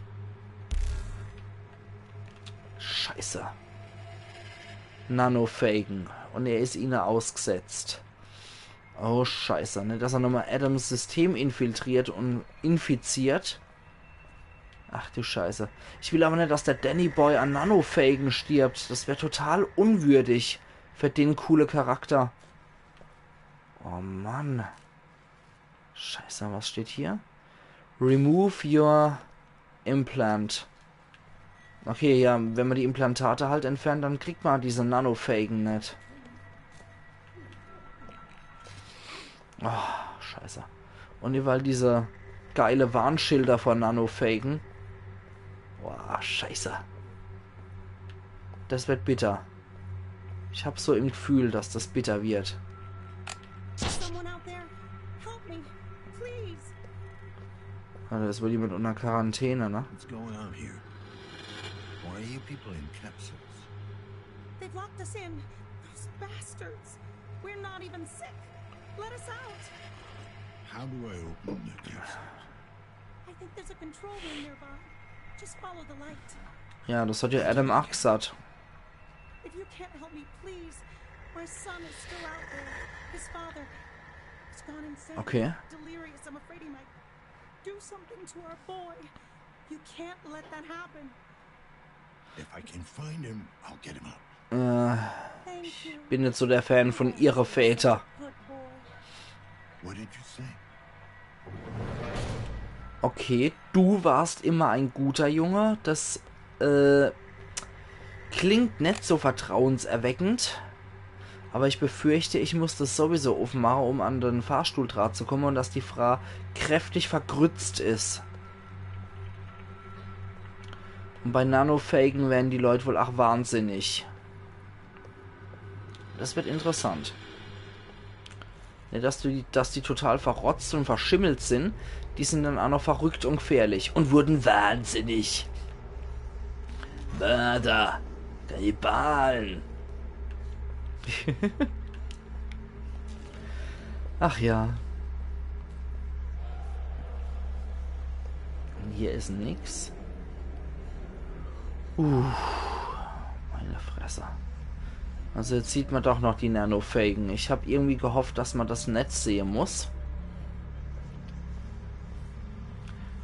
Scheiße. Nano-Phagen. Und er is ihnen ausgesetzt. Oh, Scheiße, ne? Dass er nochmal Adams System infiltriert und infiziert. Ach du Scheiße. Ich will aber net, dass der Danny Boy an Nanophagen stirbt. Das wär total unwürdig für den coole Charakter. Oh Mann. Scheiße, was steht hier? Remove your implant. Okay, ja, wenn man die Implantate halt entfernt, dann kriegt man diese Nanophagen net. Oh, Scheiße. Und überall diese geile Warnschilder von Nanophagen. Boah, Scheiße. Das wird bitter. Ich hab so im Gefühl, dass das bitter wird. Someone out there, help me, please. Ah, da ist wohl jemand unter Quarantäne, ne? What's going on here? Why are you people in capsules? They've locked us in. Those bastards. We're not even sick. Let us out. How do I open the capsules? I think there's a control room nearby. Just follow the light. Ja, das hat ja Adam auch gesagt. If you can't help me, please. My son is still out there. His father has gone insane. Okay. Delirious. I'm afraid he might do something to our boy. You can't let that happen. If I can find him, I'll get him out. Äh, Thank you. Bin nicht so der Fan von ihre Väter. Good boy. What did you say? Okay, du warst immer ein guter Junge. Das äh, klingt nicht so vertrauenserweckend. Aber ich befürchte, ich muss das sowieso aufmachen, um an den Fahrstuhl dran zu kommen und dass die Frau kräftig vergrützt ist. Und bei Nanophagen werden die Leute wohl auch wahnsinnig. Das wird interessant. Ne, dass, du, dass die total verrotzt und verschimmelt sind, die sind dann auch noch verrückt und gefährlich und wurden wahnsinnig. Mörder, Kannibalen. Ach ja. Und hier ist nix. Uh, meine Fresse. Also jetzt sieht man doch noch die Nanophagen. Ich hab irgendwie gehofft, dass man das net sehen muss.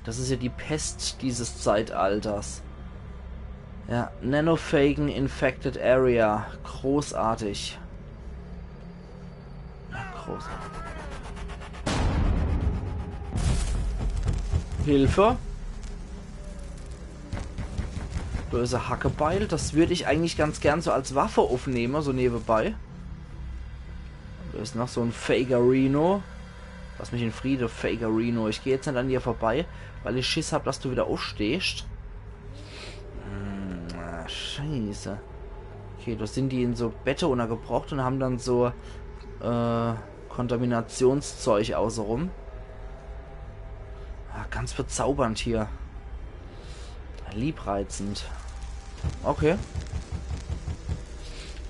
Das ist ja die Pest dieses Zeitalters. Ja, Nanophagen Infected Area. Großartig. Ja, großartig. Hilfe. Da ist ein Hackebeil. Das würde ich eigentlich ganz gern so als Waffe aufnehmen, so nebenbei. Da ist noch so ein Fagerino. Lass mich in Friede, Fagerino. Ich gehe jetzt nicht an dir vorbei, weil ich Schiss hab, dass du wieder aufstehst. Hm, ah, Scheiße. Okay, da sind die in so Bette untergebracht und haben dann so äh, Kontaminationszeug außerum. Ah, ganz bezaubernd hier. Liebreizend. Okay.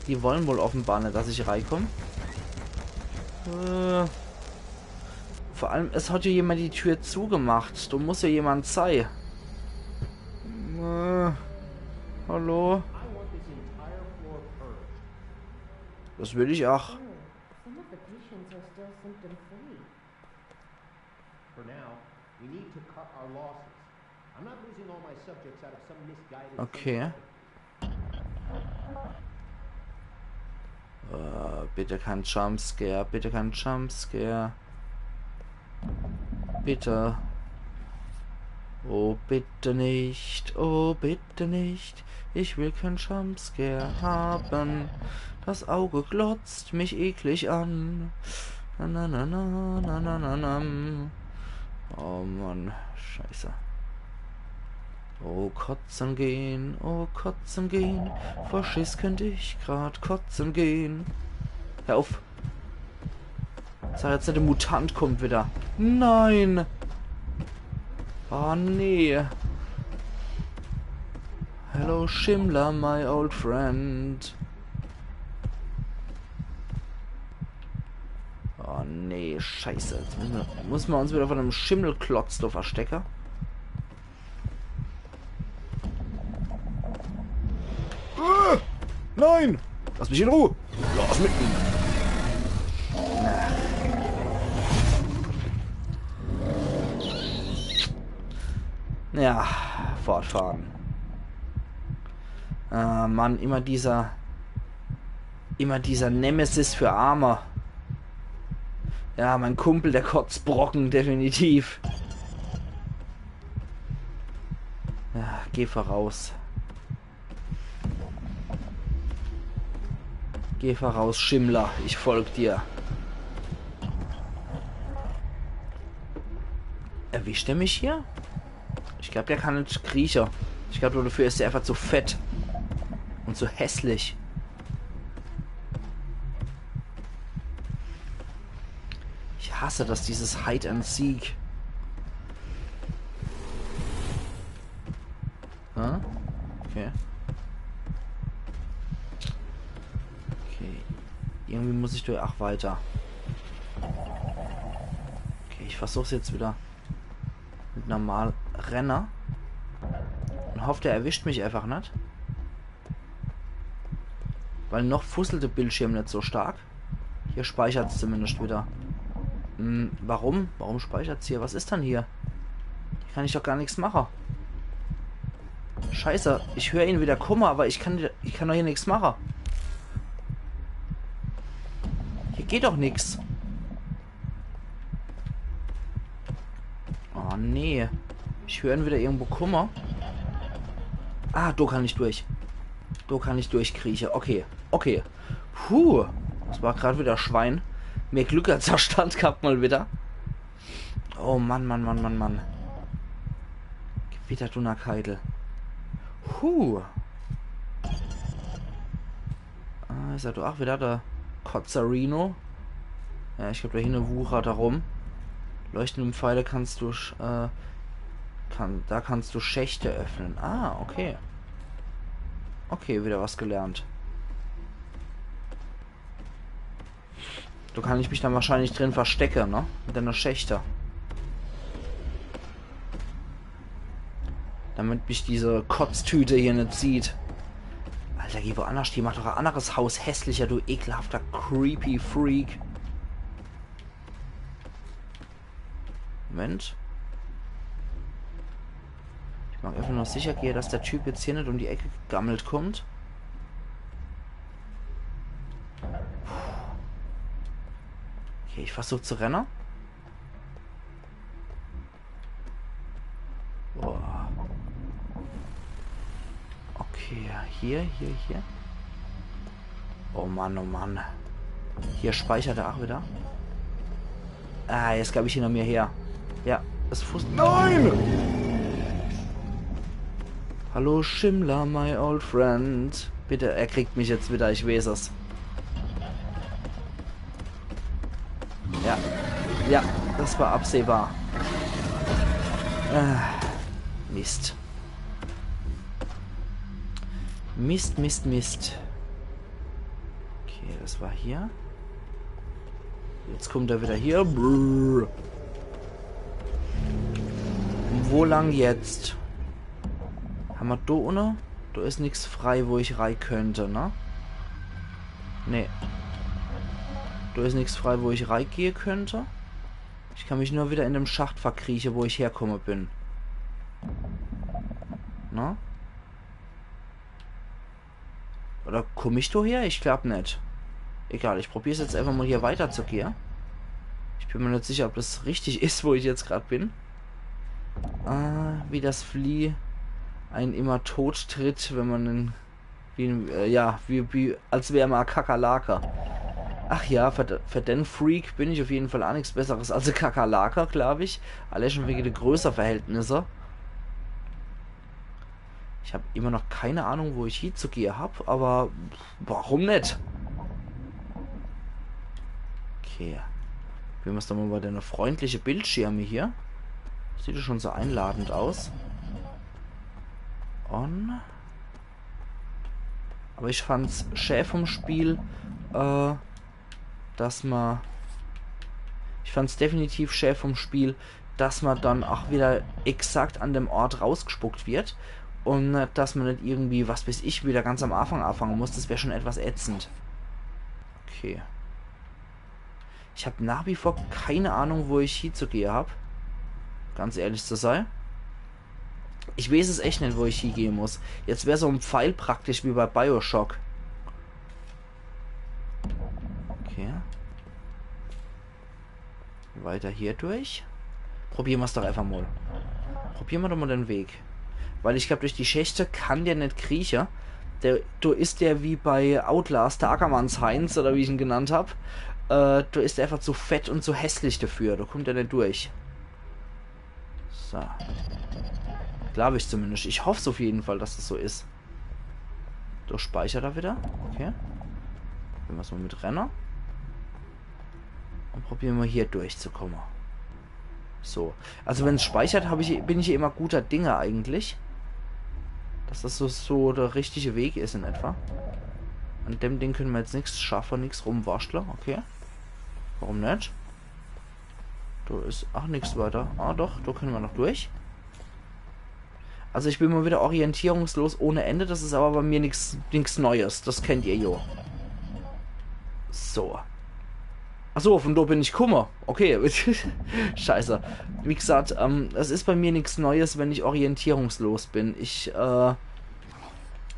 Die wollen wohl offenbar nicht, dass ich reinkomme. Äh, vor allem, es hat ja jemand die Tür zugemacht. Da muss ja jemand sein. Äh, hallo? Das will ich auch. Some of the patients are still symptom free. For now, we need to cut our losses. I'm not losing all my subjects out of some misguided Okay. Äh, bitte kein Jumpscare, bitte kein Jumpscare. Bitte. Oh, bitte nicht, oh, bitte nicht. Ich will kein Jumpscare haben. Das Auge glotzt mich eklig an. Na, na, na, na, na, na, na, na. Oh Mann, Scheiße. Oh, kotzen gehen, oh, kotzen gehen. Vor Schiss könnt ich grad kotzen gehen. Hör auf. Sag jetzt nicht, der Mutant kommt wieder. Nein! Oh nee. Hello Schimmler, my old friend. Oh nee, Scheiße. Jetzt müssen wir, müssen wir uns wieder von dem Schimmelklotz da verstecken. Äh, nein! Lass mich in Ruhe! Lass mich. Na. Ja, fortfahren. Ah, Mann, immer dieser, immer dieser Nemesis für Arme. Ja, mein Kumpel, der Kotzbrocken, definitiv. Ja, geh voraus. Geh voraus, Schimmler. Ich folg dir. Erwischt er mich hier? Ich glaub, der kann net krieche. Ich glaub, dafür is er einfach zu fett. Und zu hässlich. Ich hasse das, dieses Hide and Seek. Ah, okay. Okay. Irgendwie muss ich durch. Ach, weiter. Okay, ich versuch's jetzt wieder mit normal Renner. Und hoff, der erwischt mich einfach net. Weil noch fusselt de Bildschirm net so stark. Hier speichert's zumindest wieder. Hm, warum? Warum speichert's hier? Was is dann hier? Hier kann ich doch gar nix mache. Scheiße, ich hör ihn wieder kumme, aber ich kann, ich kann doch hier nix mache. Hier geht doch nix. Oh nee. Ich hör ihn wieder irgendwo kumme. Ah, do kann ich durch. Do kann ich durchkrieche. Okay, okay. Puh, das war grad wieder Schwein. Mehr Glück als Verstand gehabt mal wieder. Oh Mann, Mann, Mann, Mann, Mann. Gewitter Dunnerkeidel. Puh. Ah, is er doch. Ach, wieder der Kotzerino. Ja, ich glaub, do hinne wuchert er rum. Leuchtende Pfeile kannst du, sch- äh, kann, da kannst du Schächte öffnen. Ah, okay. Okay, wieder was gelernt. Do kann ich mich dann wahrscheinlich drin verstecke, ne? In denne Schächte. Damit mich diese Kotztüte hier net sieht. Alter, geh woanders, die macht doch ein anderes Haus hässlicher, du ekelhafter creepy Freak. Moment. Ich mag einfach nur sicher gehe, dass der Typ jetzt hier net um die Ecke gegammelt kommt. Okay, ich versuch zu renne. Boah. Okay, hier, hier, hier. Oh Mann, oh Mann. Hier speichert er auch wieder. Ah, jetzt glaub ich hinter mir her. Ja, das Fuß. Nein! Hallo Schimmler, my old friend. Bitte, er kriegt mich jetzt wieder, ich weiß es. Ja. Ja, das war absehbar. Ah, Mist. Mist, Mist, Mist. Okay, das war hier. Jetzt kommt er wieder hier. Brrr. Wo lang jetzt? Hammer do unne? Do is nix frei, wo ich rei könnte, ne? Nee. Do is nix frei, wo ich rei gehe könnte. Ich kann mich nur wieder in dem Schacht verkrieche, wo ich herkomme bin. Ne? Oder komm ich do her? Ich glaub net. Egal, ich probier's jetzt einfach mal hier weiter zu gehe. Ich bin mir net sicher, ob das richtig is, wo ich jetzt grad bin. Ah, wie das Flea einen immer tot tritt, wenn man en, wie, äh, ja, wie, wie, als wär man e Kakerlake. Ach ja, für, de- für den Freak bin ich auf jeden Fall auch nix Besseres als e Kakerlake, glaub ich. Allein schon wegen der Größeverhältnisse. Ich hab immer noch keine Ahnung, wo ich hiezugehe hab, aber warum net? Okay. Probieren wir's doch mal bei dene freundliche Bildschirme hier. Sieht doch schon so einladend aus. On. Aber ich fand's schä vom Spiel, äh, dass ma, ich fand's definitiv schä vom Spiel, dass ma dann auch wieder exakt an dem Ort rausgespuckt wird und, äh, dass ma net irgendwie, was weiß ich, wieder ganz am Anfang anfangen muss. Das wär schon etwas ätzend. Okay. Ich hab nach wie vor keine Ahnung, wo ich hiezugehe hab. Ganz ehrlich zu sein. Ich weeß es echt net, wo ich hiegehe muss. Jetzt wär so en Pfeil praktisch wie bei Bioshock. Okay. Weiter hier durch. Probiere mer's doch einfach mol. Probiere mer doch mol de Weg. Weil ich glaab, durch die Schächte kann der net krieche. Der, do is der wie bei Outlast, der Ackermanns Heinz, oder wie ich en genannt hab. Äh, do is der einfach zu fett un zu hässlich dafür. Do kummt er net durch. So. Glaab ich zumindest. Ich hoff's uff jeden Fall, dass es so is. Do speichert er wieder. Okay. Probiere mer's mol mit Renner. Un probiere mer hier durchzukomme. So. Also wenn's speichert, hab ich, bin ich immer guter Dinge eigentlich. Dass das so, so der richtige Weg is in etwa. An dem Ding könne mer jetzt nix schaffe, nix rumwaschtle. Okay. Warum net? Do is ach nix weiter. Ah doch, do könne mer noch durch. Also ich bin mol wieder orientierungslos ohne Ende. Das is aber bei mir nix, nix Neues. Das kennt ihr jo. So. Ach so, von do bin ich kumme. Okay. Scheiße. Wie gesagt, ähm, es is bei mir nix Neues, wenn ich orientierungslos bin. Ich, äh,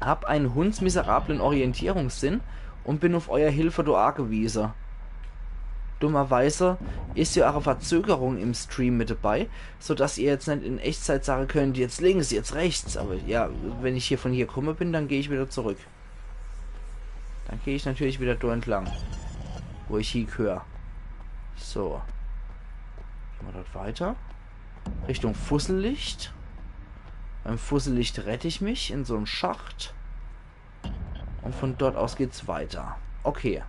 hab en hundsmiserablen Orientierungssinn un bin uff euer Hilfe do agewiese. Dummerweise is jo ach e Verzögerung im Stream mit dabei, so dass ihr jetzt net in Echtzeit sage könnt, jetzt links, jetzt rechts. Aber ja, wenn ich hier von hier kumme bin, dann geh ich wieder zurück. Dann geh ich natürlich wieder do entlang, wo ich hiegehör. So. Gehn mer dort weiter. Richtung Fussellicht. Beim Fussellicht rett ich mich in so en Schacht. Un von dort aus geht's weiter. Okay.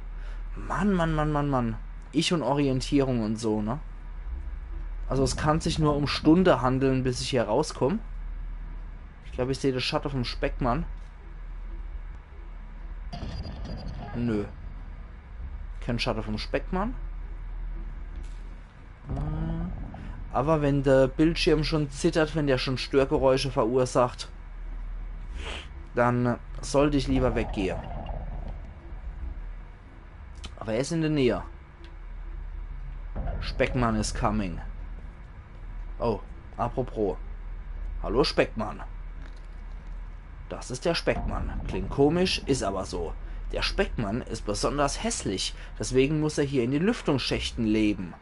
Mann, Mann, Mann, Mann, Mann. Ich un Orientierung un so, ne? Also es kann sich nur um Stunde handeln, bis ich hier rauskomm. Ich glaab, ich seh de Schatte vom Speckmann. Nö. Kein Schatte vom Speckmann. Äh, aber wenn der Bildschirm schon zittert, wenn der schon Störgeräusche verursacht, dann sollt ich lieber weggehe. Aber er is in der Nähe. Speckmann is coming. Oh, apropos. Hallo Speckmann. Das ist der Speckmann. Klingt komisch, ist aber so. Der Speckmann ist besonders hässlich, deswegen muss er hier in den Lüftungsschächten leben.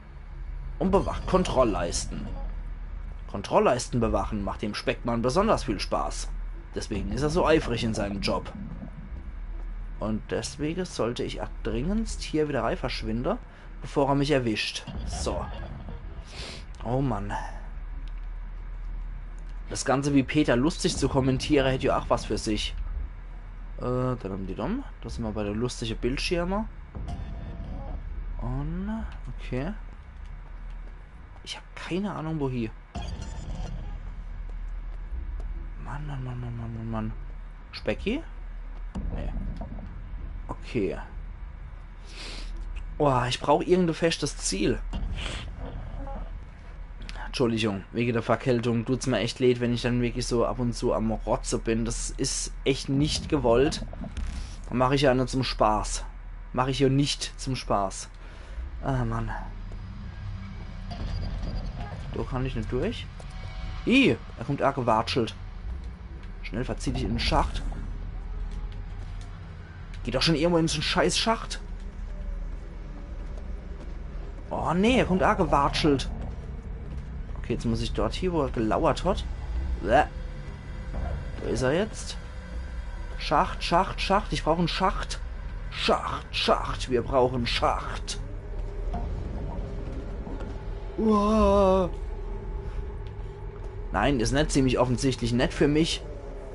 Und bewacht Kontrollleisten. Kontrollleisten bewachen macht dem Speckmann besonders viel Spaß. Deswegen ist er so eifrig in seinem Job. Und deswegen sollte ich ach dringendst hier wieder rei verschwinde, bevor er mich erwischt. So. Oh Mann. Das Ganze wie Peter lustig zu kommentiere, hätt jo ach was für sich. Äh, dann die dumm. Da sin mer bei de lustige Bildschirme. Und, okay. Ich hab keine Ahnung, wohie. Mann, Mann, Mann, Mann, Mann, Mann, Mann. Specki? Nee. Okay. Boah, ich brauch irgendein festes Ziel. Entschuldigung, wege der Verkältung tut's mir echt leid, wenn ich dann wirklich so ab und zu am Rotze bin. Das is echt nicht gewollt. Mach ich ja nur zum Spaß. Mach ich ja nicht zum Spaß. Ah, Mann. Do kann ich net durch. Ih, er kommt agewatschelt. Schnell verzieh dich in den Schacht. Geh doch schon irgendwo in so en scheiß Schacht. Oh nee, er kommt agewatschelt. Okay, jetzt muss ich dort hie, wo er gelauert hat. Bäh. Wo is er jetzt? Schacht, Schacht, Schacht. Ich brauch en Schacht. Schacht, Schacht. Wir brauchen Schacht. Uah. Nein, is net ziemlich offensichtlich. Net für mich.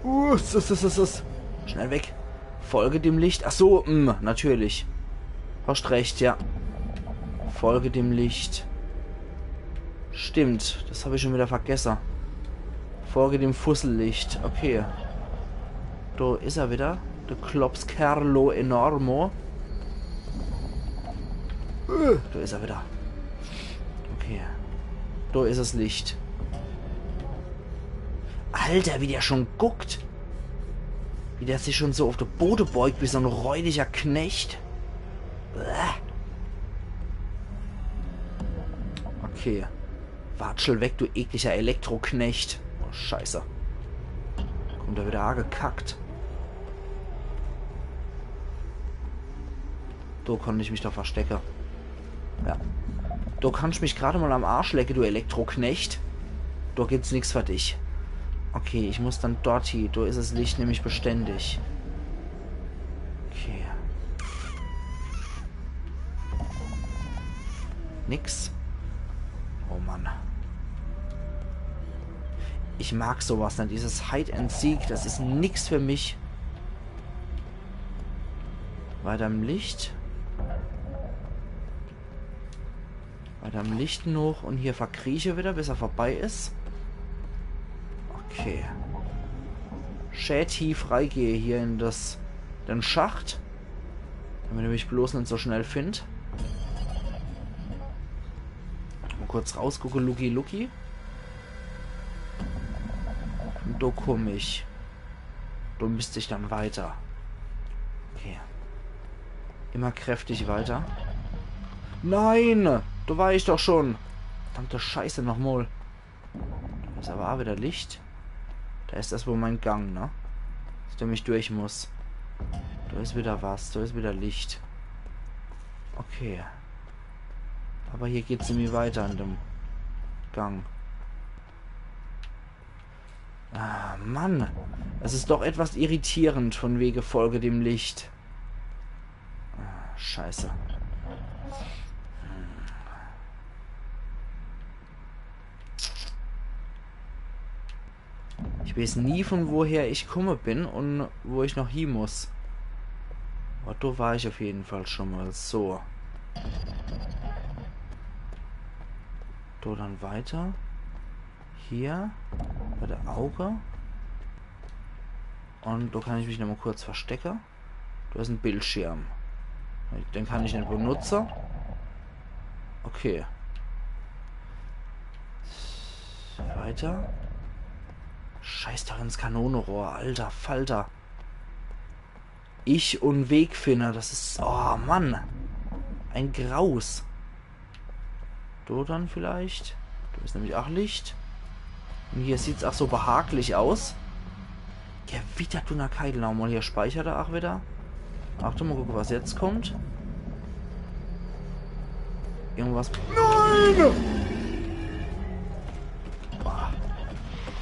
Uh, s, s, s, s, s. Schnell weg. Folge dem Licht. Ach so, mm, natürlich. Hast recht, ja. Folge dem Licht. Stimmt, das hab ich schon wieder vergesse. Folge dem Fussellicht. Okay. Do is er wieder. De Klopskerlo Enormo. Äh, do is er wieder. Okay. Do is es Licht. Alter, wie der schon guckt. Wie der sich schon so auf de Bode beugt, wie so en räudiger Knecht. Bäh. Okay. Watschel weg, du ekliger Elektroknecht. Oh, Scheiße. Do wieder agekackt. Do konnt ich mich doch verstecke. Ja. Do kannsch mich grad mol am Arsch lecke, du Elektroknecht. Do gibt's nix für dich. Okay, ich muss dann dort hie. Do is es Licht nämlich beständig. Okay. Nix. Oh Mann. Ich mag sowas net. Dieses Hide and Seek, das is nix für mich. Weiter im Licht. Weiter im Licht noch un hier verkrieche wieder, bis er vorbei is. Okay. Schä tief reigehe hier in das, den Schacht. Damit er mich bloß net so schnell find. Mol kurz rausgucke, Lucky Lucky. Un do komm ich. Do müsst ich dann weiter. Okay. Immer kräftig weiter. Nein! Do war ich doch schon. Verdammte Scheiße nochmol. Do is aber aa wieder Licht. Do is das wohl mein Gang, ne? Dass ich durch muss. Do is wieder was, do is wieder Licht. Okay. Aber hier geht's irgendwie weiter an dem Gang. Ah, Mann. Es is doch etwas irritierend von wege Folge dem Licht. Ah, Scheiße. Ich weeß nie, von woher ich kumme bin un wo ich noch hie muss. Aber do war ich auf jeden Fall schon mal. So. Do dann weiter. Hier. Bei der Auge. Un do kann ich mich nochmal kurz verstecke. Do is en Bildschirm. Den kann ich net benutze. Okay. Weiter. Scheiß doch ins Kanonerohr, alter Falter. Ich un Wegfinder, das is... Oh Mann. Ein Graus. Do dann vielleicht. Do is nämlich ach Licht. Un hier sieht's ach so behaglich aus. Gewitter, du Keitel, nochmal hier speichert er ach wieder. Achtung, mal gucke, was jetzt kommt. Irgendwas. Nein! Boah.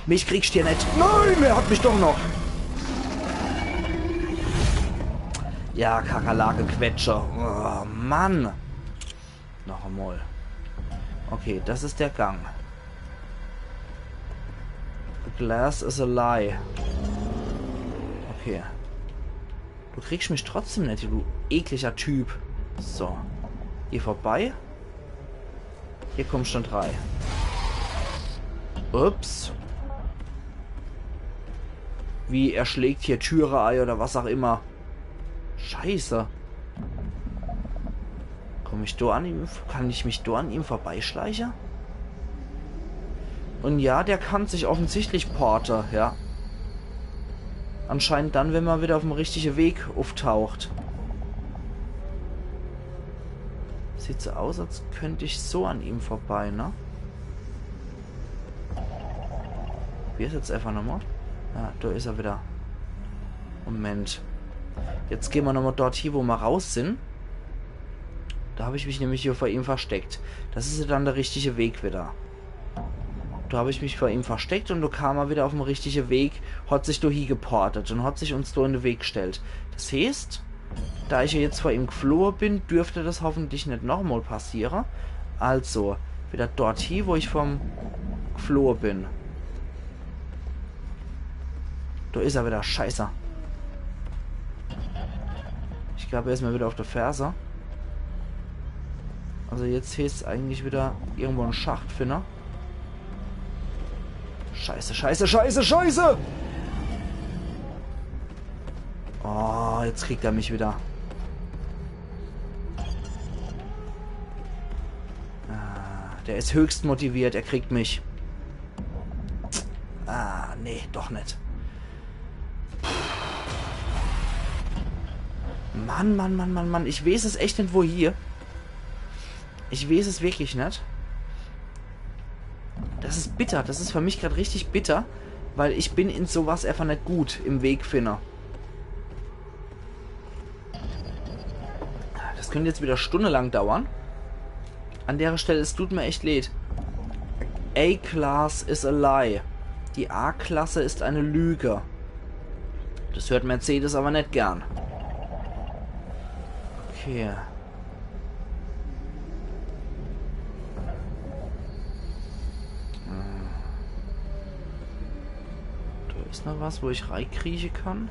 Mich kriegst du net. Nein, er hat mich doch noch. Ja, Kakerlake-Quetscher. Oh, Mann. Noch einmal. Okay, das is der Gang. The glass is a lie. Okay. Du kriegst mich trotzdem net, du ekliger Typ. So. Hier vorbei. Hier komm ich net rei. Ups. Wie, er schlägt hier Türe ei oder was auch immer. Scheiße. Komm ich do an ihm, kann ich mich do an ihm vorbeischleiche? Un ja, der kann sich offensichtlich porte, ja. Anscheinend dann, wenn ma wieder auf'm richtige Weg uftaucht. Sieht so aus, als könnt ich so an ihm vorbei, ne? Wie is jetzt einfach nochmal? Ja, do is er wieder. Moment. Jetzt gehn ma nochmal dort hie, wo ma raus sin. Do hab ich mich nämlich hier vor ihm versteckt. Das is ja dann der richtige Weg wieder. Do hab ich mich vor ihm versteckt un do kam er wieder auf'm richtige Weg, hat sich do hie geportet un hat sich uns do in de Weg gestellt. Das heeßt, da ich ja jetzt vor ihm geflohe bin, dürfte das hoffentlich net nochmal passiere. Also, wieder dort hie, wo ich vor'm geflohe bin. Do is er wieder, Scheiße. Ich glaub, er is mir wieder auf de Ferse. Also jetzt heeßt's eigentlich wieder irgendwo en Schacht finne. Scheiße, scheiße, scheiße, scheiße! Oh, jetzt kriegt er mich wieder. Ah, der is höchst motiviert, er kriegt mich. Ah, nee, doch net. Mann, Mann, Mann, Mann, Mann, ich weeß es echt net, wo hie. Ich weeß es wirklich net. Das is bitter, das is für mich grad richtig bitter, Weil ich bin in sowas einfach net gut im Weg finde. Das könnt jetzt wieder stundelang dauern. An dere Stell, es tut mir echt leed. A-Class is a lie. Die A-Klasse ist eine Lüge. Das hört Mercedes aber net gern. Okay. Hm. Do is noch was, wo ich reikrieche kann.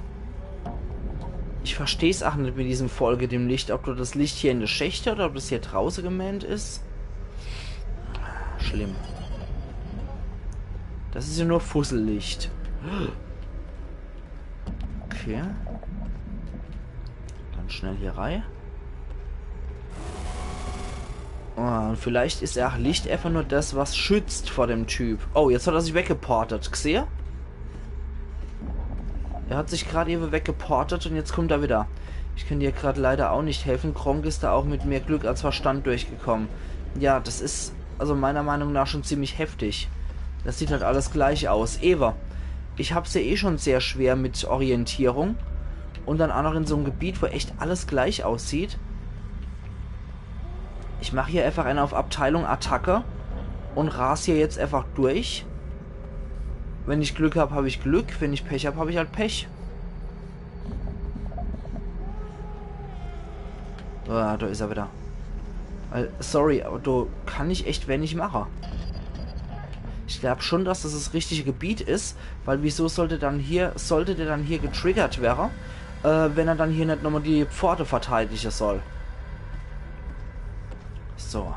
Ich versteh's ach net mit diesem Folge dem Licht, ob do das Licht hier in de Schächte oder ob das hier drauße gemeint is. Schlimm. Das is ja nur Fussellicht. Okay. Dann schnell hier rei. Ah, und vielleicht is ja ach Licht einfach nur das, was schützt vor dem Typ. Oh, jetzt hat er sich weggeportet. Gsehe? Er hat sich grad ewe weggeportet und jetzt kommt er wieder. Ich kann dir grad leider auch nicht helfen. Gronkh is da auch mit mehr Glück als Verstand durchgekommen. Ja, das is also meiner Meinung nach schon ziemlich heftig. Das sieht halt alles gleich aus. Ewe, ich hab's ja eh schon sehr schwer mit Orientierung. Und dann auch noch in so einem Gebiet, wo echt alles gleich aussieht. Ich mach hier einfach eine auf Abteilung Attacke und ras hier jetzt einfach durch. Wenn ich Glück hab, hab ich Glück. Wenn ich Pech hab, hab ich halt Pech. Ah, do is er wieder. Äh, sorry, aber do kann ich echt wenig mache. Ich glaub schon, dass das das richtige Gebiet is, weil wieso sollte dann hier, sollte der dann hier getriggert wäre, äh, wenn er dann hier net nochmal die Pforte verteidige soll. So.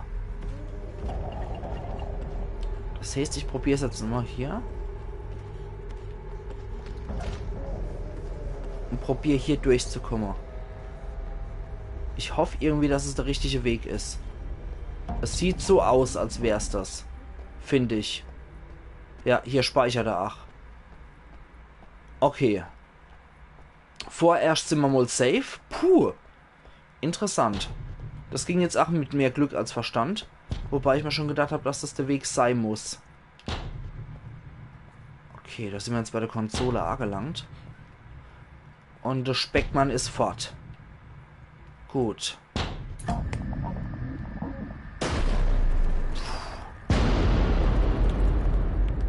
Das heißt, ich probier's jetzt nochmal hier. Und probier hier durchzukommen. Ich hoff irgendwie, dass es der richtige Weg is. Es sieht so aus, als wär's das. Find ich. Ja, hier speichert er ach. Okay. Vorerscht sin mer mol safe. Puh. Interessant. Das ging jetzt ach mit mehr Glück als Verstand. Wobei ich mir schon gedacht hab, dass das der Weg sei muss. Okay, do sin mer jetzt bei der Konsole agelangt. Und der Speckmann is fort. Gut.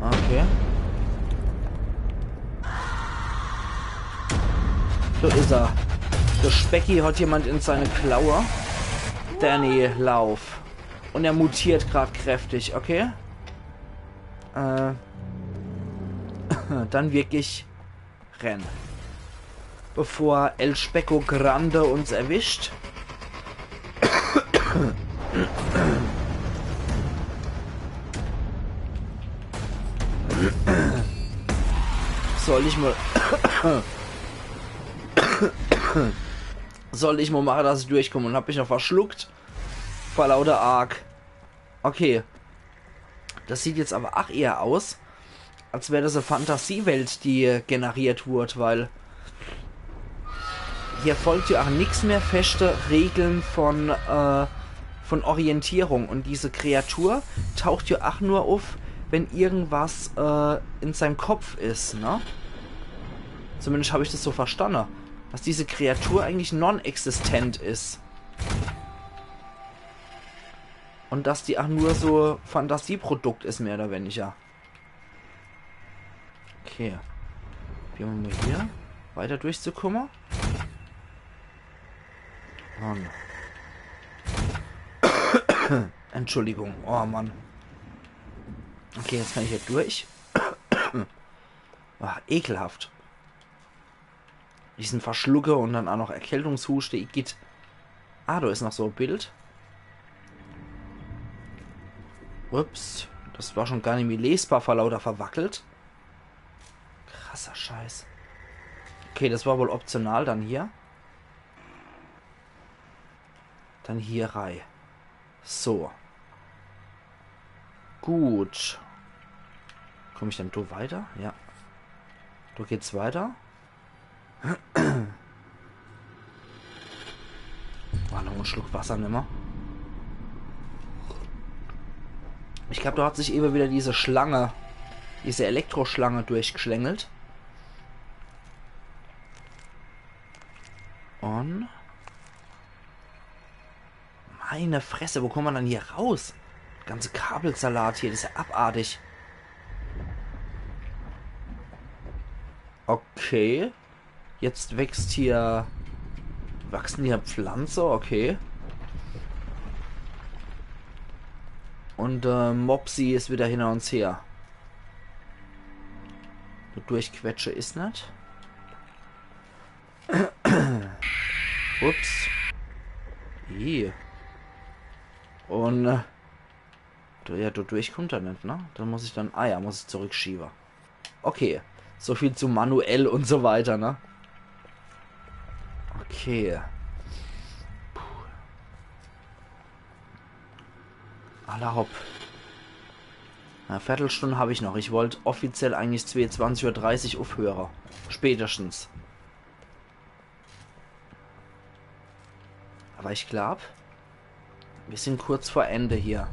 Okay. Do is er. Der Specki hat jemand in seine Klaue. Danny, lauf. Und er mutiert grad kräftig, okay? Äh. Dann wirklich renn. Bevor El Specko Grande uns erwischt. Soll ich mal... Soll ich mal machen, dass ich durchkomme? Und hab mich noch verschluckt. Vor lauter Arg. Okay. Das sieht jetzt aber ach eher aus, als wär das e Fantasiewelt, die generiert wurd, weil hier folgt ja ach nix mehr feste Regeln von, äh, von Orientierung. Und diese Kreatur taucht ja ach nur auf, wenn irgendwas, äh, in seinem Kopf is, ne? Zumindest hab ich das so verstanden, dass diese Kreatur eigentlich non-existent is. Und dass die ach nur so Fantasieprodukt is, mehr oder weniger. Okay. Probiere mer mal hier weiter durchzukomme. Mann. Entschuldigung. Oh Mann. Okay, jetzt kann ich hier durch. Ah, ekelhaft. Diesen Verschlucke und dann ach noch Erkältungshuste, igitt. Ah, do is noch so e Bild. Ups, das war schon gar nimmi lesbar vor lauter verwackelt. Krasser Scheiß. Okay, das war wohl optional dann hier. Dann hier rei. So. Gut. Komm ich dann do weiter? Ja. Do geht's weiter. War noch en Schluck Wasser nimmer. Ich glaub, do hat sich ewe wieder diese Schlange diese Elektroschlange durchgeschlängelt. Und meine Fresse, wo kommt man dann hier raus? Der ganze Kabelsalat hier, das ist ja abartig. Okay. Jetzt wächst hier. Wachsen hier Pflanze? Okay. Und äh, Mopsy ist wieder hinter uns her. Do durchquetsche is net. Ups. Ih. Und äh, do, ja, do durch kommt er net, ne? Da muss ich dann. Ah ja, muss ich zurückschiebe. Okay. So viel zu manuell und so weiter, ne? Okay. Puh. Alla hopp. Na, Viertelstunde hab ich noch. Ich wollt offiziell eigentlich zwee, zwanzig Uhr dreißig uffhöre. Spätestens. Aber ich glaub, wir sind kurz vor Ende hier.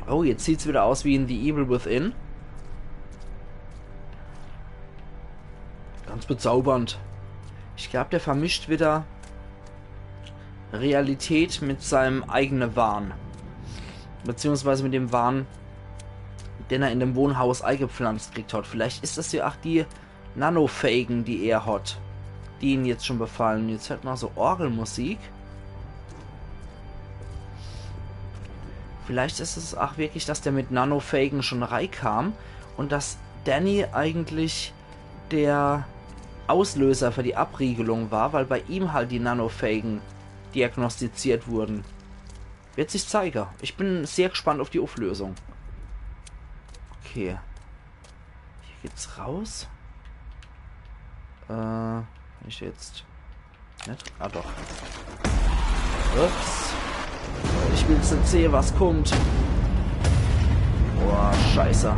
Oh, jetzt sieht's wieder aus wie in The Evil Within. Ganz bezaubernd. Ich glaub, der vermischt wieder Realität mit seinem eigenen Wahn. Beziehungsweise mit dem Wahn, den er in dem Wohnhaus eingepflanzt gekriegt hat. Vielleicht ist das ja auch die Nanophagen, die er hat, die ihn jetzt schon befallen. Jetzt hört man so Orgelmusik. Vielleicht ist es auch wirklich, dass der mit Nanophagen schon reikam und dass Danny eigentlich der Auslöser für die Abriegelung war, weil bei ihm halt die Nanophagen diagnostiziert wurden. Wird sich zeigen. Ich bin sehr gespannt auf die Auflösung. Okay. Hier geht's raus. Äh, kann ich jetzt. Net? Ah doch. Ups. Ich will's net sehe, was kommt. Boah, scheiße.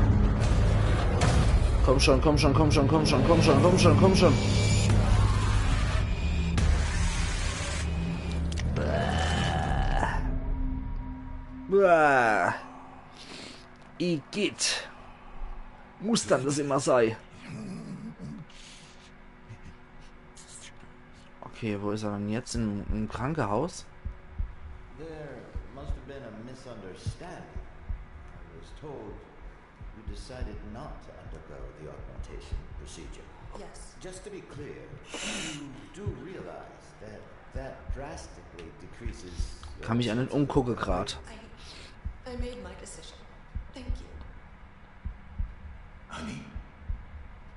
Komm schon, komm schon, komm schon, komm schon, komm schon, komm schon, komm schon. Bäh. Bäh. Igitt. Muss dann das immer sei? Okay, wo ist er denn jetzt? Im, im Krankenhaus? There must have been a misunderstanding. I was told you decided not to undergo the augmentation procedure. Yes. Just to be clear, you do realize that that drastically decreases your Kann mich an den chances of umgucke grad. I, I made my decision. Thank you. Honey,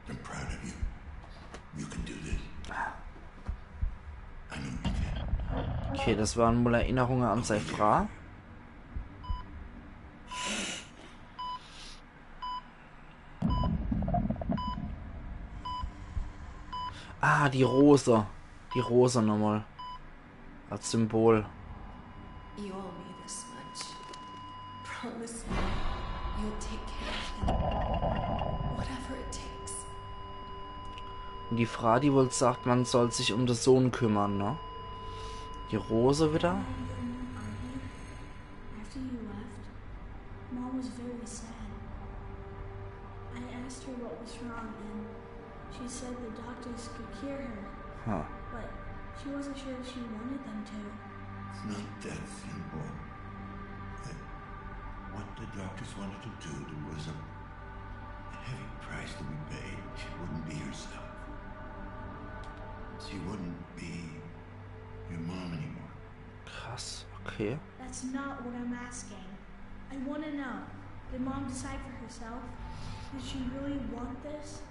I'm proud of you. You can do this. I know you can. Okay, das waren wohl Erinnerungen an seine Frau. Ah, die Rose. Die Rose nochmal. Als Symbol. You owe me this much. Promise me you'll take care of him. Whatever it takes. Und die Frau, die wohl sagt, man soll sich um den Sohn kümmern, ne? Die Rose wieder. After you left, Mom was very sad. I asked her what was wrong, and she said the doctors could cure her, Huh. but she wasn't sure if she wanted them to. It's not that simple. That what the doctors wanted to do, there was a heavy price to be paid. She wouldn't be herself. She wouldn't be your mom anymore. Krass, okay. That's not what I'm asking. I want to know, did Mom decide for herself? Did she really want this?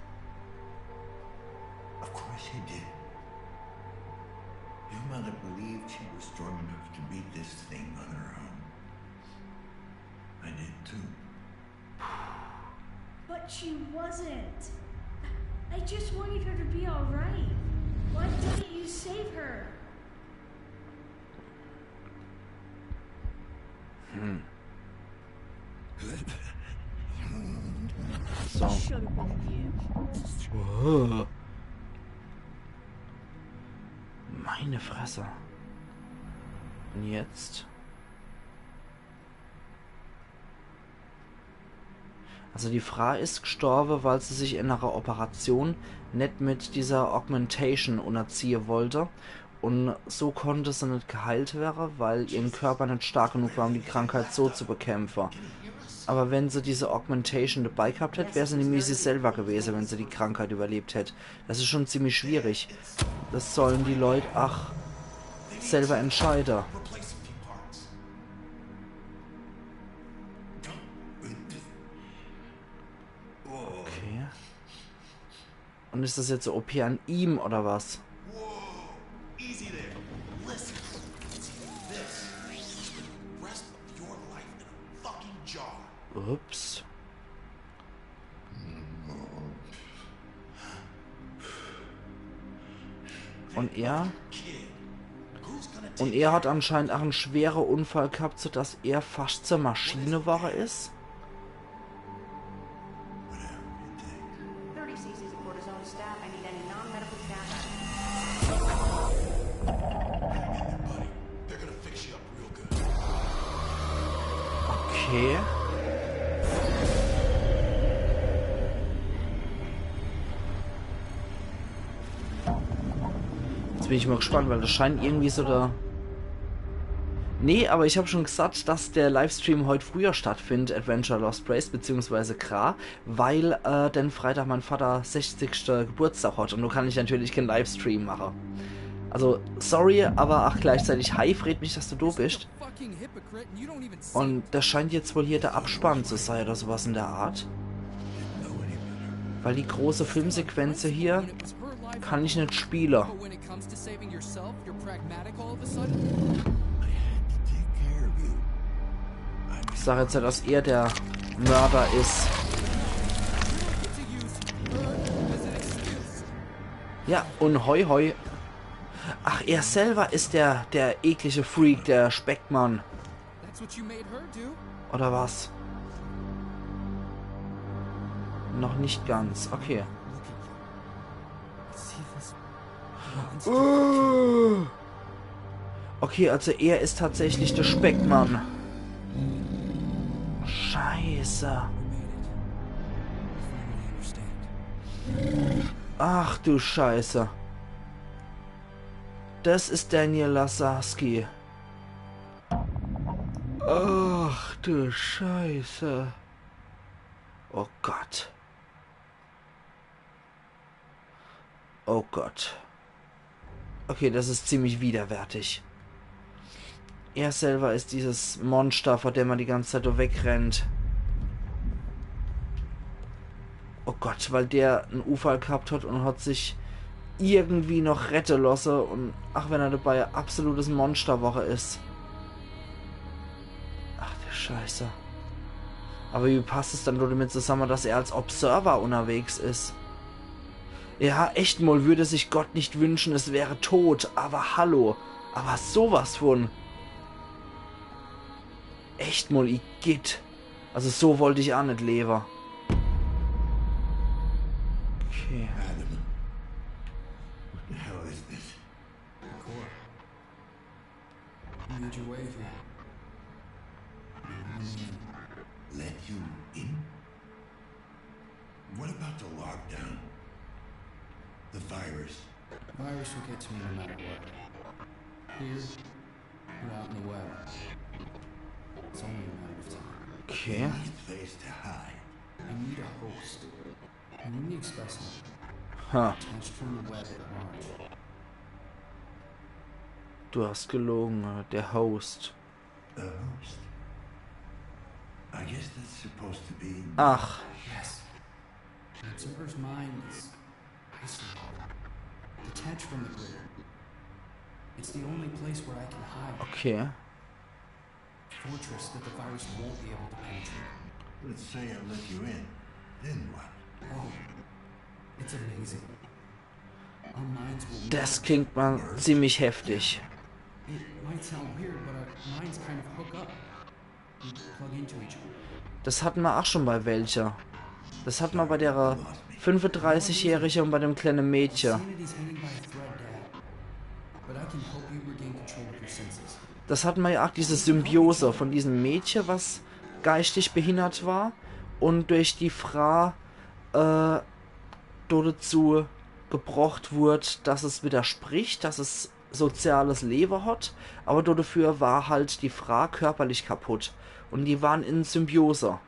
Of course she did. Your mother believed she was strong enough to beat this thing on her own. I did too. But she wasn't. I just wanted her to be all right. Why didn't you save her? Hm. So. Should have been you. Wow. Meine Fresse. Und jetzt? Also die Frau is gestorbe, weil se sich in ihrer Operation net mit dieser Augmentation unterziehe wollte. Und so konnte se net geheilt wäre, weil ihren Körper net stark genug war, um die Krankheit so zu bekämpfe. Aber wenn se diese Augmentation dabei gehabt hätt, wär se nämlich sie selber gewese, wenn se die Krankheit überlebt hätt. Das is schon ziemlich schwierig. Das sollen die Leute ach selber entscheide. Okay. Und is das jetzt so O P an ihm oder was? Whoa! Easy there. Listen. See, this is the rest of your life in a fucking jar. Ups. Und er? Kid, who's gonna Und take er hat anscheinend auch einen schweren Unfall gehabt, sodass er fast zur Maschine geworden ist. Whatever it takes. Thirty cc's of cortisone. Stat, I need any non-medical cash. Buddy, they're gonna fix you up real good. Okay. Jetzt bin ich mal gespannt, weil das scheint irgendwie so der... Nee, aber ich hab schon gesagt, dass der Livestream heute früher stattfindet, Adventure Lost Praise, beziehungsweise Gra, weil äh, den Freitag mein Vater sechzigsten Geburtstag hat und da kann ich natürlich keinen Livestream machen. Also, sorry, aber auch gleichzeitig hi, freut mich, dass du da bist. Fucking hypocrite and you don't even see Und das scheint jetzt wohl hier der Abspann zu sein oder sowas in der Art. Weil die große Filmsequenz hier kann ich nicht spielen. But when it comes to saving yourself, you're pragmatic all of a sudden. I had to take care of you. Ich sag jetzt ja, dass er der Mörder ist. You don't get to use her as an excuse. Ja, und hoi hoi. Ach, er selber ist der, der eklige Freak, der Speckmann. That's what you made her do. Oder was? Noch nicht ganz. Okay. See this? Okay, also er ist tatsächlich der Speckmann. Scheiße. We made it. We finally understand. Ach du Scheiße. Das ist Daniel Lazarski. Ach du Scheiße. Oh Gott. Oh Gott. Okay, das ist ziemlich widerwärtig. Er selber ist dieses Monster, vor dem man die ganze Zeit nur wegrennt. Oh Gott, weil der einen Unfall gehabt hat und hat sich irgendwie noch rette lasse und ach, wenn er dabei ein absolutes Monster woche ist. Ach du Scheiße. Aber wie passt es dann nur damit zusammen, dass er als Observer unterwegs ist? Ja, echt mal, würde sich Gott nicht wünschen, es wäre tot, aber hallo. Aber sowas von. Echt mal, igitt. Also so wollt ich auch nicht leben. Okay. Adam, what the hell is this? Cora. You made your way here. Let you in? What about the lockdown? The virus? Virus will get to me no matter what. Here, or out in the web. It's only a matter of time. Okay. Need a place to hide. I need a host. An unique specimen. Ha, Detached from the web at large. Du hast gelogen, äh, der Host. A host? I guess that's supposed to be. Ach, Yes. The observer's mind is isolated. Detached from the grid. It's the only place where I can hide. Okay. Fortress that the virus won't be able to penetrate. Let's say I let you in. Then what? Oh, it's amazing. Our minds will Das klingt mal ziemlich heftig. It might sound weird, but our minds kind of hook up. We plug into each other. Das hatten wir auch schon bei welcher. Das hatten wir bei der fünfunddreißigjährige und bei dem kleinen Mädchen. Sanity's hanging by a thread, Dad. But I can help you regain control of your senses. Das hatten wir ja auch, diese Symbiose von diesem Mädchen, was geistig behindert war, und durch die Fra, äh, dodezu gebrocht wurd, dass es widerspricht, dass es soziales Lewe hat, aber dodefür war halt die Fra körperlich kaputt und die waren in Symbiose.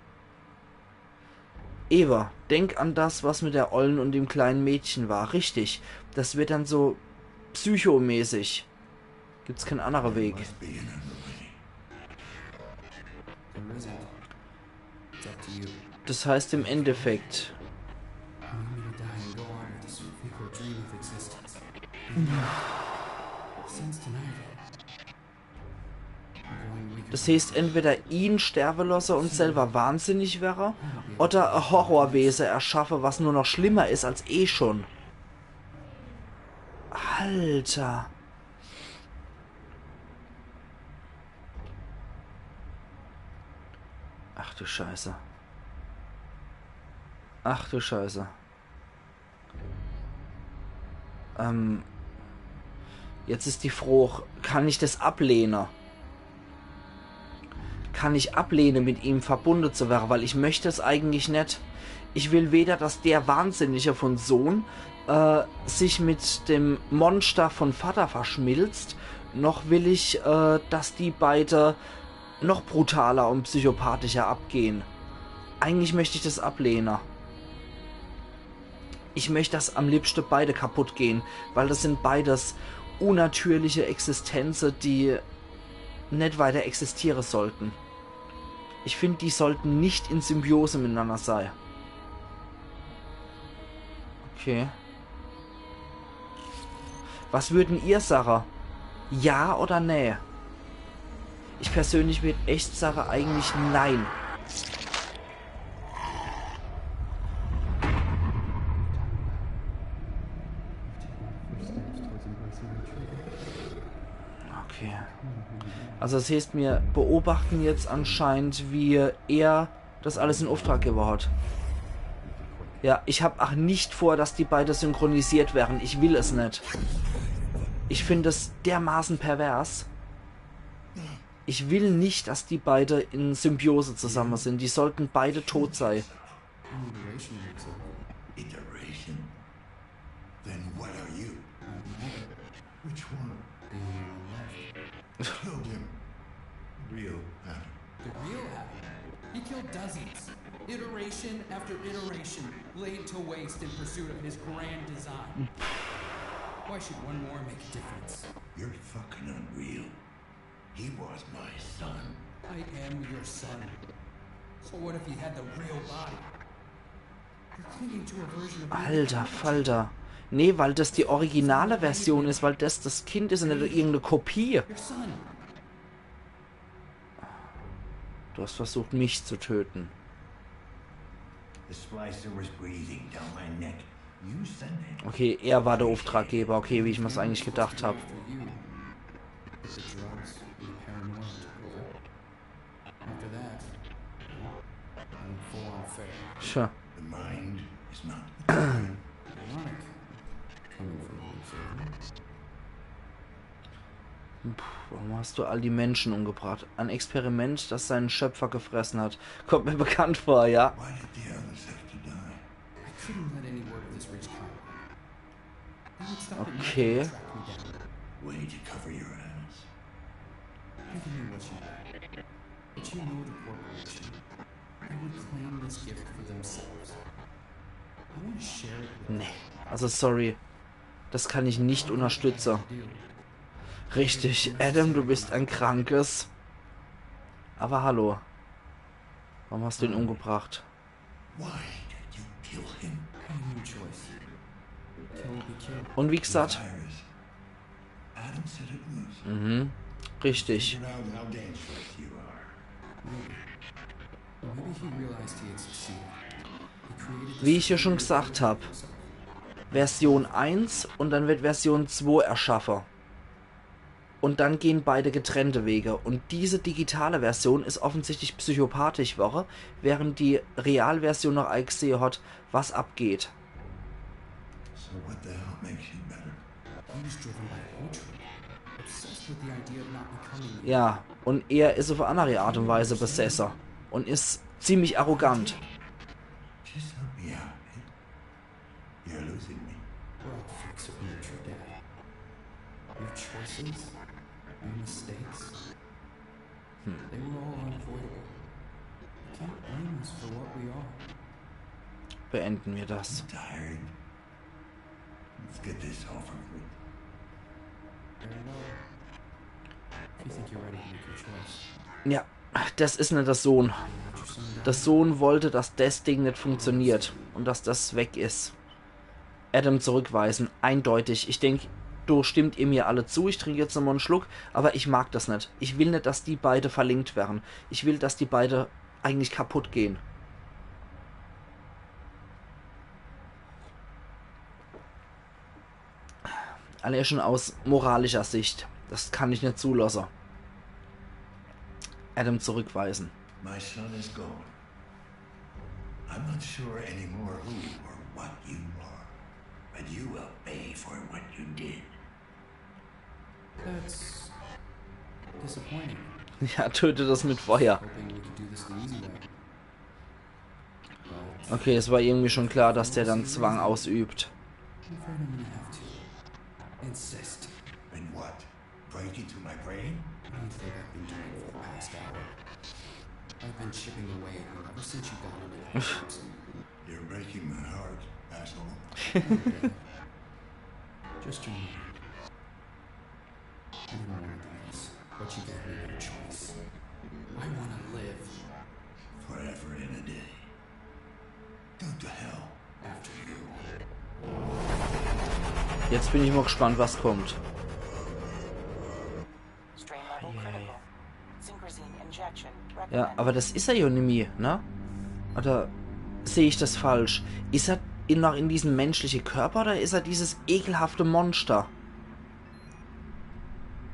Eva, denk an das, was mit der Ollen und dem kleinen Mädchen war. Richtig, das wird dann so psychomäßig. Gibt's kein anderer Weg. Must be another way. There isn't. It's up to you. Das heißt im Endeffekt, You want me to die and go on with this fecal dream of existence? Since tonight, I'm going weaker. das heißt, entweder ihn sterbe lasse und selber wahnsinnig wäre, oder e Horrorwese erschaffe, was nur noch schlimmer is als eh schon. Alter. Ach du Scheiße. Ach du Scheiße. Ähm, jetzt is die Froch, kann ich das ablehne? Kann ich ablehne, mit ihm verbunde zu wäre? Weil ich möcht es eigentlich net. Ich will weder, dass der Wahnsinnige von Sohn äh, sich mit dem Monster von Vater verschmilzt, noch will ich, äh, dass die beide noch brutaler und psychopathischer abgehen. Eigentlich möcht ich das ablehne. Ich möcht, dass am liebste beide kaputt gehen, weil das sind beides unnatürliche Existenze, die net weiter existiere sollten. Ich find, die sollten nicht in Symbiose miteinander sei. Okay. Was würden ihr sage? Ja oder nee? Ich persönlich würd echt sage, eigentlich nein. Okay. Also das heißt, mir beobachten jetzt anscheinend, wie er das alles in Auftrag gewwe hat. Ja, ich hab ach nicht vor, dass die beide synchronisiert wären. Ich will es net. Ich find es dermaßen pervers. Ich will nicht, dass die beide in Symbiose zusammen sind. Die sollten beide tot sein. Iteration looks over. Iteration? Then what are you? Which one? The only one left. Killed him. Real Adam. The real Adam. He killed dozens. Iteration after iteration, laid to waste in pursuit of his grand design. Why should one more make a difference? You're fucking unreal. He was my son. I am your son. So what if he had the real body? You're clinging to a version of me that Alter Falter. Nee, weil das die originale Version is, weil das das Kind is und net irgendeine Kopie. Your son. Du hast versucht, mich zu töten. The splicer was breathing down my neck. You sent him. Okay, er war der Auftraggeber. Okay, wie ich mir's eigentlich gedacht hab. After you, the drugs and the paranoia took over. After that, I'm full on fair. Tja. The mind is not. Ironic. Coming from an observer. Warum hast du all die Menschen umgebracht? Ein Experiment, das seinen Schöpfer gefressen hat. Kommt mir bekannt vor, ja? Why did the others have to die? I couldn't let any word of this reach Conrad. He would stop at nothing Okay. To track me down. Way to cover your ass. Never knew what you did. But you know the corporation. They would claim this gift for themselves. I want to share it with Nee. Also sorry. Das kann ich nicht unterstützen. Richtig, Adam, du bist ein krankes. Aber hallo. Warum hast du ihn umgebracht? Why did you kill him? I had no choice. Kill or be killed. Und wie gesagt, Virus. Adam said it was. Mhm. Richtig. Figured out how dangerous you are. Maybe he realized he had succeeded. He created Wie ich ja schon gesagt hab, Version eins und dann wird Version zwei erschaffe. Und dann gehen beide getrennte Wege. Und diese digitale Version is offensichtlich psychopathisch worre, während die Realversion noch eingesehe hat, was abgeht. So what the hell makes you better? He was driven by hatred, obsessed with the idea of not becoming Ja, und er is auf eine andere Art und Weise besesse und is ziemlich arrogant. Our mistakes, they were all unavoidable. You can't blame us for what we are. Beenden wir das. Tired. Let's get this over with. Very well. If you think you're ready to make your choice. Ja, das is net der Sohn. Der Sohn wollte, dass das Ding net funktioniert und dass das weg is. Adam zurückweisen, eindeutig. Ich denk, do stimmt ihr mir alle zu. Ich trink jetzt nochmal en Schluck, aber ich mag das net. Ich will net, dass die beide verlinkt werren. Ich will, dass die beide eigentlich kaputt gehen. Allein schon aus moralischer Sicht. Das kann ich net zulasse. Adam zurückweisen. My son is gone. I'm not sure anymore who or what you are, but you will pay for what you did. That's disappointing. Ja, töte das mit Feuer. Hoping we could do this the easy way. Okay, es war irgendwie schon klar, dass der dann Zwang ausübt. I'm afraid I'm gonna have to insist. And what? Break into my brain? What do you think I've been doing for the past hour? I've been chipping away at you ever since you got into that capsule. You're breaking my heart, asshole. Just your mind. I didn't want to do this, but you gave me no choice. I want to live Forever and a day. Go to hell. After you. Jetzt bin ich mal gespannt, was kommt. Strain level critical. Synchrozine injection Ja, recommended. aber das is er ja nimmi, ne? Oder seh ich das falsch? Is er in, noch in diesem menschlichen Körper oder is er dieses ekelhafte Monster?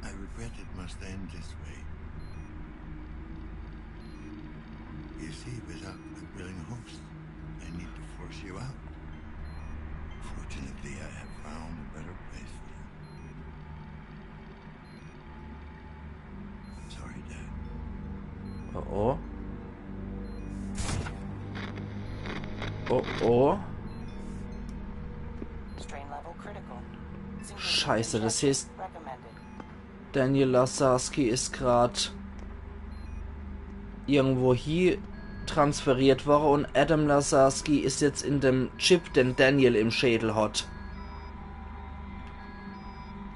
I regret it must end this way. You see, without a willing host, I need to force you out. Fortunately, I have found a better place for you. Sorry, Dad. Oh oh. Oh oh. Strain level critical. Synchrozine Scheiße, das injection heißt, recommended. Daniel Lazarski is grad irgendwo hie transferiert worre und Adam Lazarski is jetzt in dem Chip, den Daniel im Schädel hat.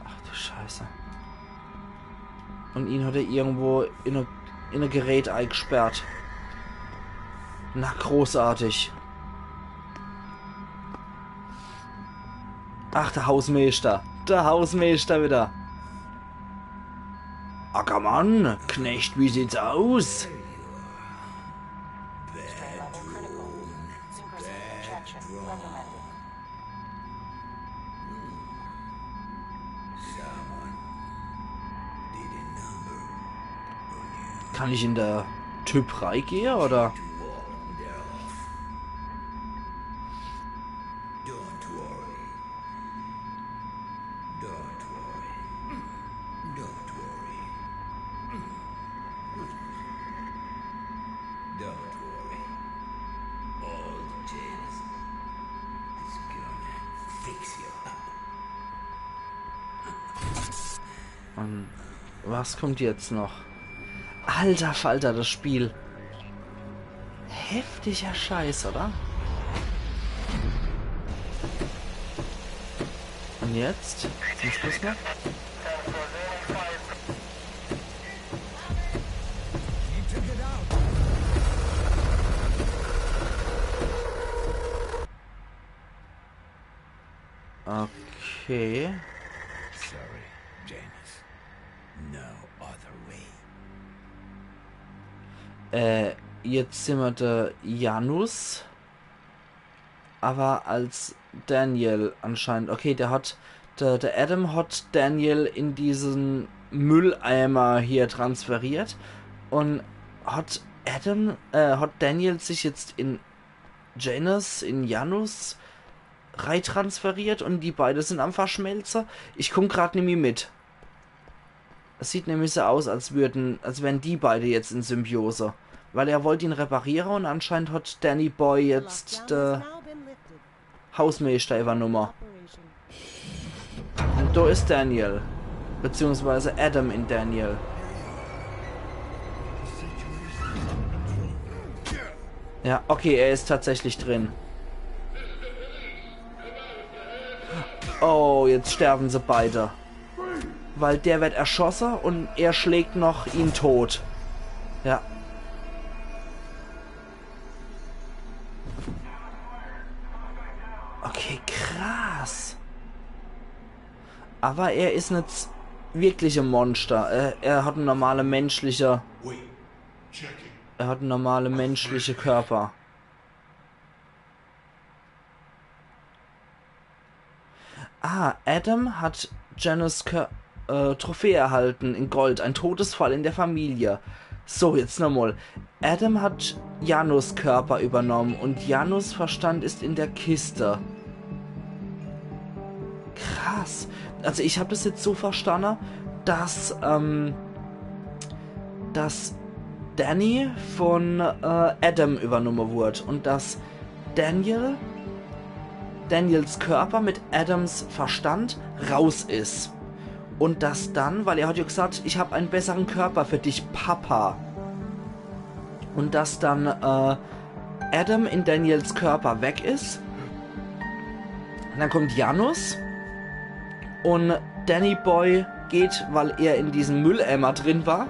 Ach du Scheiße. Und ihn hat er irgendwo in e, in e Gerät eingesperrt. Na, großartig. Ach, der Hausmeister. Der Hausmeister wieder. Ackermann, Knecht, wie sieht's aus? Strain level critical. Synchrozine injection recommended. Kann ich in der Typ reigehe, oder? Don't worry. Don't worry. Don't worry. Don't worry. Old James is gonna fix you up. Und was kommt jetzt noch? Alter Falter, das Spiel. Heftiger Scheiß, oder? Und jetzt? Zum Schluss noch? Okay. Sorry, Janus. No other way. Äh, jetzt sin mer de Janus. Aber als Daniel anscheinend. Okay, der hat, der, der Adam hat Daniel in diesen Mülleimer hier transferiert. Und hat Adam, äh, hat Daniel sich jetzt in Janus, in Janus reitransferiert und die beide sin am Verschmelze? Ich komm grad nimmi mit. Es sieht nämlich so aus, als würden, als wären die beide jetzt in Symbiose. Weil er wollt ihn repariere und anscheinend hat Danny Boy jetzt de Hausmeister iwwernumme. Und do is Daniel. Beziehungsweise Adam in Daniel. Ja, okay, er is tatsächlich drin. Oh, jetzt sterben se beide. Weil der wird erschosse und er schlägt noch ihn tot. Ja. Okay, krass. Aber er is net wirklich e Monster. Er, er hat e normale menschliche, er hat e normale menschliche Körper. Ah, Adam hat Janus Kör äh, Trophäe erhalten in Gold. Ein Todesfall in der Familie. So, jetzt nochmal. Adam hat Janus Körper übernommen und Janus Verstand ist in der Kiste. Krass. Also ich hab das jetzt so verstanden, dass, ähm, dass Danny von äh, Adam übernommen wurde und dass Daniel, Daniels Körper mit Adams Verstand raus is. Und dass dann, weil er hat ja gesagt, ich hab einen besseren Körper für dich, Papa. Und dass dann äh, Adam in Daniels Körper weg is. Und dann kommt Janus und Danny Boy geht, weil er in diesem Mülleimer drin war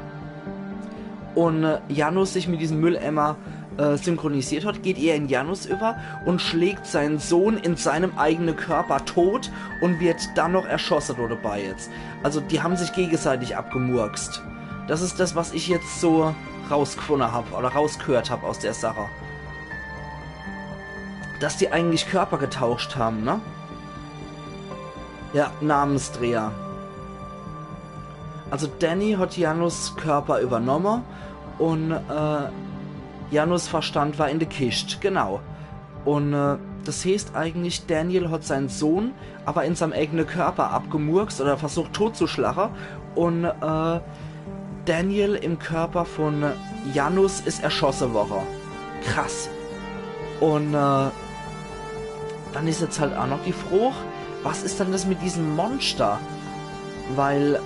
und äh, Janus sich mit diesem Mülleimer äh, synchronisiert hat, geht er in Janus über und schlägt seinen Sohn in seinem eigenen Körper tot und wird dann noch erschossen dabei jetzt. Also die haben sich gegenseitig abgemurkst. Das is das, was ich jetzt so rausgefunden hab oder rausgehört hab aus der Sache. Dass die eigentlich Körper getauscht haben, ne? Ja, Namensdreher. Also Danny hat Janus Körper übernommen und äh, Janus Verstand war in der Kist, genau. Und äh, das heißt eigentlich, Daniel hat seinen Sohn aber in seinem eigenen Körper abgemurkst oder versucht totzuschlagen und äh, Daniel im Körper von Janus is erschossen worden. Krass. Und äh, dann is jetzt halt auch noch die Frage, was is dann das mit diesem Monster? Weil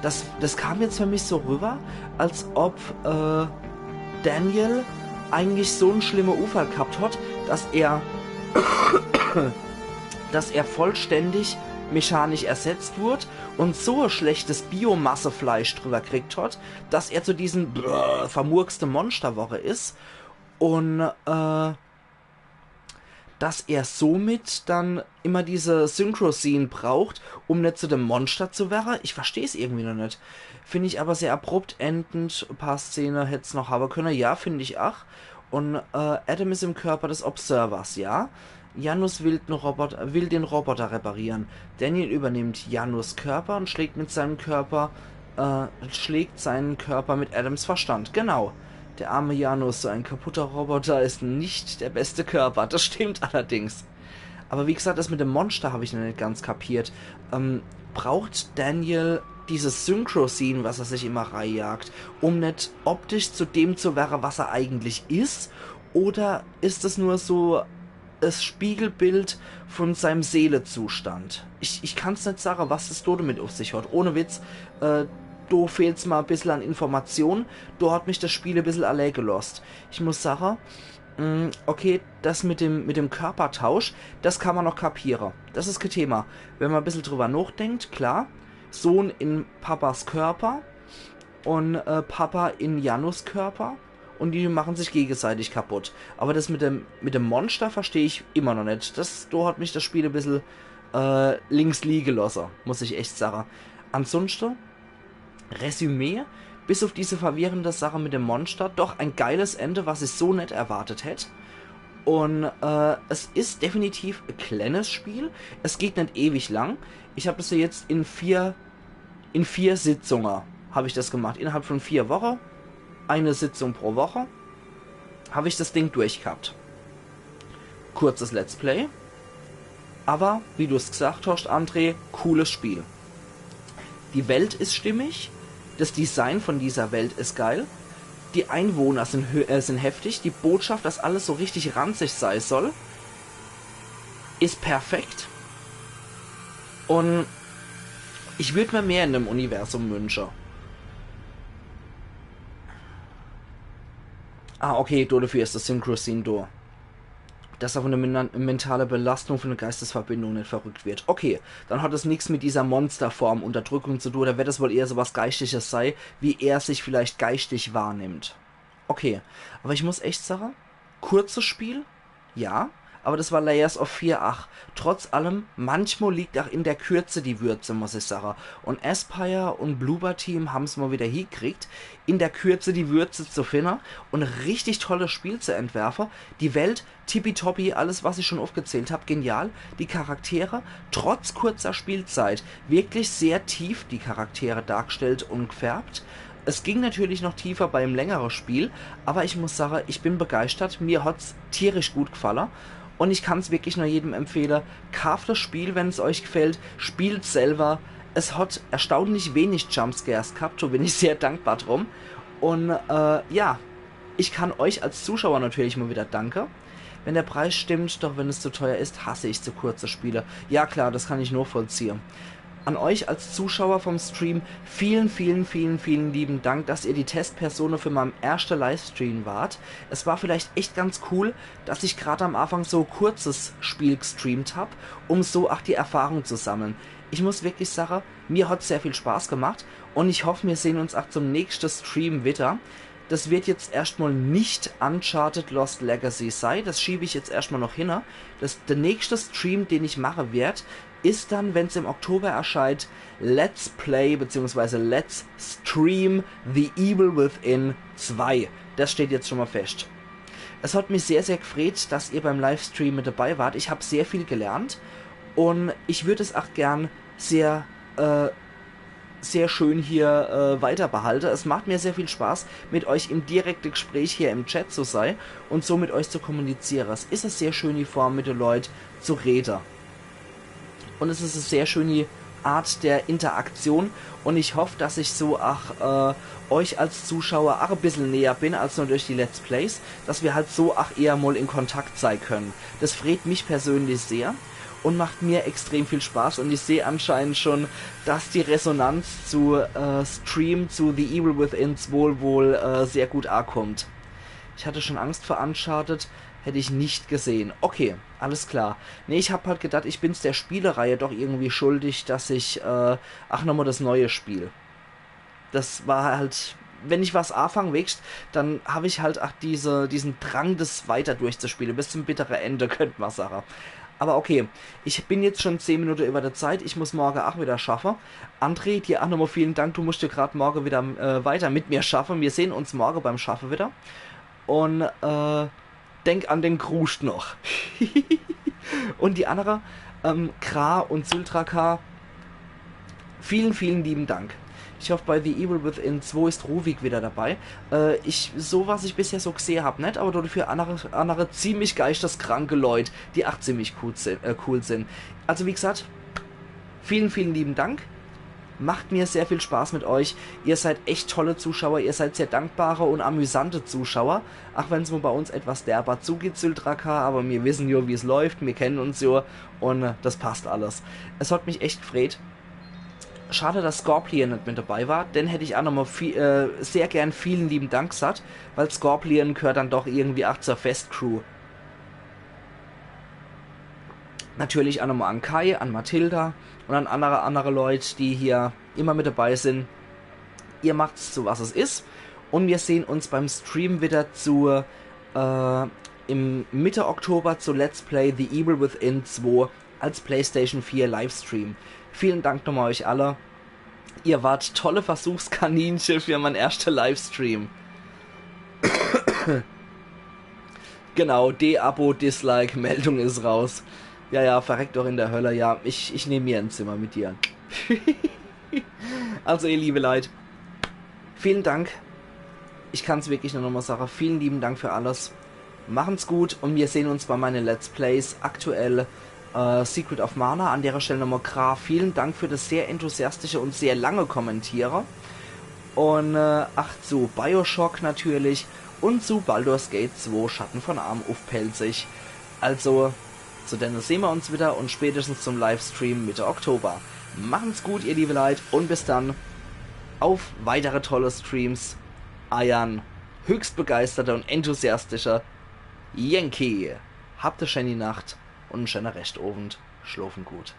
das, das kam jetzt für mich so rüber, als ob äh, Daniel eigentlich so en schlimmen Unfall gehabt hat, dass er, dass er vollständig mechanisch ersetzt wurde und so e schlechtes Biomassefleisch drüber gekriegt hat, dass er zu diesem brrr, vermurkste Monster worre is und äh, dass er somit dann immer diese Synchrozine braucht, um net zu dem Monster zu werre. Ich versteh's irgendwie noch net. Find ich aber sehr abrupt endend. E paar Szene hätt's noch habe könne. Ja, find ich ach. Und äh, Adam is im Körper des Observers, ja. Janus will den Roboter, will den Roboter reparieren. Daniel übernimmt Janus Körper und schlägt mit seinem Körper, äh, schlägt seinen Körper mit Adams Verstand. Genau. Der arme Janus, so ein kaputter Roboter, ist nicht der beste Körper. Das stimmt allerdings. Aber wie gesagt, das mit dem Monster hab ich noch net ganz kapiert. Ähm, braucht Daniel dieses Synchrozine, was er sich immer reijagt, um net optisch zu dem zu werre, was er eigentlich is? Oder is es nur so das Spiegelbild von seinem Seelezustand? Ich, ich kann's net sage, was es do damit auf sich hat. Ohne Witz, äh, do fehlt's mal e bissel an Information. Do hat mich das Spiel e bissel allee gelost. Ich muss sage, mm, okay, das mit dem, mit dem Körpertausch, das kann man noch kapiere. Das is kein Thema. Wenn man e bissel drüber nachdenkt, klar, Sohn in Papas Körper und äh, Papa in Janus Körper und die machen sich gegenseitig kaputt. Aber das mit dem, mit dem Monster versteh ich immer noch net. Das, do hat mich das Spiel e bissel äh, links liege losse, muss ich echt sage. Ansonsten, Resümee, bis auf diese verwirrende Sache mit dem Monster, doch ein geiles Ende, was ich so net erwartet hätt. Und äh, es is definitiv e kleines Spiel. Es geht net ewig lang. Ich hab das ja jetzt in vier, in vier Sitzungen hab ich das gemacht. Innerhalb von vier Wochen. Eine Sitzung pro Woche. Hab ich das Ding durchgehabt. Kurzes Let's Play. Aber, wie du's gesagt hast, André, cooles Spiel. Die Welt is stimmig, das Design von dieser Welt is geil, die Einwohner sind, hö- äh, sind heftig, die Botschaft, dass alles so richtig ranzig sei soll, is perfekt. Und Ich würd mir mehr in dem Universum wünsche. Ah, okay, do dafür is das Synchrozine do. Dass er von der men-, mentale Belastung von der Geistesverbindung net verrückt wird. Okay, dann hat es nix mit dieser Monsterform Unterdrückung zu tun. Da wird es wohl eher so was Geistisches sei, wie er sich vielleicht geistig wahrnimmt. Okay, aber ich muss echt sage, kurzes Spiel, ja, aber das war Layers of Fear acht. Trotz allem, manchmal liegt auch in der Kürze die Würze, muss ich sage. Und Aspyr und Bloober Team haben's mal wieder hiekriegt, in der Kürze die Würze zu finden und e richtig tolles Spiel zu entwerfen. Die Welt tippitoppi, alles, was ich schon aufgezählt hab, genial. Die Charaktere, trotz kurzer Spielzeit, wirklich sehr tief die Charaktere dargestellt und gefärbt. Es ging natürlich noch tiefer bei em längere Spiel, aber ich muss sage, ich bin begeistert. Mir hat's tierisch gut gefalle und ich kann's wirklich nur jedem empfehle. Kaaft das Spiel, wenn's euch gefällt, spielt's selber. Es hat erstaunlich wenig Jumpscares gehabt, do bin ich sehr dankbar drum. Und äh, ja, ich kann euch als Zuschauer natürlich mal wieder danke. Wenn der Preis stimmt, doch wenn es zu teuer ist, hasse ich zu kurze Spiele. Ja klar, das kann ich nachvollziehen. An euch als Zuschauer vom Stream vielen, vielen, vielen, vielen lieben Dank, dass ihr die Testpersone für meinen ersten Livestream wart. Es war vielleicht echt ganz cool, dass ich gerade am Anfang so kurzes Spiel gestreamt hab, um so auch die Erfahrung zu sammeln. Ich muss wirklich sagen, mir hat sehr viel Spaß gemacht und ich hoffe, wir sehen uns auch zum nächsten Stream wieder. Das wird jetzt erstmal nicht Uncharted Lost Legacy sei, das schieb ich jetzt erstmal noch hin. Das, der nächste Stream, den ich mache werd, is dann, wenn's im Oktober erscheint, Let's Play beziehungsweise Let's Stream The Evil Within zwei. Das steht jetzt schon mal fest. Es hat mich sehr, sehr gefreut, dass ihr beim Livestream mit dabei wart. Ich hab sehr viel gelernt und ich würd es auch gern sehr äh, sehr schön hier äh, weiter behalte. Es macht mir sehr viel Spaß, mit euch im direkten Gespräch hier im Chat zu sei und so mit euch zu kommunizieren. Es is e sehr schöne Form, mit de Leut zu rede. Und es is e sehr schöne Art der Interaktion und ich hoff, dass ich so auch äh, euch als Zuschauer auch e bissel näher bin als nur durch die Let's Plays, dass wir halt so auch eher mal in Kontakt sei können. Das freut mich persönlich sehr und macht mir extrem viel Spaß und ich seh anscheinend schon, dass die Resonanz zu äh, Stream zu The Evil Within zwei wohl äh, sehr gut ankommt. Ich hatte schon Angst vor Uncharted, hätte ich nicht gesehen. Okay, alles klar. Nee, ich hab halt gedacht, ich bin's der Spielereihe doch irgendwie schuldig, dass ich äh, ach nochmal das neue Spiel. Das war halt, wenn ich was anfang, weescht, dann hab ich halt ach diese, diesen Drang, das weiter durchzuspielen, bis zum bittere Ende, könnt man sagen. Aber okay, ich bin jetzt schon zehn Minuten über der Zeit, ich muss morgen auch wieder schaffen. André, dir auch nochmal vielen Dank, du musst ja grad morgen wieder äh, weiter mit mir schaffen. Wir sehen uns morgen beim Schaffen wieder. Und äh, denk an den Kruscht noch. Und die andere, ähm, Kra und Syltraka, vielen, vielen lieben Dank. Ich hoffe, bei The Evil Within zwei ist Ruvik wieder dabei. Äh, ich, so was ich bisher so gesehen hab, net, aber dafür andere, andere ziemlich geisteskranke Leute, die auch ziemlich cool sind, äh, cool sind. Also wie gesagt, vielen, vielen lieben Dank. Macht mir sehr viel Spaß mit euch. Ihr seid echt tolle Zuschauer, ihr seid sehr dankbare und amüsante Zuschauer. Ach wenn's mal bei uns etwas derber zugeht, Syltraka, aber mir wissen jo, wie's läuft, mir kennen uns jo und äh, das passt alles. Es hat mich echt gefreut. Schade, dass Scorpion net mit dabei war, denn hätt ich auch nochmal viel, äh, sehr gern vielen lieben Dank gesagt, weil Scorpion gehört dann doch irgendwie auch zur Fest-Crew. Natürlich auch nochmal an Kai, an Mathilda und an andere, andere Leute, die hier immer mit dabei sind. Ihr macht's zu, was es is. Und wir sehen uns beim Stream wieder zu, äh, im Mitte Oktober zu Let's Play The Evil Within zwei als PlayStation vier Livestream. Vielen Dank nochmal euch alle. Ihr wart tolle Versuchskaninche für mein erster Livestream. Genau, D-Abo, Dislike, Meldung is raus. Ja, ja, verreckt doch in der Hölle. Ja, ich, ich nehm mir ein Zimmer mit dir. Also, ihr liebe Leit, vielen Dank. Ich kann's wirklich nur nochmal sagen. Vielen lieben Dank für alles. Machen's gut und wir sehen uns bei meine Let's Plays. Aktuell äh, Secret of Mana. An der Stelle nochmal Kra, vielen Dank für das sehr enthusiastische und sehr lange Kommentiere. Und äh, ach so, Bioshock natürlich und zu Baldur's Gate zwei Schatten von Amn uff Pälzisch. Also, zu denne sehen wir uns wieder und spätestens zum Livestream Mitte Oktober. Machen's gut, ihr liebe Leit, und bis dann. Auf weitere tolle Streams. Eiern höchst begeisterter und enthusiastischer Yankee. Habt e schäni Nacht und en schäne Reschtowend. Schlofen gut.